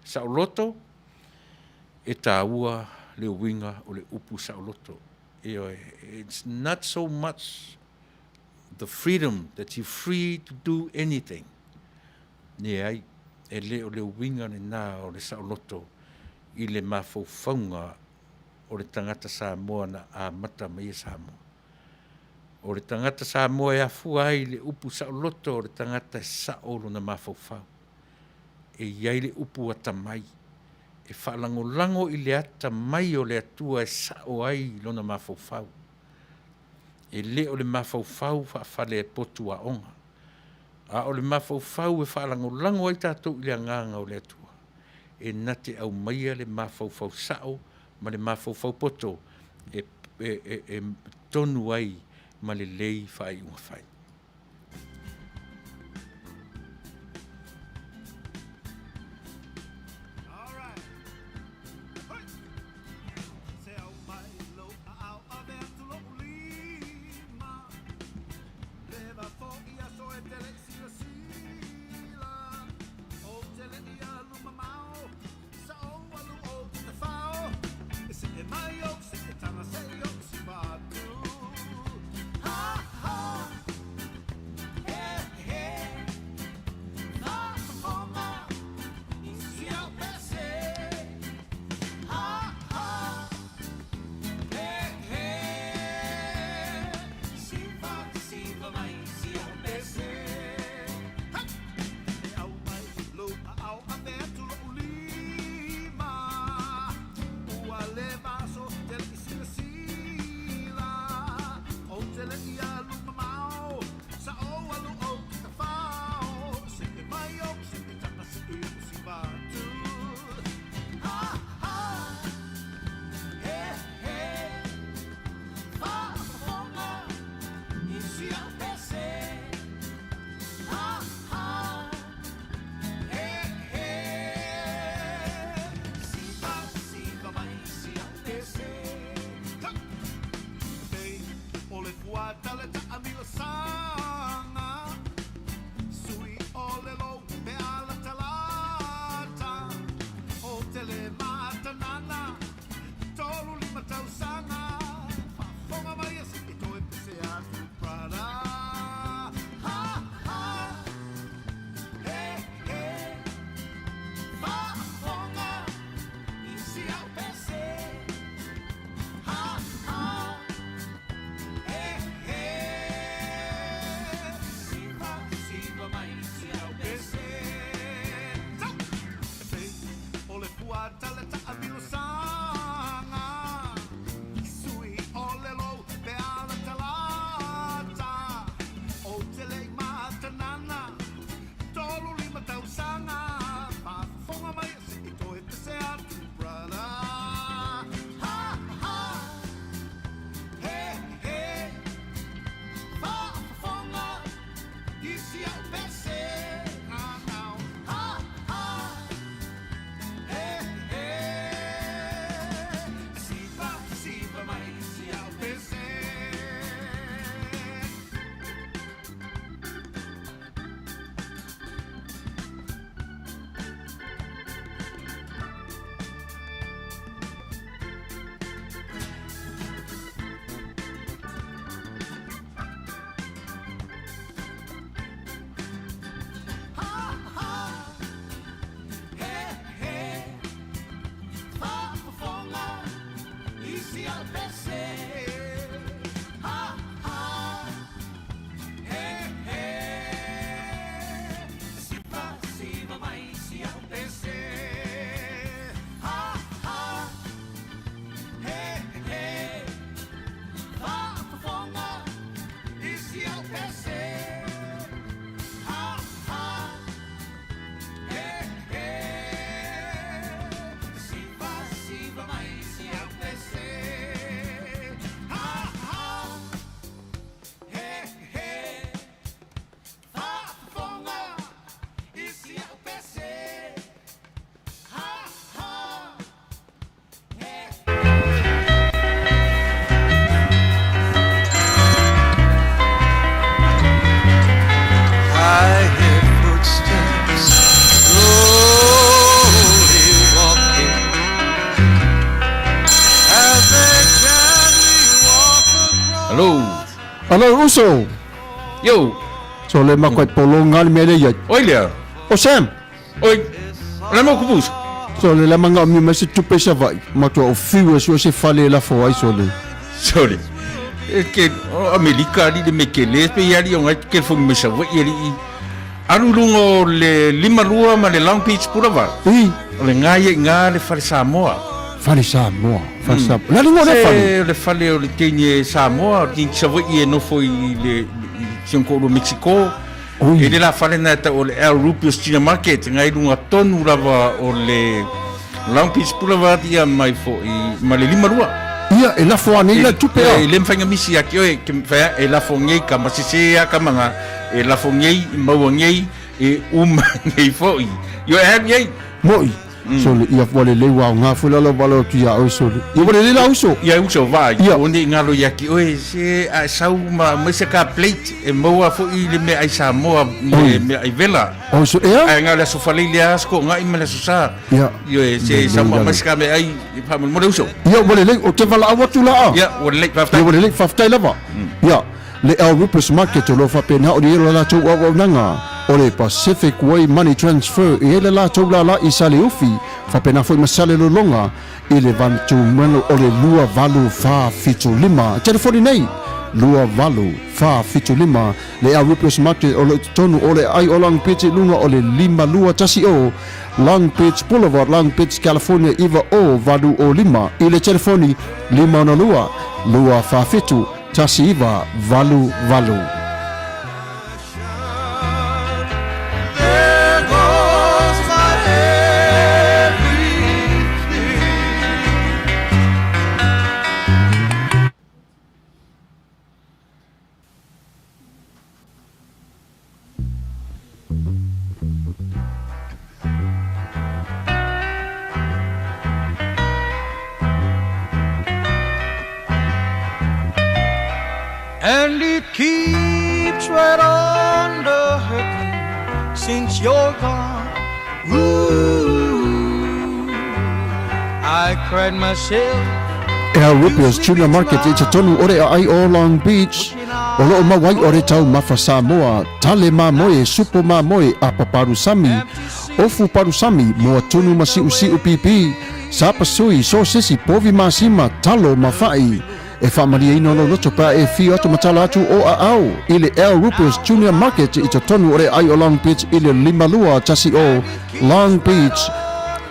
Saoloto, e taua le uiga o le upu saoloto. Ioe, it's not so much the freedom that you free to do anything. Leai, e le o le uiga lena o le saoloto i le mafaufauga o le tagata Samoa na amata mai ai Samoa. O le tagata Samoa e afua ai le upu saoloto o le tagata e sao lona mafaufau. E i ai le upu atamai, e faalagolago i le atamai o le Atua e sao ai lona mafaufau. E le o le mafaufau faafalepotu aoga, a o le mafaufau e faalagolago ai tatou i le Agaga o le Atua, e na te aumaia le mafaufau sao ma le mafaufau poto e tonu ai ma lelei faaiuga fai. Lou uso. Yo. So le makuai pologa le mea lea i ai. Oi lea. O Sam. Oi. O le a mo kupusa? So le la manaomia mai se tupe i Savaii, matua o fiu e sue se fale e lafo ai sole. Sole. E ke o Amerika ali le me kele pe i ali o ngai telefoni mai Savaii ali alu luga o le 52 ma le Long Beach Boulevard. I. O le ngā ia i ngā le fale Samoa. Fale Samoa. Fale Samoa. Le alu le fale. Se le fale o le teine Samoa, o le teine Savaii e nofo i le i si ona toalua Mexico. Oi. E le la fale na e tau o le Al Rupio's China Market, ngai luga tonu lava o le Long Beach Boulevard ia mai foi ma le 52. Ia, e lafo anei la tupe a. E le mafai ona misi ia te oe, ke mafai a, e lafo nei ka masese a ka manga, e lafo nei, e maua nei, e uma nei foi. Ioe, e alu i ai. Moʻi, Sole, ia ua lelei ua aoga foi la lau valaau atu iā oe sole. Ia ua lelei la uso. Ia uso vaai, Ia. ua nei galo ia te oe, se a e sau ma aumai se ka plate e maua foi le meaai Samoa, le meaai vela. Oi so, ea? Ae na o le aso Faleile lava Sikoga'i ma le aso Sa. Ia. Ioe, se sau ma aumai se ka meaai faamolemole uso. Ia ua lelei, ou te valaau atu la a. Ia, ua lelei, faafetai. Ia ua lelei, faafetai lava. Ia, le Al Rupus Market o lo o faapena ona i ai lo latou auaunaga o le Pacific Way Money Transfer e i ai le latou lala i Saleufi, faapena foi ma Salelologa i le vanutumanu o le 2875. Telefoni nei, 2875. Le Al Rupus Market o lo o i totonu o le aai o Long Beach i luga o le 5210 Long Beach Boulevard, Long Beach, California 90805 i le telefoni 562 247 1988. There goes my everything. And it keeps right on the hurting since you're gone. Ooh, I cried myself. El Rupia's Tuna Market i totonu o le aai o Long Beach, o loo maua ai o le taumafa Samoa, tale mamoe, supo mamoe, apa palusami, ofu palusami, moa tunu ma siusiu pipi, sapasui, sosesi, povi masima, talo ma fa'i. E faamalieina lou loto pe a e afio atu ma tala atu o aao i le El Rupia's Junior Market i totonu o le aai o Long Beach i le 5210 Long Beach,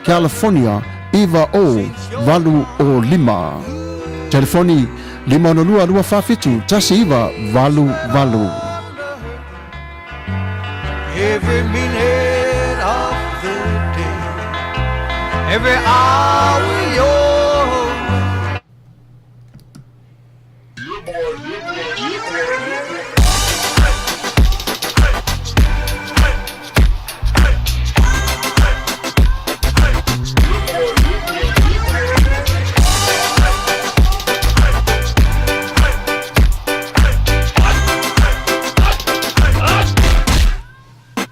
California 90805. Telefoni, 562 247 1988. Every minute of the day, every hour you're away.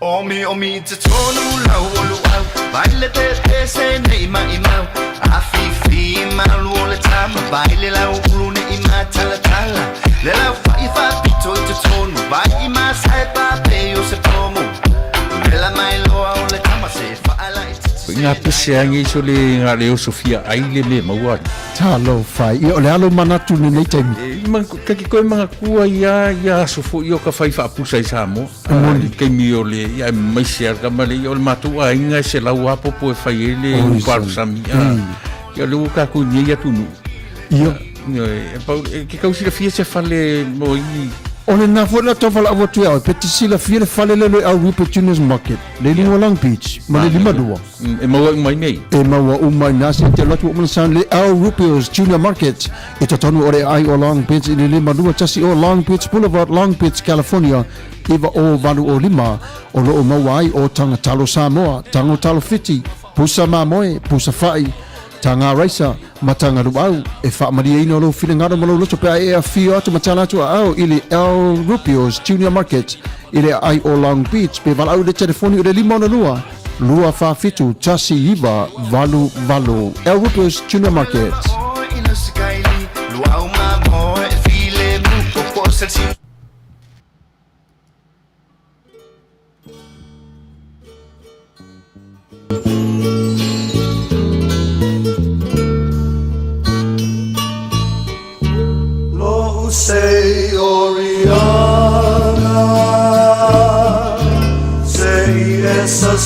Omi omi i totonu lau o luau Vai le te se nei mai mau A fi fi malu o le tama Vai le lau ulu nei ma tala tala Le lau fai fa pito i totonu Vai i ma sai pa pe o se pomu Vela mai loa o le tama se faala i Ko i ngā pese a ngei so le ngā leo Sofia ai le me maua ali. Talofa, ia o le alo manatu i lenei taimi. E, ma, ka ki koe manatua ia, ia aso foi o ka whai whaapusa i Samoa. I taimi o le, ia e maise a kama le, ia o le matou aiga e selau apopo e fai ai le uparusami. Ia o le ua kākou nei atunuu. Ia. E, pau, e, ke kau silafia se fale mo i... O lena foi la tau valaau atu ia oe, pe te silafia le fale lea le au Rupert Junior's Market, le luga o Long Beach, ma le 52. E maua uma i nei. E maua uma i nā se te alu atu o Manasana le Al Rupio's Junior Market i totonu o le aai o Long Beach i le 52 o Long Beach Boulevard, Long Beach, California 90805 o lo o maua ai o Taga Talo Samoa, Tago Talo Fiti, Pusa Mamoe, Pusa Fa'i, Taga Raisa ma Taga Luau. E faamalieina lou finagalo ma lou loto pe a e afio atu ma tala atu aao i le Al Rupio's Junior Market i le aai o Long Beach pe valaau i le telefoni o le 562 247 1988. Al Rupio's Junior Market.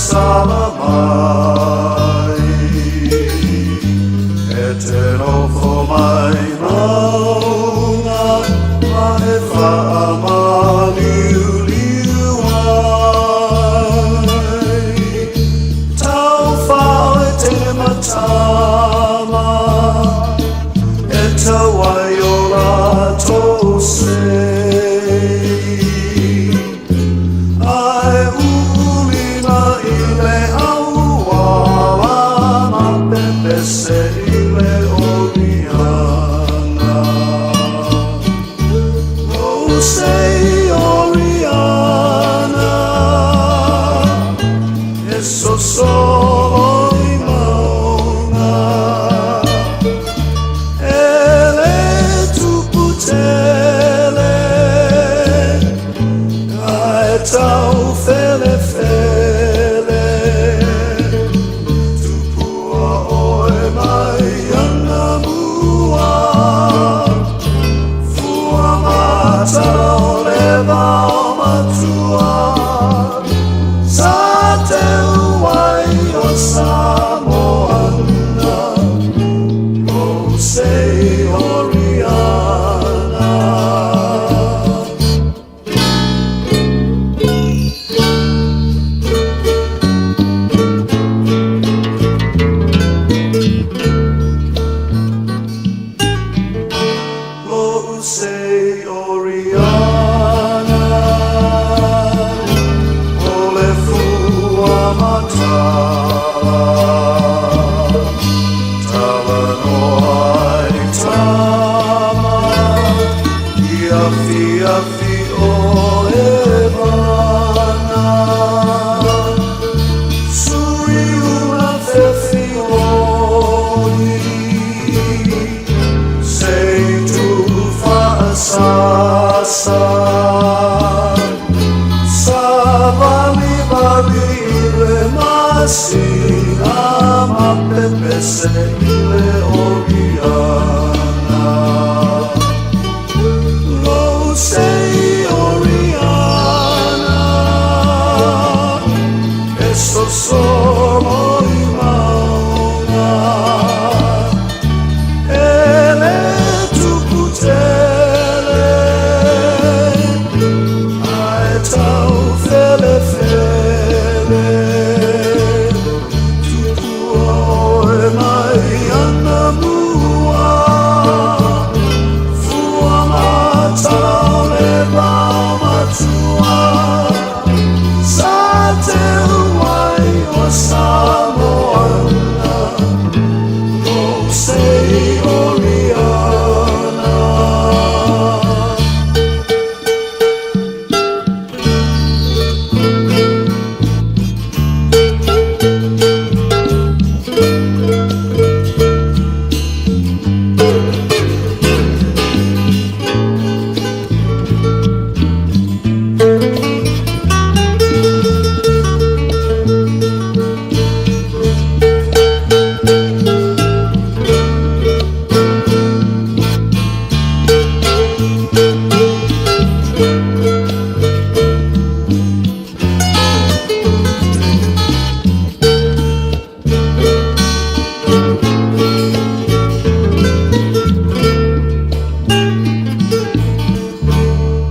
sala mai E te nofo mai maunga Ma e whaamaliuliu ai Tauwhao e te matama E tau ai o latou sei Ae uulina i le auala Ma pepese i le Oriana Oh, say Oriana E sosolo i maunga E le tupu tele Ae tau felefele Tupua oe mai anamua Fua mata o le vao matua Sa teu ai o Samoana Oh, say Oriana. Lo'u sei Oriana O le fua matala Talanoa ai tama I afiafi o Evana Suri una fefioi Sei tu faasasa Savali vali i le masina Ma pepese i le Oriana Lo sei Oriana E sosolo i maunga E le tupu tele Ae tau felefele Tupua oe mai anamua Fua mata o le vao matua Sa teu ai o Samoana Lo sei Oriana.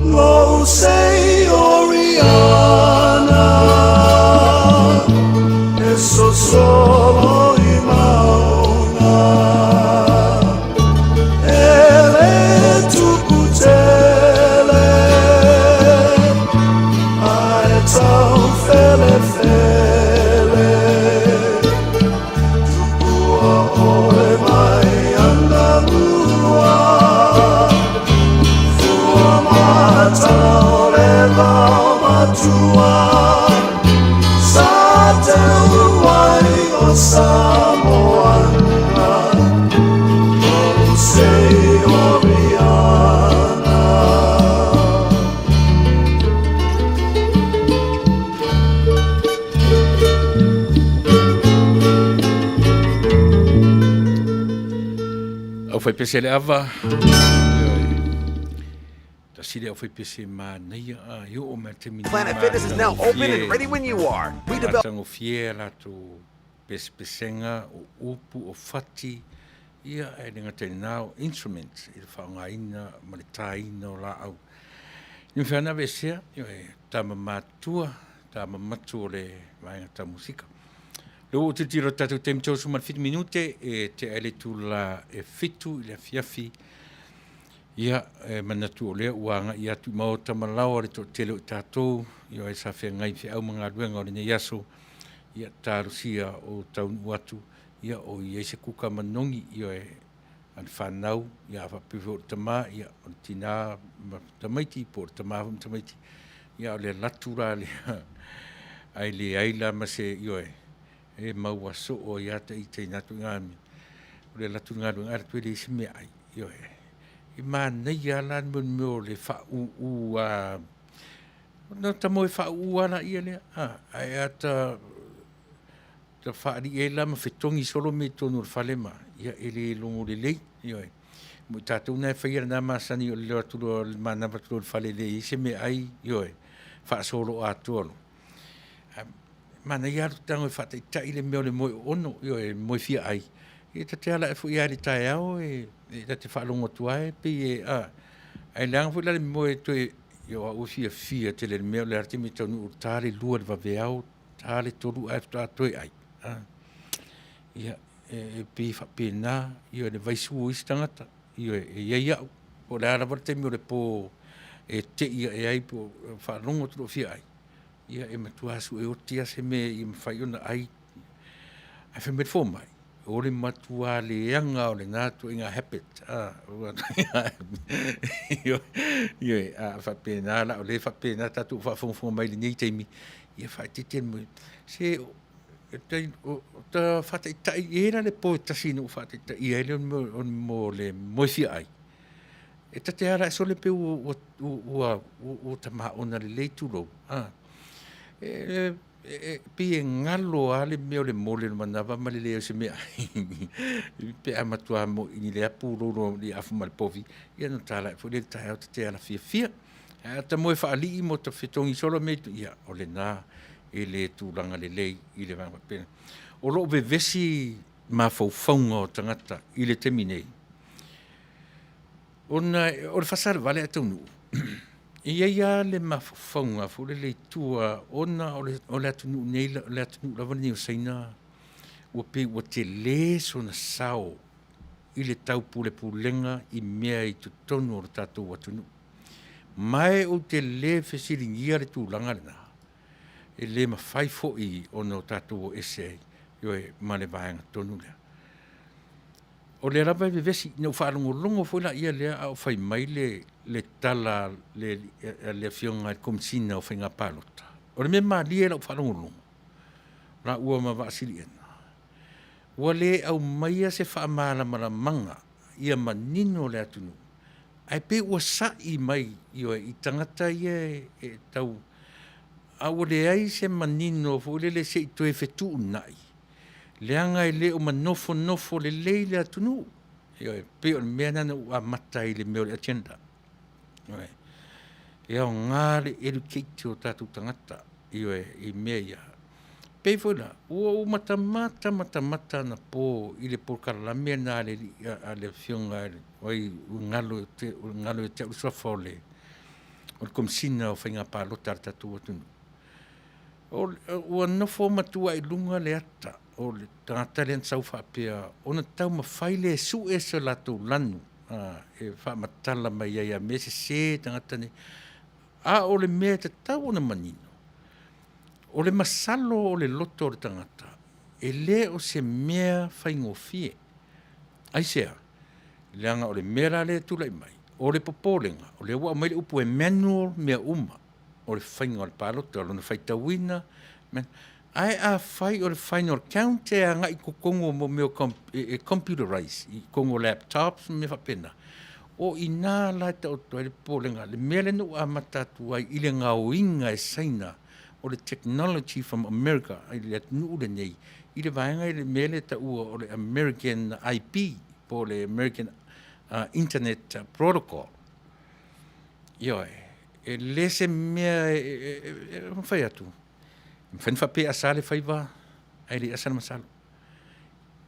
Lo sei Oriana E sosolo i maunga E le tupu tele Ae tau felefele Tupua oe mai anamua Fua mata o le vao matua Sa teu ai o Samoana Lo sei Oriana. Au fai pese le ava. tasi le aufaipese manaia a e oo mai le taimi nei Planet Fitness is now open and ready when you are. We develop matagofie a latou pesepesega, o upu, o fati, ia ae le gata i lena o instruments i le faaaogaina ma le taina o laau. I mafai ona aveesea, ioe, tama matua, tama matua o le vaega tau musika. Lea ua ou tilotilo i le tatou taimi 37 minute e tea ai le itula e 7 i le afiafi. Ia, e manatu o lea ua agai atu i maota ma laoa le toatele o i tatou, ioe, sa feagai i feau ma galuega o lenei aso, ia talosia o taunuu atu, ia o i ai se kuka manogi, ioe, a le fanau, ia a faapea foi o le tama, ia o le tina ma tamaiti, po o le tama foi ma tamaiti, ia a o le alu atu la lea, ae leai la ma se, ioe, e maua soo ai lava ita i na ituaiga mea, o le alu atu i le galuega ae alu atu e leai se meaai, ioe. E manaia lava la le mea o le faauu lava, ona ta moe faauu lava laia lea, ae a ta faalii ai la ma fetogi solo mea i totonu o le fale ma, ia e le logo lelei, ioe. Mo i tatou na e faia lena masani o le alu atu loa o le manava atu loa i le fale e leai ai se meaai, ioe, faasoloatoa loa. Ae manaia lava le tago e faataitai le mea o le moe oono, ioe, le moe fia ai, ia ta te ala ae foi lava i le taeao e ta te faalogo atu lava e pei e, a, ae leaga foi la le moe toe, ia o au e fiafia tele i le mea o le a le taimi e taunuu, ta le 2 i le vaveao, ta le 3 ae faatoa toe ai, a. Ia, e pei e faapena, ia le vaisu o isi tagata, ioe, e i ai au, po o le a lava le taimi o le po e tei ae ai po o faalogo atu loa ua fia ai, ia e matua sueoti lava se mea ia mafai ona ai. Ae fai mai le fomai, o le matua leaga lava o lena ituaiga habit, ioe, a faapena la, o lea e faapena tatou faafogafoga mai i lenei taimi, ia faaeteete le se ta faataitai, e i ai la le po e tasi na ou faataitaia ai le mea o le moe fia ai, e ta te ala ae sole pei ua tamaona lelei tulou, a. E pei e galo lava le mea o le mole o le manava ma le leai o se meaai pe a matua moi i le apu lou i le afu ma le povi, ia ona ta ala ae foi lea i le taeao ta te ala fiafia. Ae a ta moe faalii ma ta fetogi solo mea ia, o lena e le tulaga lelei i le vaega faapena. O lo o vevesi mafaufauga o tagata i le taimi nei, ona o le faasalevale ae taunuu, e i ai lava le mafaufauga foi lele i tua ona o le atunuu nei, o le atunuu lava lenei o Saina ua pei ua tele sona sao i le taupulepulega i mea i totonu o le tatou atunuu. Ma ou te le fesiligia le tulaga lena, e le mafai foi ona o tatou o ese ai, ioe, ma le vaega tonu lea. O lea lava e vevesi, na ou faalogologo foi laia lea a o fai mai le, le tala a le Afioga i le Komesina o Faiga Palota. O le mea malie i lau faalogologo laua ma Vaasiliena, ua le aumaia se faamalamalamaga ia manino le atunuu, ae pei ua sa'i mai, ioe, i tagata ia e tau, a ua leai se manino foi lele se i toe fetuunai, leaga e le o manofonofo lelei le atunuu. Ioe, e pei o le mea lena na ou amata ai i le mea o le agenda. Ioe, e aoga le educate o tatou tagata, ioe, i mea ia. E pei foi la, ua ou matamata matamata anapo i le polokalame lena a le Afioga oi ua galo ia te au le suafa o le Komesina o Faiga Palota a le tatou atunuu. Ua nofo matua i luga le ata o le tagata lea na sau faapea ona taumafai lea e sue so latou lanu e faamatala mai ai a mea sese tagata nei. A o le mea e tatau ona manino, o le masalo o le loto o le tagata, e le o se mea faigofie. Aisea? Leaga o le mea la lea e tulai mai, o le popolega, o lea ua aumai le upu e manual mea uma, o le faiga o le palota, o lona faitauina, ae afai o le final count e agai i totonu o mea e computerize i totonu o laptops ma mea faapena, o i ina la e taoto ai le popolega. Le mea lea na ou amata atu ai i le gaoiga e Saina o le technology from America i le atunuu lenei i le vaega i le mea lea e taua o le American IP po o le American Internet Protocol. Ioe, e le se mea e, e, e, e mafai atu. E mafai ona faapea e asa le faiva, ae le asa le masalo.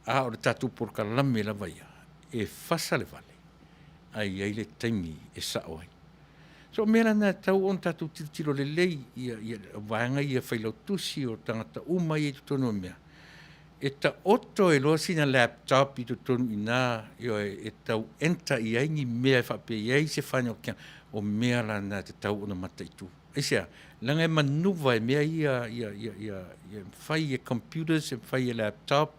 A o le tatou polokalame lava ia, e fasa le vale, ae i ai le taimi e sao ai. So o mea la na e tatau ona tatou tilotilo lelei ia, ia vaega ia failautusi o tagata uma ia i totonu o mea, e taoto ai loa sina laptop i totonu i ina, ioe, e tau enter i ai ni mea e faapea e i ai se final count, o mea la na e tatau ona mataitu. Aisea? Leaga e manuva e mea ia, ia, ia, ia, ia mafai e computers, e mafai e laptop,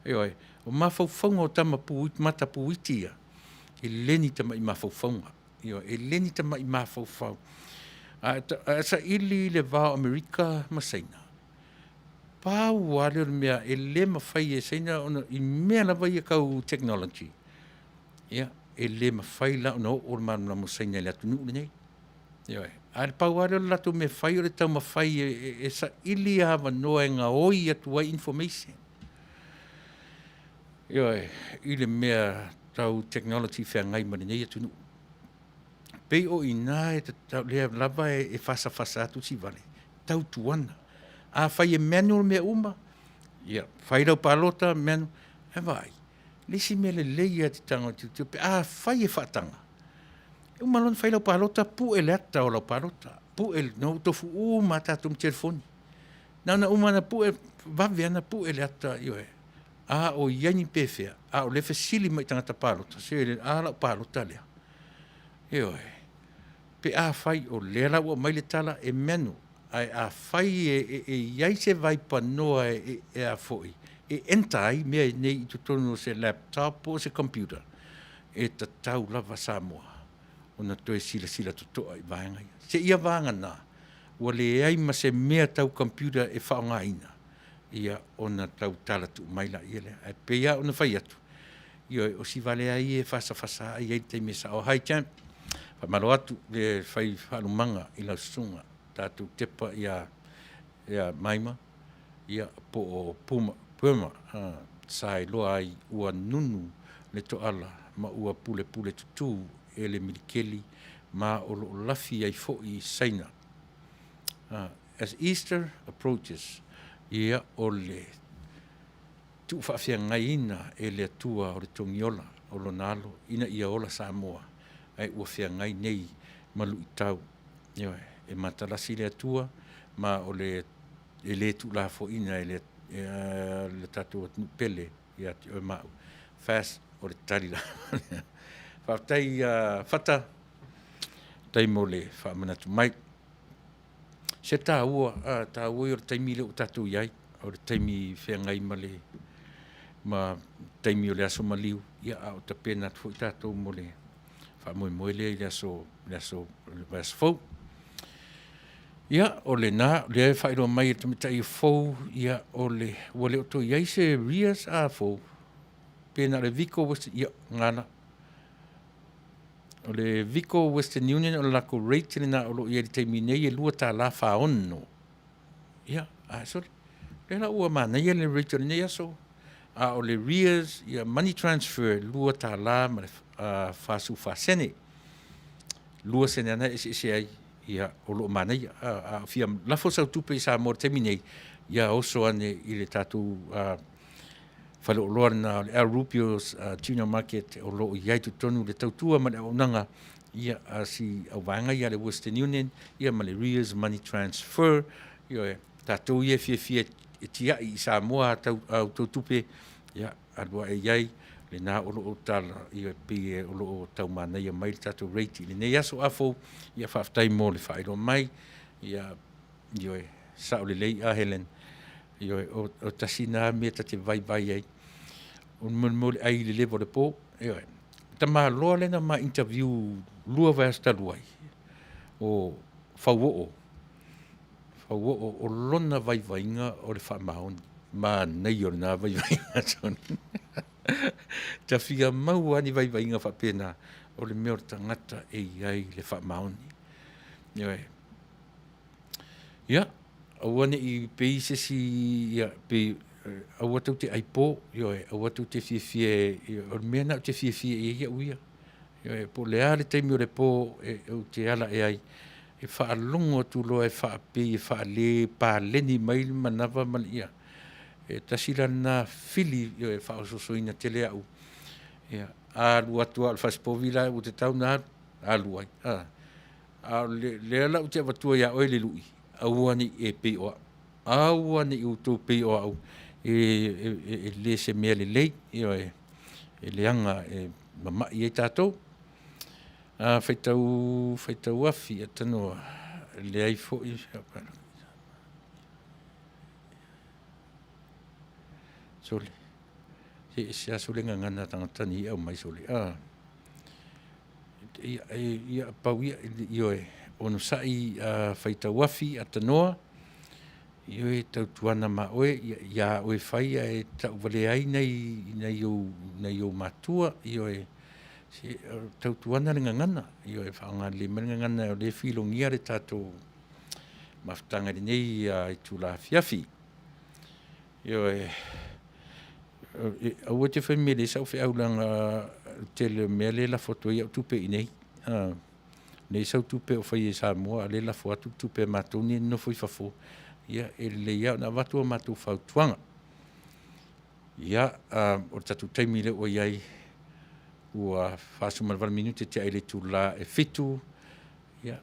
ioe, o mafaufauga o tama pu, mata puiti ia, e le ni tamai mafaufauga. Ioe, e le ni tamai mafaufau. A e saili i le va o Amerika ma Saina, pau lava lea o le mea e le mafai e Saina ona, i mea lava ia tau technology, ia, e le mafai la ona oo le malamalama o Saina i le atunuu lenei. Ioe. A le pau lava lea o le latou mea fai o le taumafai e, e, e saili avanoa e gaoi atu ai information. Ioe, i le mea tau technology feagai ma lenei atunuu. Pei o i ina e tatau, lea lava e, e fasafasa atu si vale, tautuana. Afai e manual mea uma, ia, fai lau palota, manual, ae vaai, le isi mea lelei lava e te tago e tilotilo, pe afai e faataga, e uma loa ona fai lau palota, pue le ata o lau palota, pue, na ua tofu uma lava tatou ma telefoni. Na ona uma ona pue, vave lava ona pue le ata, ioe. A o i ai ni pefea, a o lea e fesili mai i tagata palota, se a lau palota lea? Ioe. Pe afai o lea la ua aumai le tala e manual, ae afai e, e, e i ai se vaipanoa e, e, e a foi, e enter ai mea nei i totonu o se laptop po o se computer, e tatau lava Samoa ona toe silasila totoa i vaega ia. Seia vagana, ua leai ma se mea tau computer e faaaogaina, ia ona tau tala tuu mai laia lea. Ae pei lava ona fai atu, ioe, o si valea ia e fasafasa ai ai le taimi e sao. Hi champ, faamalo atu le fai faalumaga i lau susuga, tatou tepa ia ia Maima, ia po o Puma, Puma, sa iloa ai ua nunu le toala ma ua pulepule tutū e le milikeli ma o lo o lafi ai foi i Saina. As Easter approaches, ia o le tuufaafeagaiina e le Atua o le togiola o Lona Alo ina ia ola Samoa, ae ua feagai nei ma luitau. Ioe, e matalasi le Atua, ma o le e le tuulafoaina e le, e, le tatou atunuu pele ia te oe ma au. Fast, o le tali lava lea. Faafetai Fata, faafetai mo le faamanatu mai. Se taua, taua ia o le taimi lea ua tatou i ai, o le taimi feagai ma le ma taimi o le aso maliu, ia a o tapena atu foi tatou mo le faamoemoe lea i le aso, le aso, le vaiaso fou. Ia, o lena, lea e faailoa mai e le tamaitai fou, ia, o le, ua le o toe i ai se RIAS a fou, pe na o le Vico Western, ia, gala. O le Vico Western Union, o le latou rate lena o lo o i ai i le taimi nei e $2.46. Ia, a sole. Lea la ua manaia le rate o lenei aso. A o le RIAS, ia, money transfer, $2 ma le 44 sene. 2 sene ana e eseese ai, ia, o lo o manaia. A, a fia lafo sau tupe i Samoa i le taimi nei, ia oso ane i le tatou faleoloa lena o le Al Rubio's Junior Market o lo o i ai totonu le tautua ma le auaunaga ia a si auvaega ia a le Western Union ia ma le Ria's Money Transfer. Ioe, tatou ia e fiafia e tiai i Samoa a tau, a outou tupe, ia alu ae i ai lena o lo o tala, ia pei o lo o tau manaia mai le tatou rate i lenei aso afou. Ia faafetai mo le faailoa mai. Ia, ioe, sao lelei a Helen. Ioe, o, o tasi na mea ta te vaivai ai. O le mo le ai i le leva o le po. Ioe. Tamaloa lea na ma interview lua vaiaso talu ai. O Fauoo. Fauoo, o lona vaivaiga o le faamaoni. Manaia o lena vaivaiga, Johnny. Ta fia maua lava ni vaivaiga faapena, o le mea o le tagata e i ai le faamaoni. Ioe. Ia, aua ne i pei se isi, ia, pei, aua tou te ai po, ioe, aua tou te fiafia e, o le mea lena ou te fiafia i ai au ia. Ioe, po o le a le taimi o le po e ou te ala ea ai, e faalogo atu loa e faapei e faale paleni mai le manava ma le, ia, e tasi la lena fili, ioe, e faaosoosoina tele au. Ia, a alu atu lava o le fasipovi la ua tatau ona alu, alu ai, a. A o lea la ou te avatua ia oe le lui, aua ne i e pei o au. Aua ne i outou pei o au, e le se mea lelei, ioe, e leaga e mamai ai tatou. A faitau, faitau afi, atonu e leai foi. Sole, se e ese lava sole gagana a tagata nei e aumai sole, a. Ia, ia, pau ia, ioe, onosai a faitau afi, atanoa, Ioe, tautuana ma oe, ia oe fai ae tauvalea ai nai, nai ou, nai ou matua, ioe, se tautuana le gagana, ioe, faaaoga lelei mai le gagana o lea e filogia le tatou mafutaga i lenei itula afiafi. Ioe, aua e te fai mea e leai sau feau leaga o le tele o mea lea e lafo atu ai au tupe i inei. Leai sau tupe o faia i Samoa a o lea e lafo atu le tupe a matou nei e nonofo i fafo, ia e lelei lava ona avatu a matou fautuaga. Ia, o le tatou taimi lea ua i ai, ua 48 minute tea i le itula e 7, ia,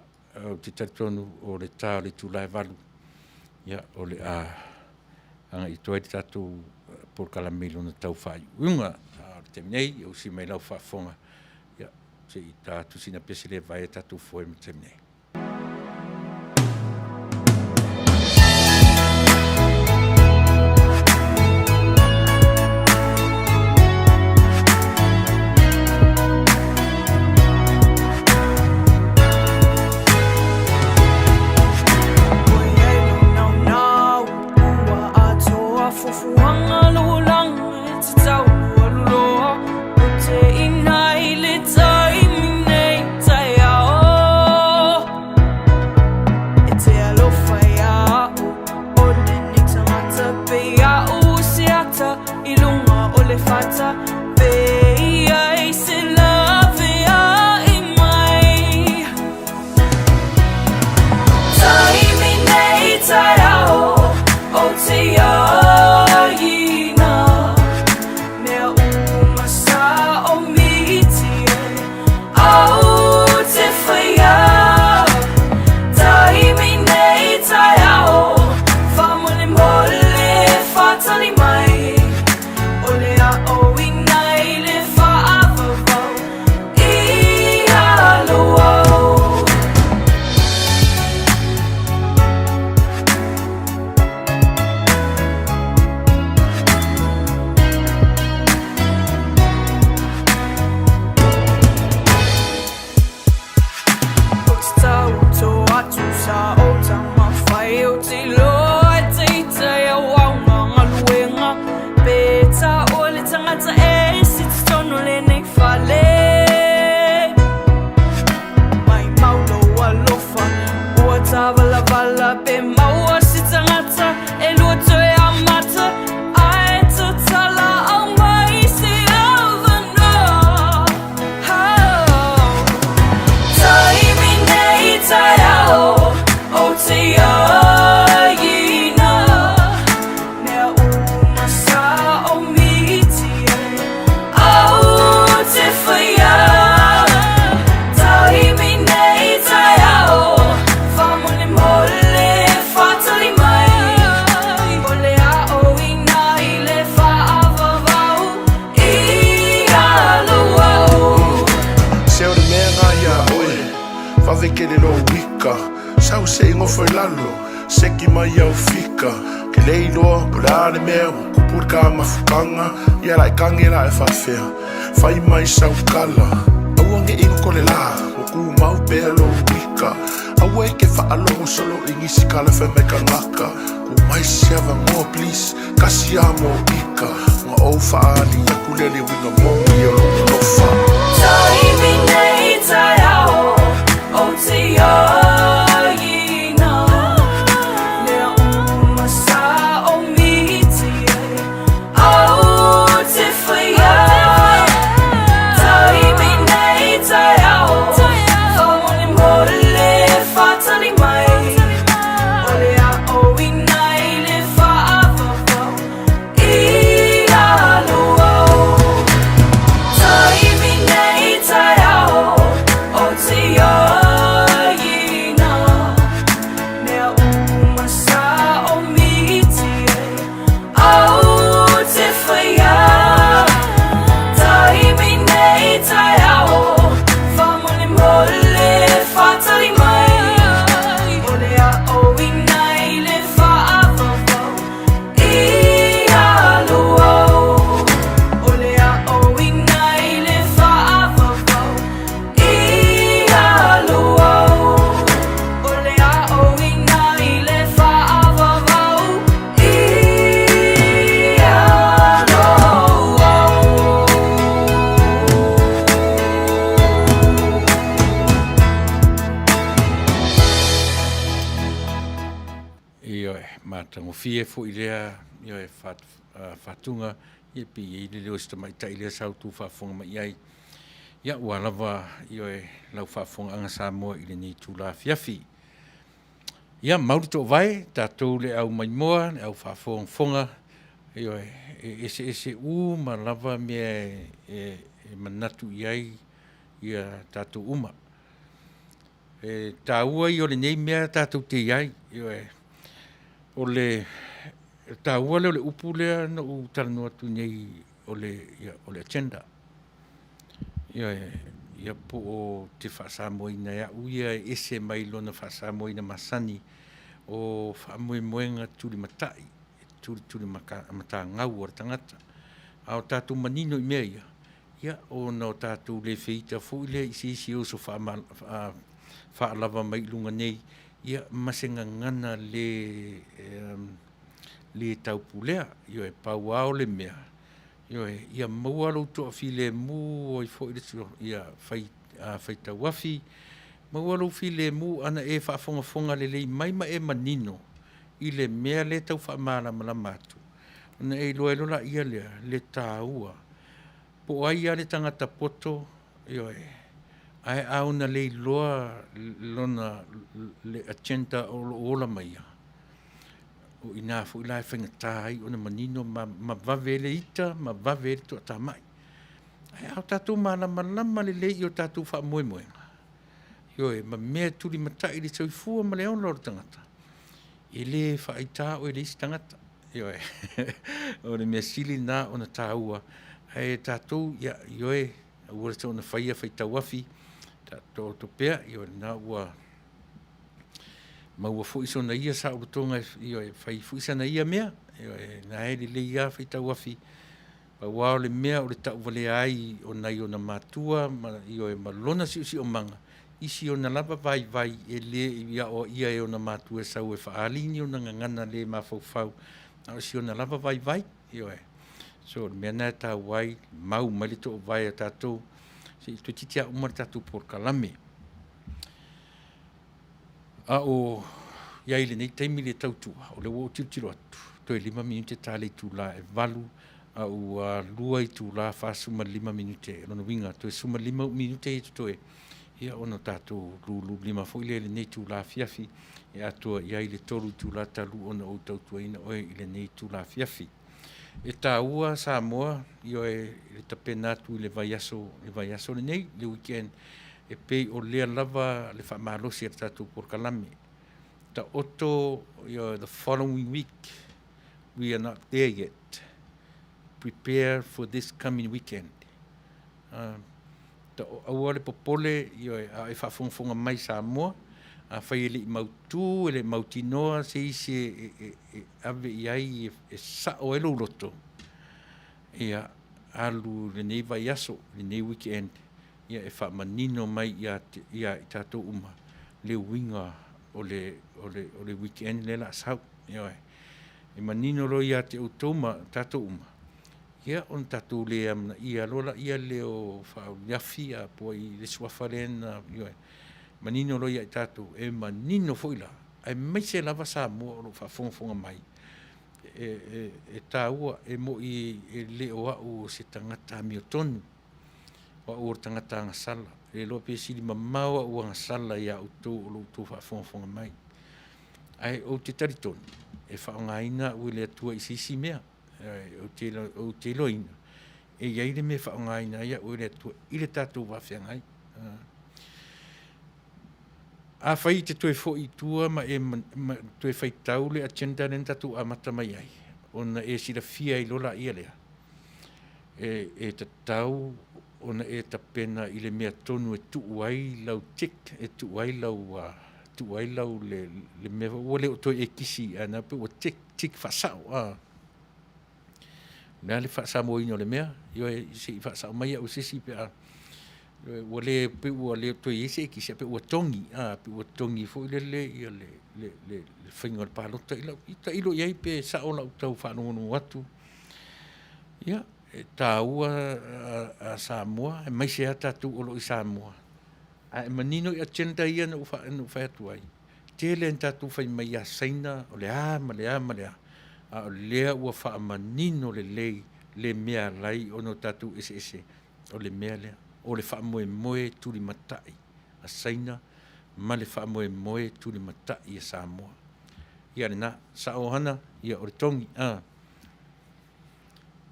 ou te talitonu o le ta o le itula e 8, ia, o le a agai atu ai le tatou polokalame i lona tau faaiuiuga. A o le taimi nei, ia usi mai lau faafofoga, ia, se i ta atu sina pese le vae a tatou foe ma le taimi nei. Se o le mea ngā ia oe, vave kele lo wika, sau se i ngofo i lalo, seki mai au fika, ke le iloa po le a le mea ua kupu le ka mafukanga, ia la e kange la e faafea, fai mai sau kala, aua nge i ngoko le la, ua ku mau pea lo wika, aua e ke faalogo solo i ngisi kala fai mai kangaka, ku mai se avanoa please, kasi a mo ika, nga ou faali aku lea le winga moni o lou alofa. Taimi nei taeao o te aiina Mea uma sa o miti e Au te whaia Taimi nei taeao. faigofie foi lea, ioe, faatuga, ia pe i ai le leo o si tamaitai lea sa outou faafofoga mai i ai. Ia, ua lava, ioe, lau faafofogaaga Samoa i lenei itula afiafi. Ia, mau le toovae, tatou le au maimoa, le au faafogafoga, ioe, e eseese uma lava mea e manatu i ai ia tatou uma. E taua ia o lenei mea tatou te i ai, ioe, o le taua lea o le upu lea na ou talanoa atu nei o le agenda. Ioe, ia po o te faa-Samoaina e au ia e ese mai lona faa-Samoaina masani o faamoemoega tulimatai, tulitulimatagau a le tagata. A o tatou manino i mea ia, ia ona o tatou le feita foi lea i se isi oso faalava mai i luga nei, ia ma se gagana le le taupulea. Ioe, pau lava o le mea, ioe, ia maua lou toafilemu ai foi le ia faitauafi, maua lou filemu ana e faafogafoga lelei mai ma e manino i le mea lea e tau faamalamalama atu, ona e iloa ai loa lea le taua po o ai lava le tagata poto, ioe, ae a ona le iloa lona le agenda o lo o ola mai ai, o i ina foi la e faigata ai ona manino ma vave ai le ita ma vave ai le toatamai. Ae a o tatou malamalama lelei i o tatou faamoemoega, ioe, ma mea e tulimatai i le soifua ma le ola o le tagata, e le faaita oe e le isi tagata. Ioe. O le mea sili lena ona taua, ae tatou, ia, ioe, aua le soona faia faitauafi, taoto pea, ioe, lena ua maua foi sona ia saolotoga e fai foi sana ia mea, ioe, na e lelei lava faitauafi, pau lava o le mea o le tauvalea ai o nai ona matua ma, ioe, ma lona siosiomaga i si ona lava vaivai e le i aoaia e ona matua e sau e faaali ni ona gagana le mafaufau, a o si ona lava vaivai, ioe. So, o le mea lena e taua ai, mau mai le toovae a tatou, se i toeitiiti lava uma le tatou polokalame. A o i ai i lenei taimi le tautua, o lea ua ou tilotilo atu, toe 5 minute ta le itula e 8, a ua 2 itula 45 minute. O lona uiga, toe 15 minute ia totoe, ia ona tatou lululima foi lea i lenei itula afiafi e atoa i ai le 3 itula talu ona ou tautuaina oe i lenei itula afiafi. E taua Samoa, ioe, le tapena atu i le vaiaso, le vaiaso lenei, le weekend, e pei o lea lava le faamalosi a le tatou polokalame. Taoto, ioe, the following week, we are not there yet. Prepare for this coming weekend. Aua le popole, ioe, a e faafogafoga mai Samoa, afai e le i mautū, e le i mautinoa se isi e ave i ai e sao ai lou loto, ia, alu i lenei vaiaso, lenei weekend, ia e faamanino mai ia i tatou uma le uiga o le weekend lea o le a sau. Ioe. E manino loa ia te outou ma tatou uma, ia ona tatou le amanaia loa laia lea o Faauliafi a po o ai le suafa lea na, ioe, manino loa ia i tatou, e manino foi la, aemaise lava Samoa o lo o faafogafoga mai, e taua, e moni e le o au o se tagata amiotonu, o au o le tagata agasala, e le iloa pe sili mamao au agasala ia outou o lo outou faafogafoga mai. Ae ou te talitonu, e faaaogaina au e le Atua i se isi mea. Ou te iloaina, e i ai le mea e faaaogaina ai au e le Atua i le tatou vafeagai. Afai e te toe foi i tua ma e toe faitau le agenda lea na tatou amata mai ai, ona e silafia ai loa laia lea, e tatau ona e tapena i le mea tonu e tuu ai lau tick, e tuu ai lau, tuu ai lau le, le mea ua le o toe e kisi, ae na pei ua tick, tick faasao. O le a le faasamoaina o le mea, ioe, se i faasao mai au e se isi pe a, ua le, pei ua le toe i ai se ekisi, ae pei ua togi, a, pei ua togi foi lele ia le, le, le, le faiga o le palota i lau, tailo i ai pe sao lau tau faalogologo atu. Ia, e taua a Samoa, aemaise lava tatou o lo o i Samoa, ae manino i agenda ia na ou fai atu ai, tele ina tatou fai mai ia Saina o le a ma le a ma le a. A o lea ua faamanino lelei le mea alai ona o tatou eseese, o le mea lea, o le faamoemoe tulimatai a Saina ma le faamoemoe tulimatai a Samoa. Ia lena, sao Hana, ia o le togi, a.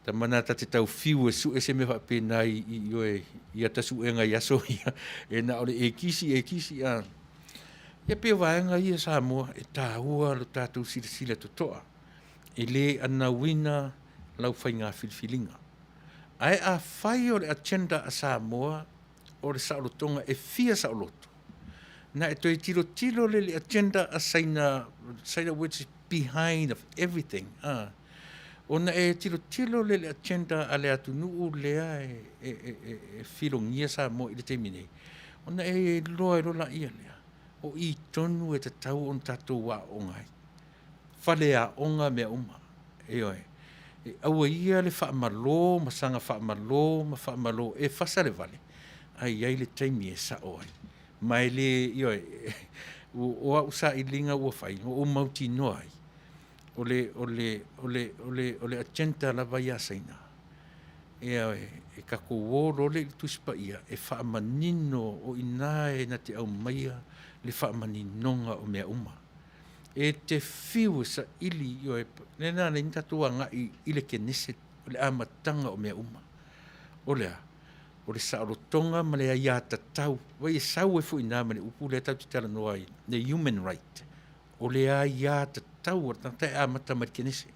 Tama na ta te tau fiu e sue se mea faapena i, i, i oe, i ata suega i aso ia, e na o le e kisi, e kisi, a. Ia pei o vaega ia Samoa e taua lo tatou silasila totoa, e le anauina lau faiga filifiliga. Ae afai o le agenda a Samoa o le saolotoga e fia saoloto, na e toe tilotilo lea i le agenda a Saina, Saina which is behind of everything, a, ona e tilotilo lea i le agenda a le atunuu lea e, e, e, e filogia Samoa i le taimi nei, ona e iloa ai loa laia lea, o i tonu e tatau ona tatou aooga ai. Faleaoga mea uma. Ioe. E aua ia le faamalo ma saga faamalo ma faamalo e fasa le vale, ae i ai le taimi e sao ai. Ma e le, ioe, o au sailiga ua fai, ua ou mautinoa ai, o le, o le, o le, o le, o le agenda lava ia a Saina, ioe, e tatou o loa lea i le Tusi Paia e faamanino, o i ina e na te aumaia le faamaninoga o mea uma. E te fiu e saili, ioe, lea na ala ai ona tatou agai i le Kenese, o le amataga o mea uma. O le a? O le saolotoga ma le aiatatau. Vaai e sau ai foi i ina ma le upu lea tatou te talanoa ai, le human right. O le aiatatau a le tagata e amata mai i le Kenese.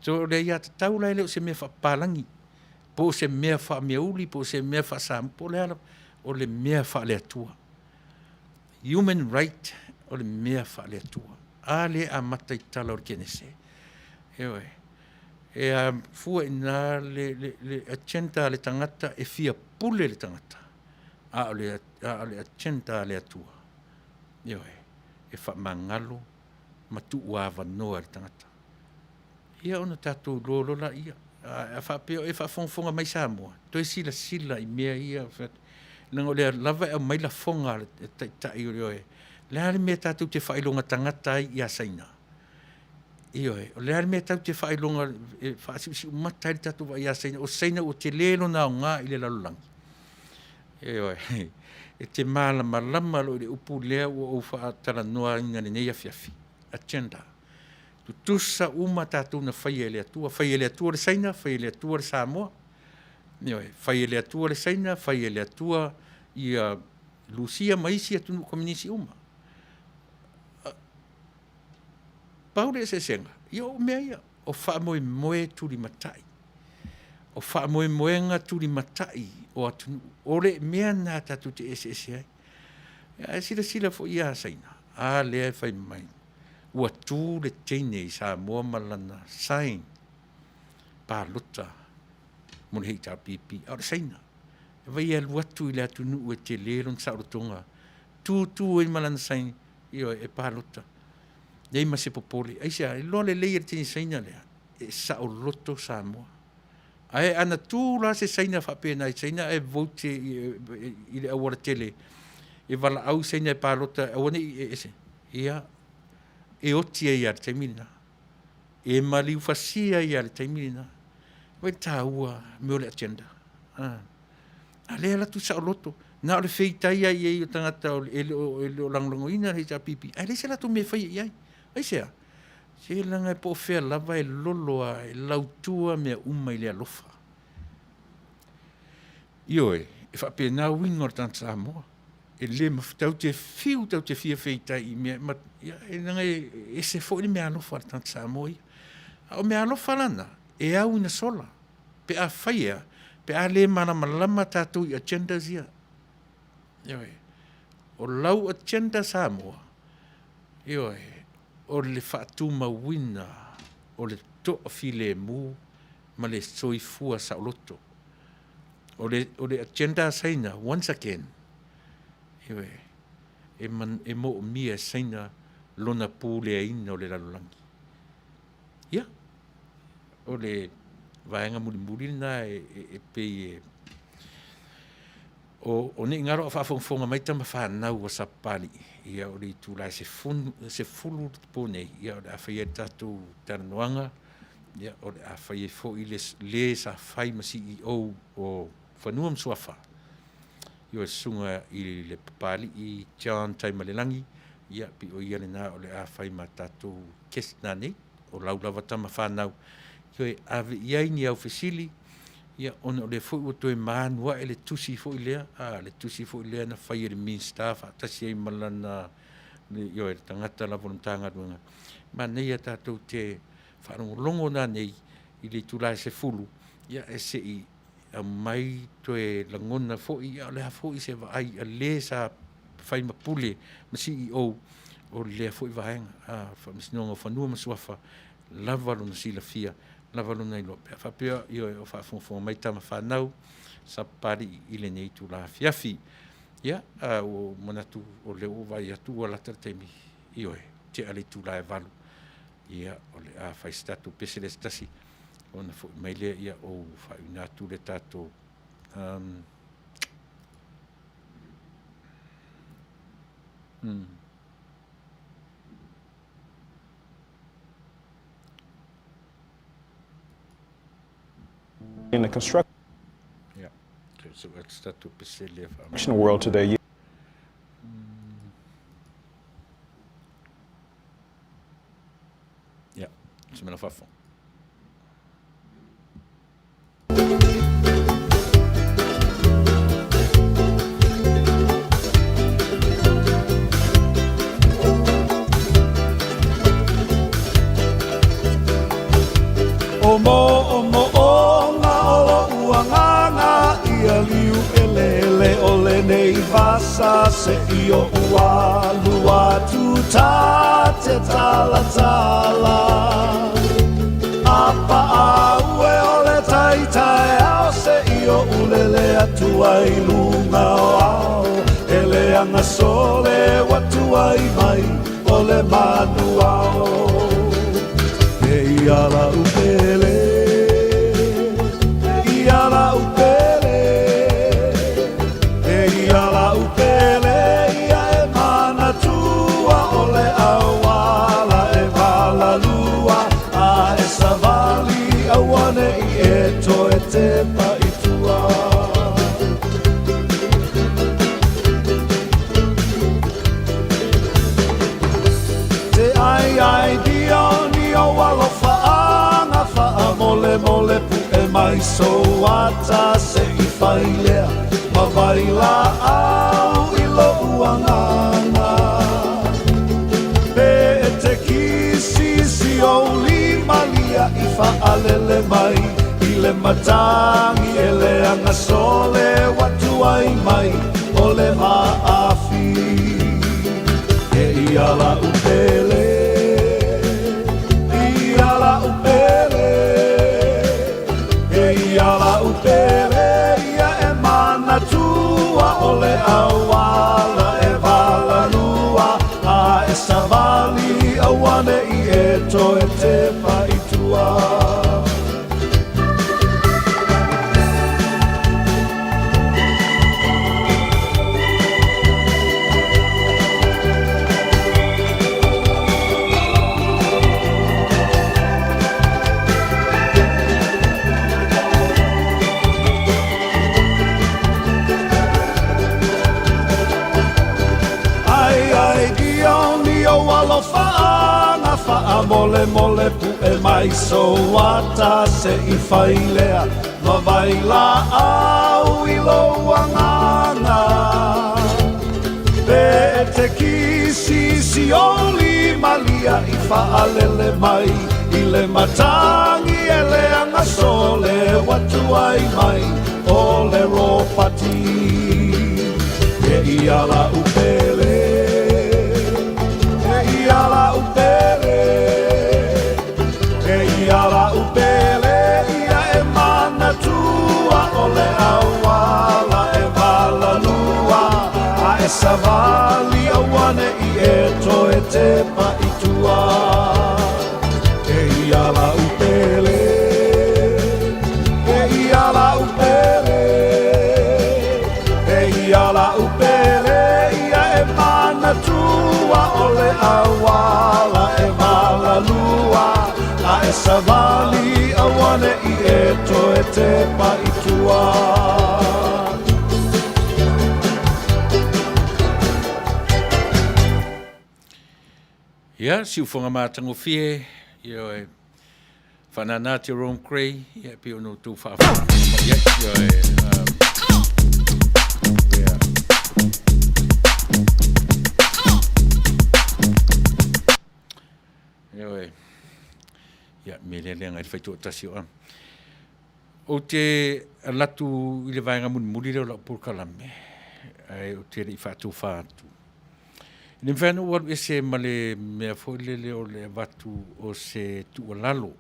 So o le aiatatau la e le o se mea faapapalagi, po o se mea faameauli, po o se mea faasamoa, po o le a lava, o le mea faale-Atua. Human right o le mea faale-Atua. A lea e amata i tala o le Kenese. Ioe. E a fua i ina le, le, le agenda a le tagata e fia pule le tagata, a o le, a o le agenda a le Atua. Ioe. E faamagalo ma tuuavanoa i le tagata. Ia ona tatou iloa loa laia. A faapea o e faafogafoga mai Samoa, toe silasila i mea ia, leaga o lea lava e aumai lafoga a le taitai o le oe. O le a le mea tatou te faailoga tagata ai ia Saina? Ioe, o le a le mea tatou te faailoga e faasiusiumata ai le tatou vaai ia Saina? O Saina ua tele lona aoga i le lalolagi. Ioe, e te malamalama loa i le upu lea ua ou faatalanoaina i lenei afiafi, agenda. Tutusa uma tatou na faia e le Atua. Fai e le Atua le Saina, fai e le Atua le Samoa. Ioe, fai e le Atua le Saina, fai e le Atua ia Lusia ma isi atunuu kominisi uma. Pau le eseesega, ia o mea ia, o faamoemoe tulimatai. O faamoemoega tulimatai o atunuu. O le mea lena tatou te eseese ai. Ae silasila foi ia Saina, a lea e fai mai, ua tu le teine i Samoa ma lana sign palota mo le HRPP, a o le Saina. E vai e alu atu i le atunuu e tele lona saolotoga, tu tu ai ma lana sign, ioe, e palota. Leai ma se popole. Aisea? E iloa lelei e le teine Saina lea, e saoloto Samoa. Ae ana tu la se Saina faapena i Saina ae vote i le aualatele e valaau Saina e palota aua ne i ese, ia, e oti ai lava i le taimi lena. E maliufasia ai lava i le taimi lena. Vaai i le taua mea o le agenda. A, a lea e alu atu saoloto, na o le feitai lava i ai o tagata e le o, e le o lagolagoina le HRPP, ae leai se latou mea e faia i ai. Aisea? Se leaga po o fea lava e lolo a e lautua mea uma i le alofa. Ioe, e faapena uiga o le tagata Samoa. E le mafai, tatou te fiu tatou te fia feitai i mea, ma, ia, leaga e ese foi le meaalofa a le tagata Samoa ia. A o meaalofa la na, e au ina sola, pe afai e a, pe a le malamalama tatou i agendas ia. Ioe, o lau agenda Samoa, ioe, o le faatumauina o le toafilemu ma le soifua saoloto. O le, o le agenda a Saina, once again, ioe, e, man, e moomia e Saina lona puleaina o le lalolagi. Ia, o le vaega mulimuli lena e, e, e pei e O, o nei galo a faafogafoga mai tama fanau a Sapapalii, ia o le itula e sefunu, sefulu le po nei, ia o le a faia ai le tatou talanoaga, ia o le a fai ai foi le, le sa fai ma CEO o Fanua ma Suafa, ioe, susuga i le Papalii John Taimalelagi, ia pei o ia lena o le a fai ma tatou guest nanei, o lau lava tama fanau, ioe, ave i ai ni au fesili, ia ona o lea foi ua toe manu ae le tusi foi lea, a, le tusi foi lea na fai e le Minisita faatasi ai ma lana, ioe, le tagata lava o le Matagaluega. Manaia tatou te faalogologo nanei i le itula e 10, ia e se i aumai toe lagona foi, ia o le a foi se vaai a le sa fai ma pule ma CEO o lea foi vaega, a, Faamasinoga o Fanua ma Suafa, lava lona silafia, lava lona iloa. Pe a faapea, ioe, o faafogafoga mai tama fanau, Sapapalii i lenei itula afiafi. Ia, a, ua ou manatu o lea ua ou vaai atu ua lata le taimi, ioe, tea le itula e 8. Ia, o le a fai se tatou pese lea se tasi, ona foi mai lea, ia, ou faaiuina atu le tatou, um, In the construction Ia, so atu se tatou pese lea faa- world today, you Ia, se mea faafofoga. O moʻomoʻoga o loʻu agaga ia liu ʻeleʻele o lenei vasa se i oʻu alu atu ta te talatala A paʻau e o le tai taeao se i oʻu lele atu ai i luga o ao E leaga sole ua tuai mai o le manu ao E ia la'u pele, e ia la'u pele, e ia la'u pele ia e manatua o le auala e valalua a e savali auane'i e toe tepa i tua. Te ai ai dio ni o alofaaga faamolemole puʻe mai sou ata se i fai lea ma vailaau i loʻu agaga. Pe e te kisi si ou lima lia i faalele mai i le matagi e leaga sole ua tuai mai o le vaafi. E ia la'u pele, ia la'u pele, e ia la'u pele ia e manatua o le auala e valalua a e savali auane'i e toe tepa i tua. Ai ai dio ni o alofaaga faamolemole puʻe mai sou ata se i fai lea ma vailaau i lou agaga. Pe e te kisi si ou lima lia i faalele mai i le matagi e leaga sole ua tuai mai o le ropati. E ia la'u pele, e ia la'u pele, e ia la'u pele ia e manatua o le auala e valalua a e savali auane'i e toe tepa i tua. E ia la'u pele, e ia la'u pele, e Savali aua ne i e toe tepa i tua. Ia, siufoga matagofie, ioe, faanana Jerome Gray, ia, e pei ona outou faafogafoga mai ai, ioe, um, ia. Ioe, ia, me lea lea ngai le faitoatasi o a. Ou te alu atu i le vaega mulimuli lea o lau polokalame, ae ou te le i faatofa atu. E le mafai ona ou alu ese ma le mea foi lele o le avatu o se tuualalo. O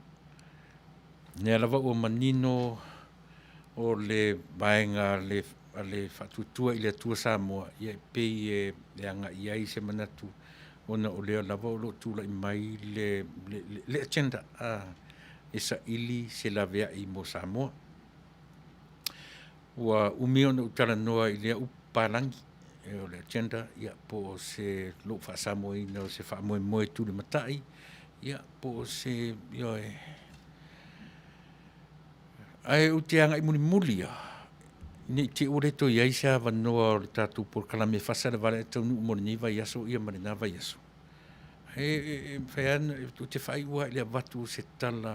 lea lava ua manino o le vaega a le Faatuatua i le Atua Samoa, ia e pei e agai i ai se manatu ona o lea lava o lo o tulai mai le agenda e saili se laveai mo Samoa. Ua umi ona ou talanoa i lea upu palagi, o le agenda ia po o se lou faa-Samoaina o se faamoemoe tulimatai, ia po o se, ioe. Ae ou te agai mulimuli lava, ne i te i ua le toe i ai se avanoa o le tatou polokalame e faasalevale ae taunuu mo lenei vaiaso ia ma lena vaiaso. E mafai lava ona, ou te faaiu lava i le avatu o se tala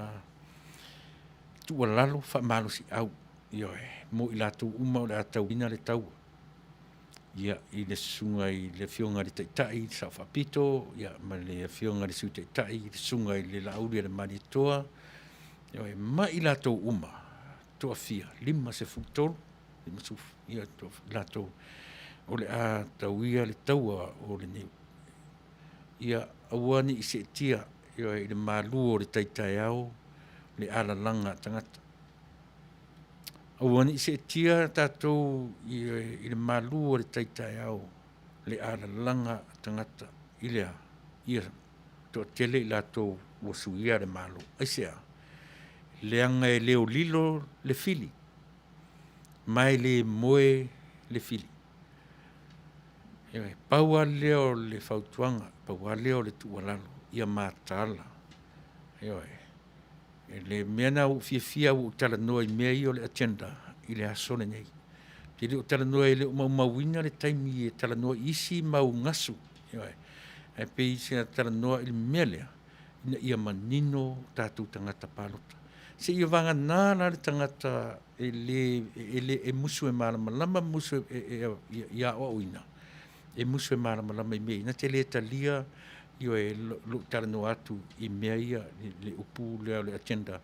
tuualalo faamalosiau, ioe, mo i latou uma o le a tauina le taua. Ia, i le susuga i le Afioga i le Taitai, le Sao Faapito, ia ma le Afioga i le Sui Taitai, le Susuga i le Laaulialemalietoa, ioe, ma i latou uma, toafia, 53, ia latou o le a tauia le taua o lenei. Ia aua ne i seetia, ioe, i le malu o le tai taeao le alalaga a tagata. Aua ne i seetia tatou i le malu o le tai taeao le alalaga a tagata i le a? Ia toatele i latou ua suia le Malo. Aisea? Leaga e leolilo le fili, ma e le moe le fili. Ioe, pau lava lea o le fautuaga, pau lava lea o le tuualalo, ia mataala. Ioe. O le mea lena ua ou fiafia ai ua ou talanoa i mea ia o le agenda i le aso lenei. Ou te le o talanoa e le o maumauina le taimi e talanoa i isi mau gasu, ioe, ae pei se i talanoa i le mea lea, ina ia manino tatou tagata palota. Seia vagana la le tagata e le, e le, e musu e malamalama, musu e aoaoina, e musu e malamalama i mea ia, na te le talia, ioe, lou talanoa atu i mea ia, le upu lea o le agenda,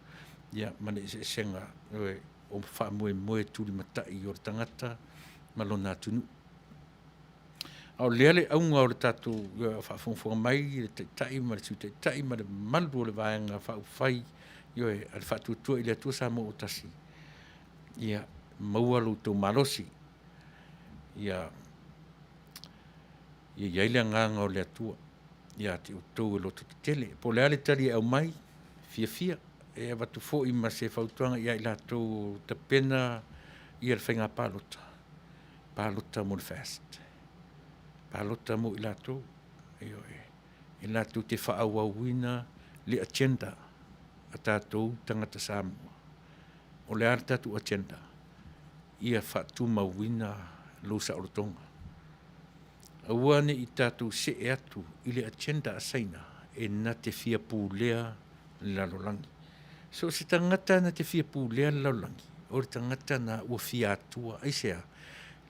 ia ma le eseesega, ioe, o faamoemoe tulimatai o le tagata ma lona atunuu. A o lea le auga o le tatou faafogafoga mai le Taitai ma le Sui Taitai ma le mamalu o le Vaega Faaupufai, ioe, a le Faatuatua i le Atua Samoa ua Tasi, ia maua lo outou malosi, ia i ai le agaga o le Atua ia te outou e lototetele. Po o le a le tali e aumai, fiafia, e avatu foi ma se fautuaga ia i latou o tapena ia le faiga palota, palota mo le FAST, palota mo i latou, ioe, e latou te faaauauina le agenda a tatou tagata Samoa. O le a le tatou agenda? Ia faatumauina lou saolotoga. Aua ne i tatou see atu i le agenda a Saina e na te fia pulea le lalolagi. So o se tagata na te fia pulea le lalolagi, o le tagata na ua fia Atua. Aisea?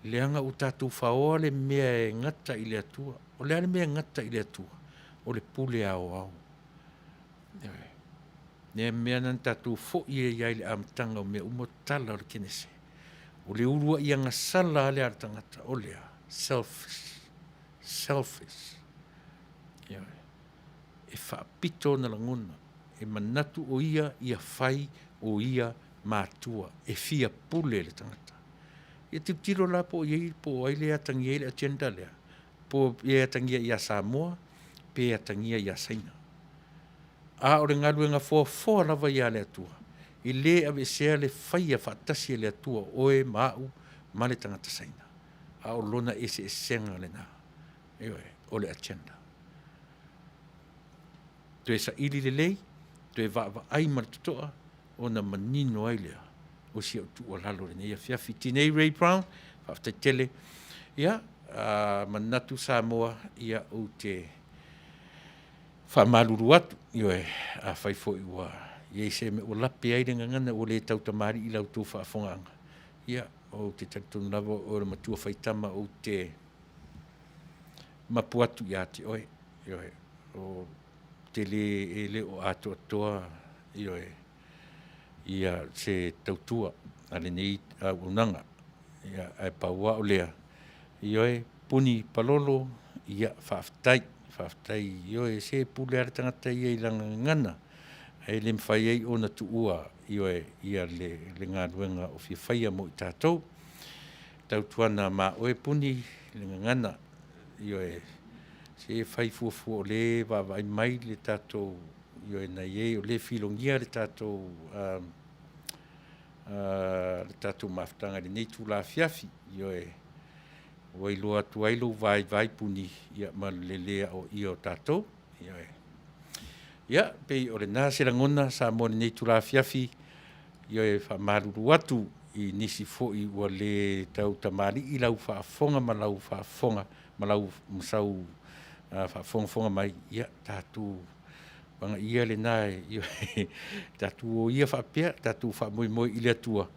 Leaga ua tatou faoa le mea e gata i le Atua. O le a le mea e gata i le Atua? O le pule aoao. Ioe. Lea mea na tatou foi ai i le amataga o mea uma, o tala o le Kenese. O le uluai agasala lava lea a le tagata, o le a? Selfish. Selfish. Ioe. E faapito ona lagona, e manatu o ia ia fai o ia matua, e fia pule le tagata. Ia tilotilo la po o i ai, po o ai lea e atagia ai le agenda lea, po o e atagia ia Samoa, pe atagia ia Saina. A o le galuega foafoa lava ia a le Atua, e le aveesea le faia faatasi e le Atua o oe ma au ma le tagata Saina, a o lona eseesega lena, ioe, o le agenda. Toe saili lelei. Toe vaavaai ma le totoa ona manino ai lea o si au tuualalo i lenei afiafi. Tinei Ray Brown, faafetai tele. Ia, manatu Samoa, ia ou te faamalulu atu, ioe, afai foi ua i ai se mea ua lape ai le gagana ua le tautamalii i la outou faafofogaaga, ia, ou te talitonu lava o oe o le matua faitama ou te mapu atu ia te oe, ioe, o te le, e le o atoatoa, ioe, ia se tautua a lenei auaunaga. Ia, ae pau lava o lea, ioe, puni palolo, ia, faafetai, faafetai, ioe, se pule lava le tagata ia i lana gagana, ae le mafai ai ona tuua, ioe, ia le, le galuega o fia faia mo i tatou. Tautuana ma oe puni le gagana, ioe, se fai fuafua o lea e vaavaai mai le tatou, ioe, na i ai, o lea e filogia le tatou, le tatou mafutaga i lenei itula afiafi, ioe, ua iloa atu ai lou vaivai puni, ia, ma le lē aoaia o tatou, ioe. Ia, pei o lena se lagona Samoa i lenei itula afiafi, ioe, e faamalulu atu i nisi foi ua le tautamalii lau faafofoga ma lau faafofoga ma lau ma sau faafogafoga mai, ia tatou pagaia lena, ioe, tatou o ia faapea, tatou faamoemoe i le Atua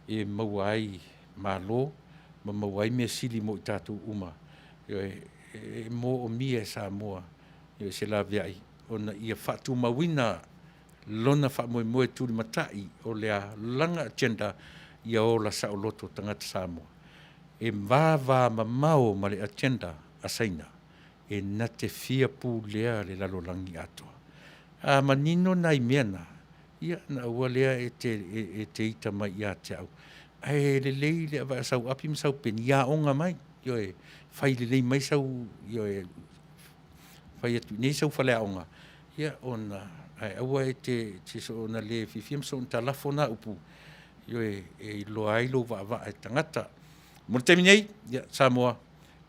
e maua ai malo ma maua ai mea sili mo i tatou uma. Ioe, e moomia e Samoa ioe, se laveai ona ia faatumauina lona faamoemoe tulimatai o le a lana agenda ia ola saoloto tagata Samoa. E vavamamao ma le agenda a Saina e na te fia pulea le lalolagi atoa. A manino nai mea na, ia na aua lea e te, e te ita mai ia te au. Ae lelei le avaea sau api ma sau peni, ia aoga mai, ioe, fai lelei mai sau, ioe, fai atu i inei sau faleaoga, ia ona, ae aua e te, te soona le fiafia ma soona talafo na upu, ioe, e iloa ai lou vaavaa e tagata. Mo le taimi nei, ia, Samoa,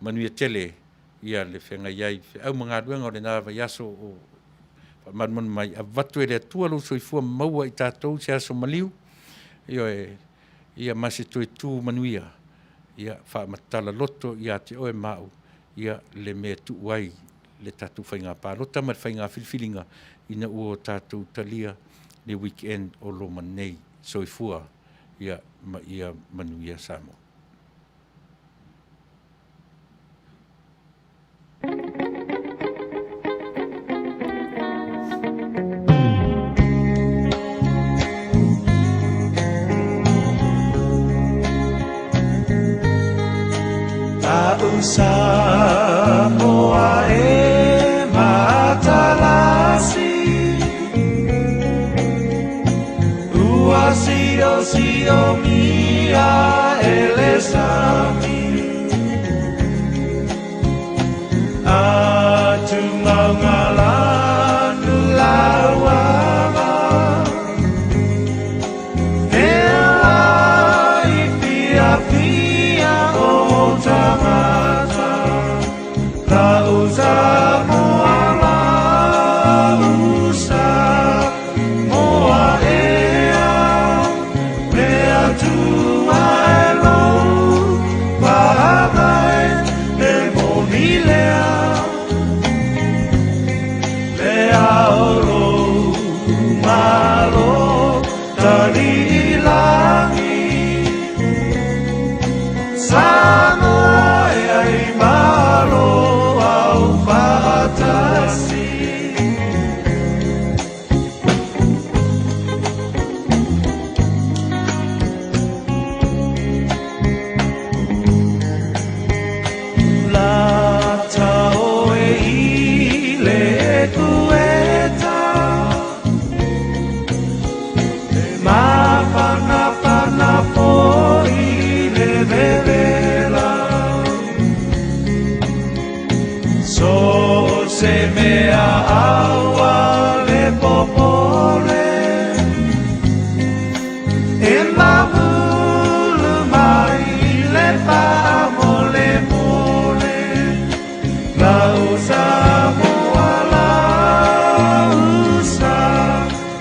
manuia tele ia le feagai ai feau ma galuega o lena vaiaso o faamalumalu mai, avatu e le Atua lou soifua maua i tatou se aso maliu, ioe, ia ma se toe tu manuia, ia faamatala loto ia te oe ma au, ia le mea e tuu ai le tatou faiga palota ma le faiga filifiliga ina ua tatou talia le weekend o loma nei. Soifua ia ma ia manuia Samoa. Samoa e matalasi Ua sio sio mia e le sami Atu maunga lanu lauava Mea i fiafia o tagata Lau Samoa lau Samoa ea Mea tua e lou paavae E moni lea Le ao lou malo tali lagi Samoa e ai malo au faatasi. Lata oe i le kueta E mapanapana foi le vevela So se mea aua le popole E mamulu mai le faamolemole Lau Samoa lau Samoa.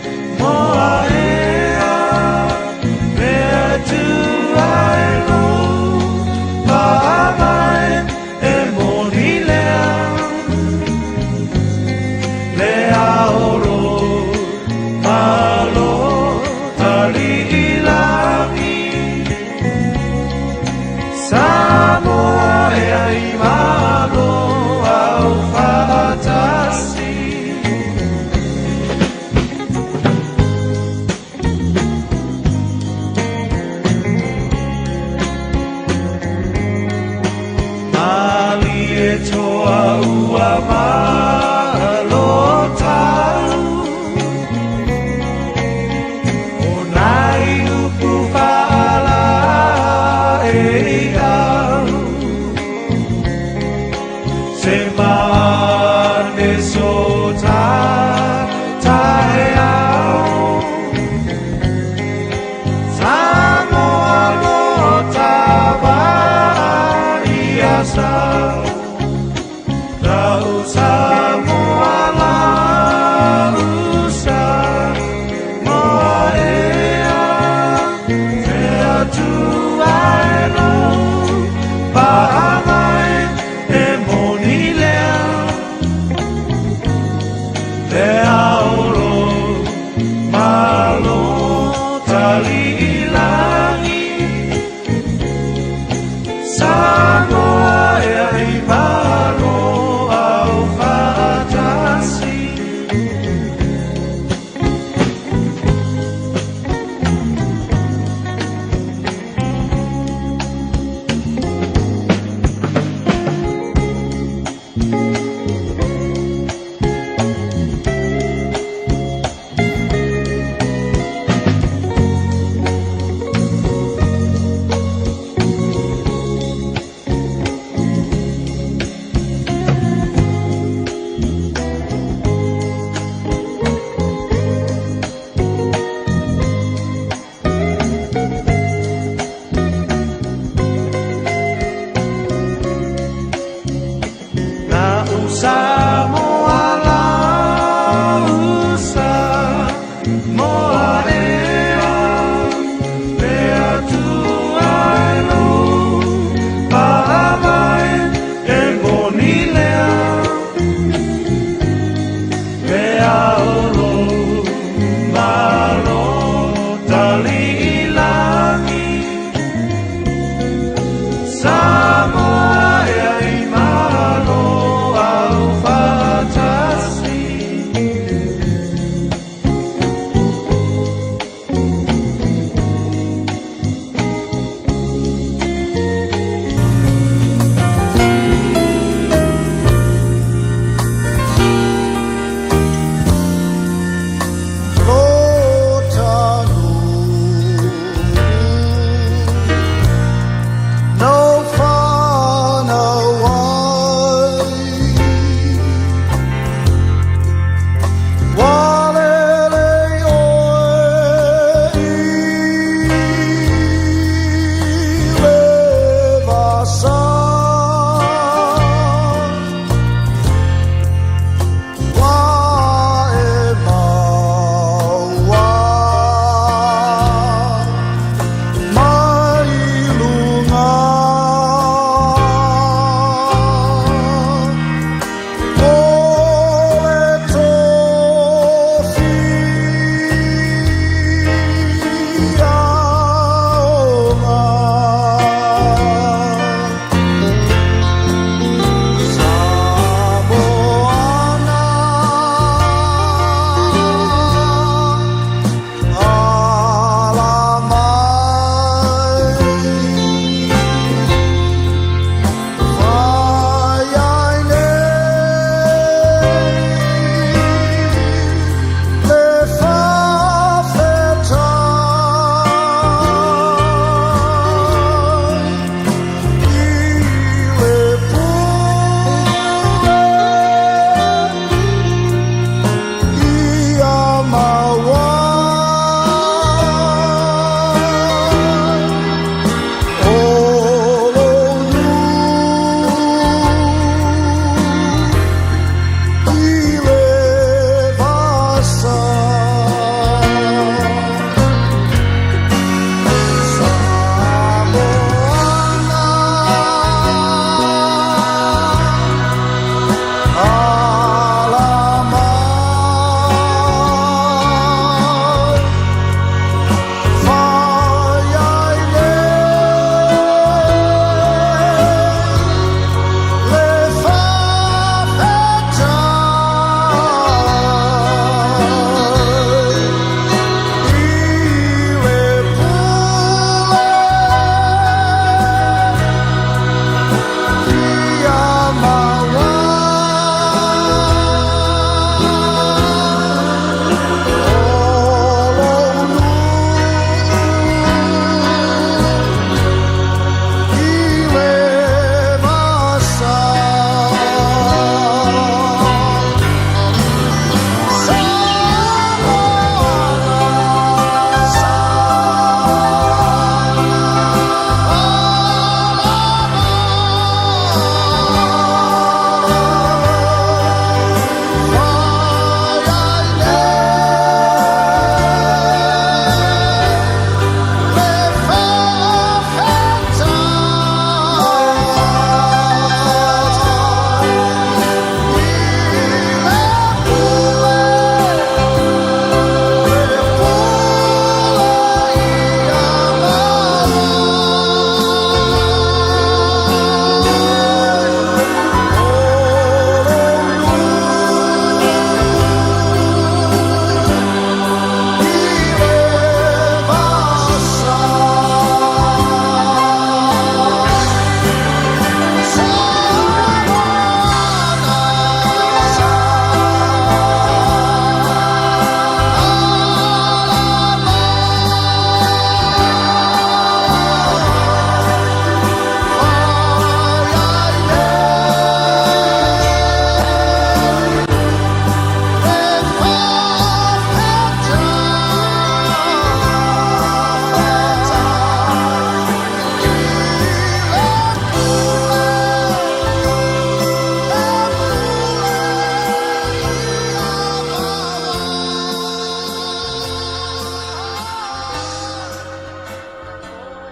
Matalii.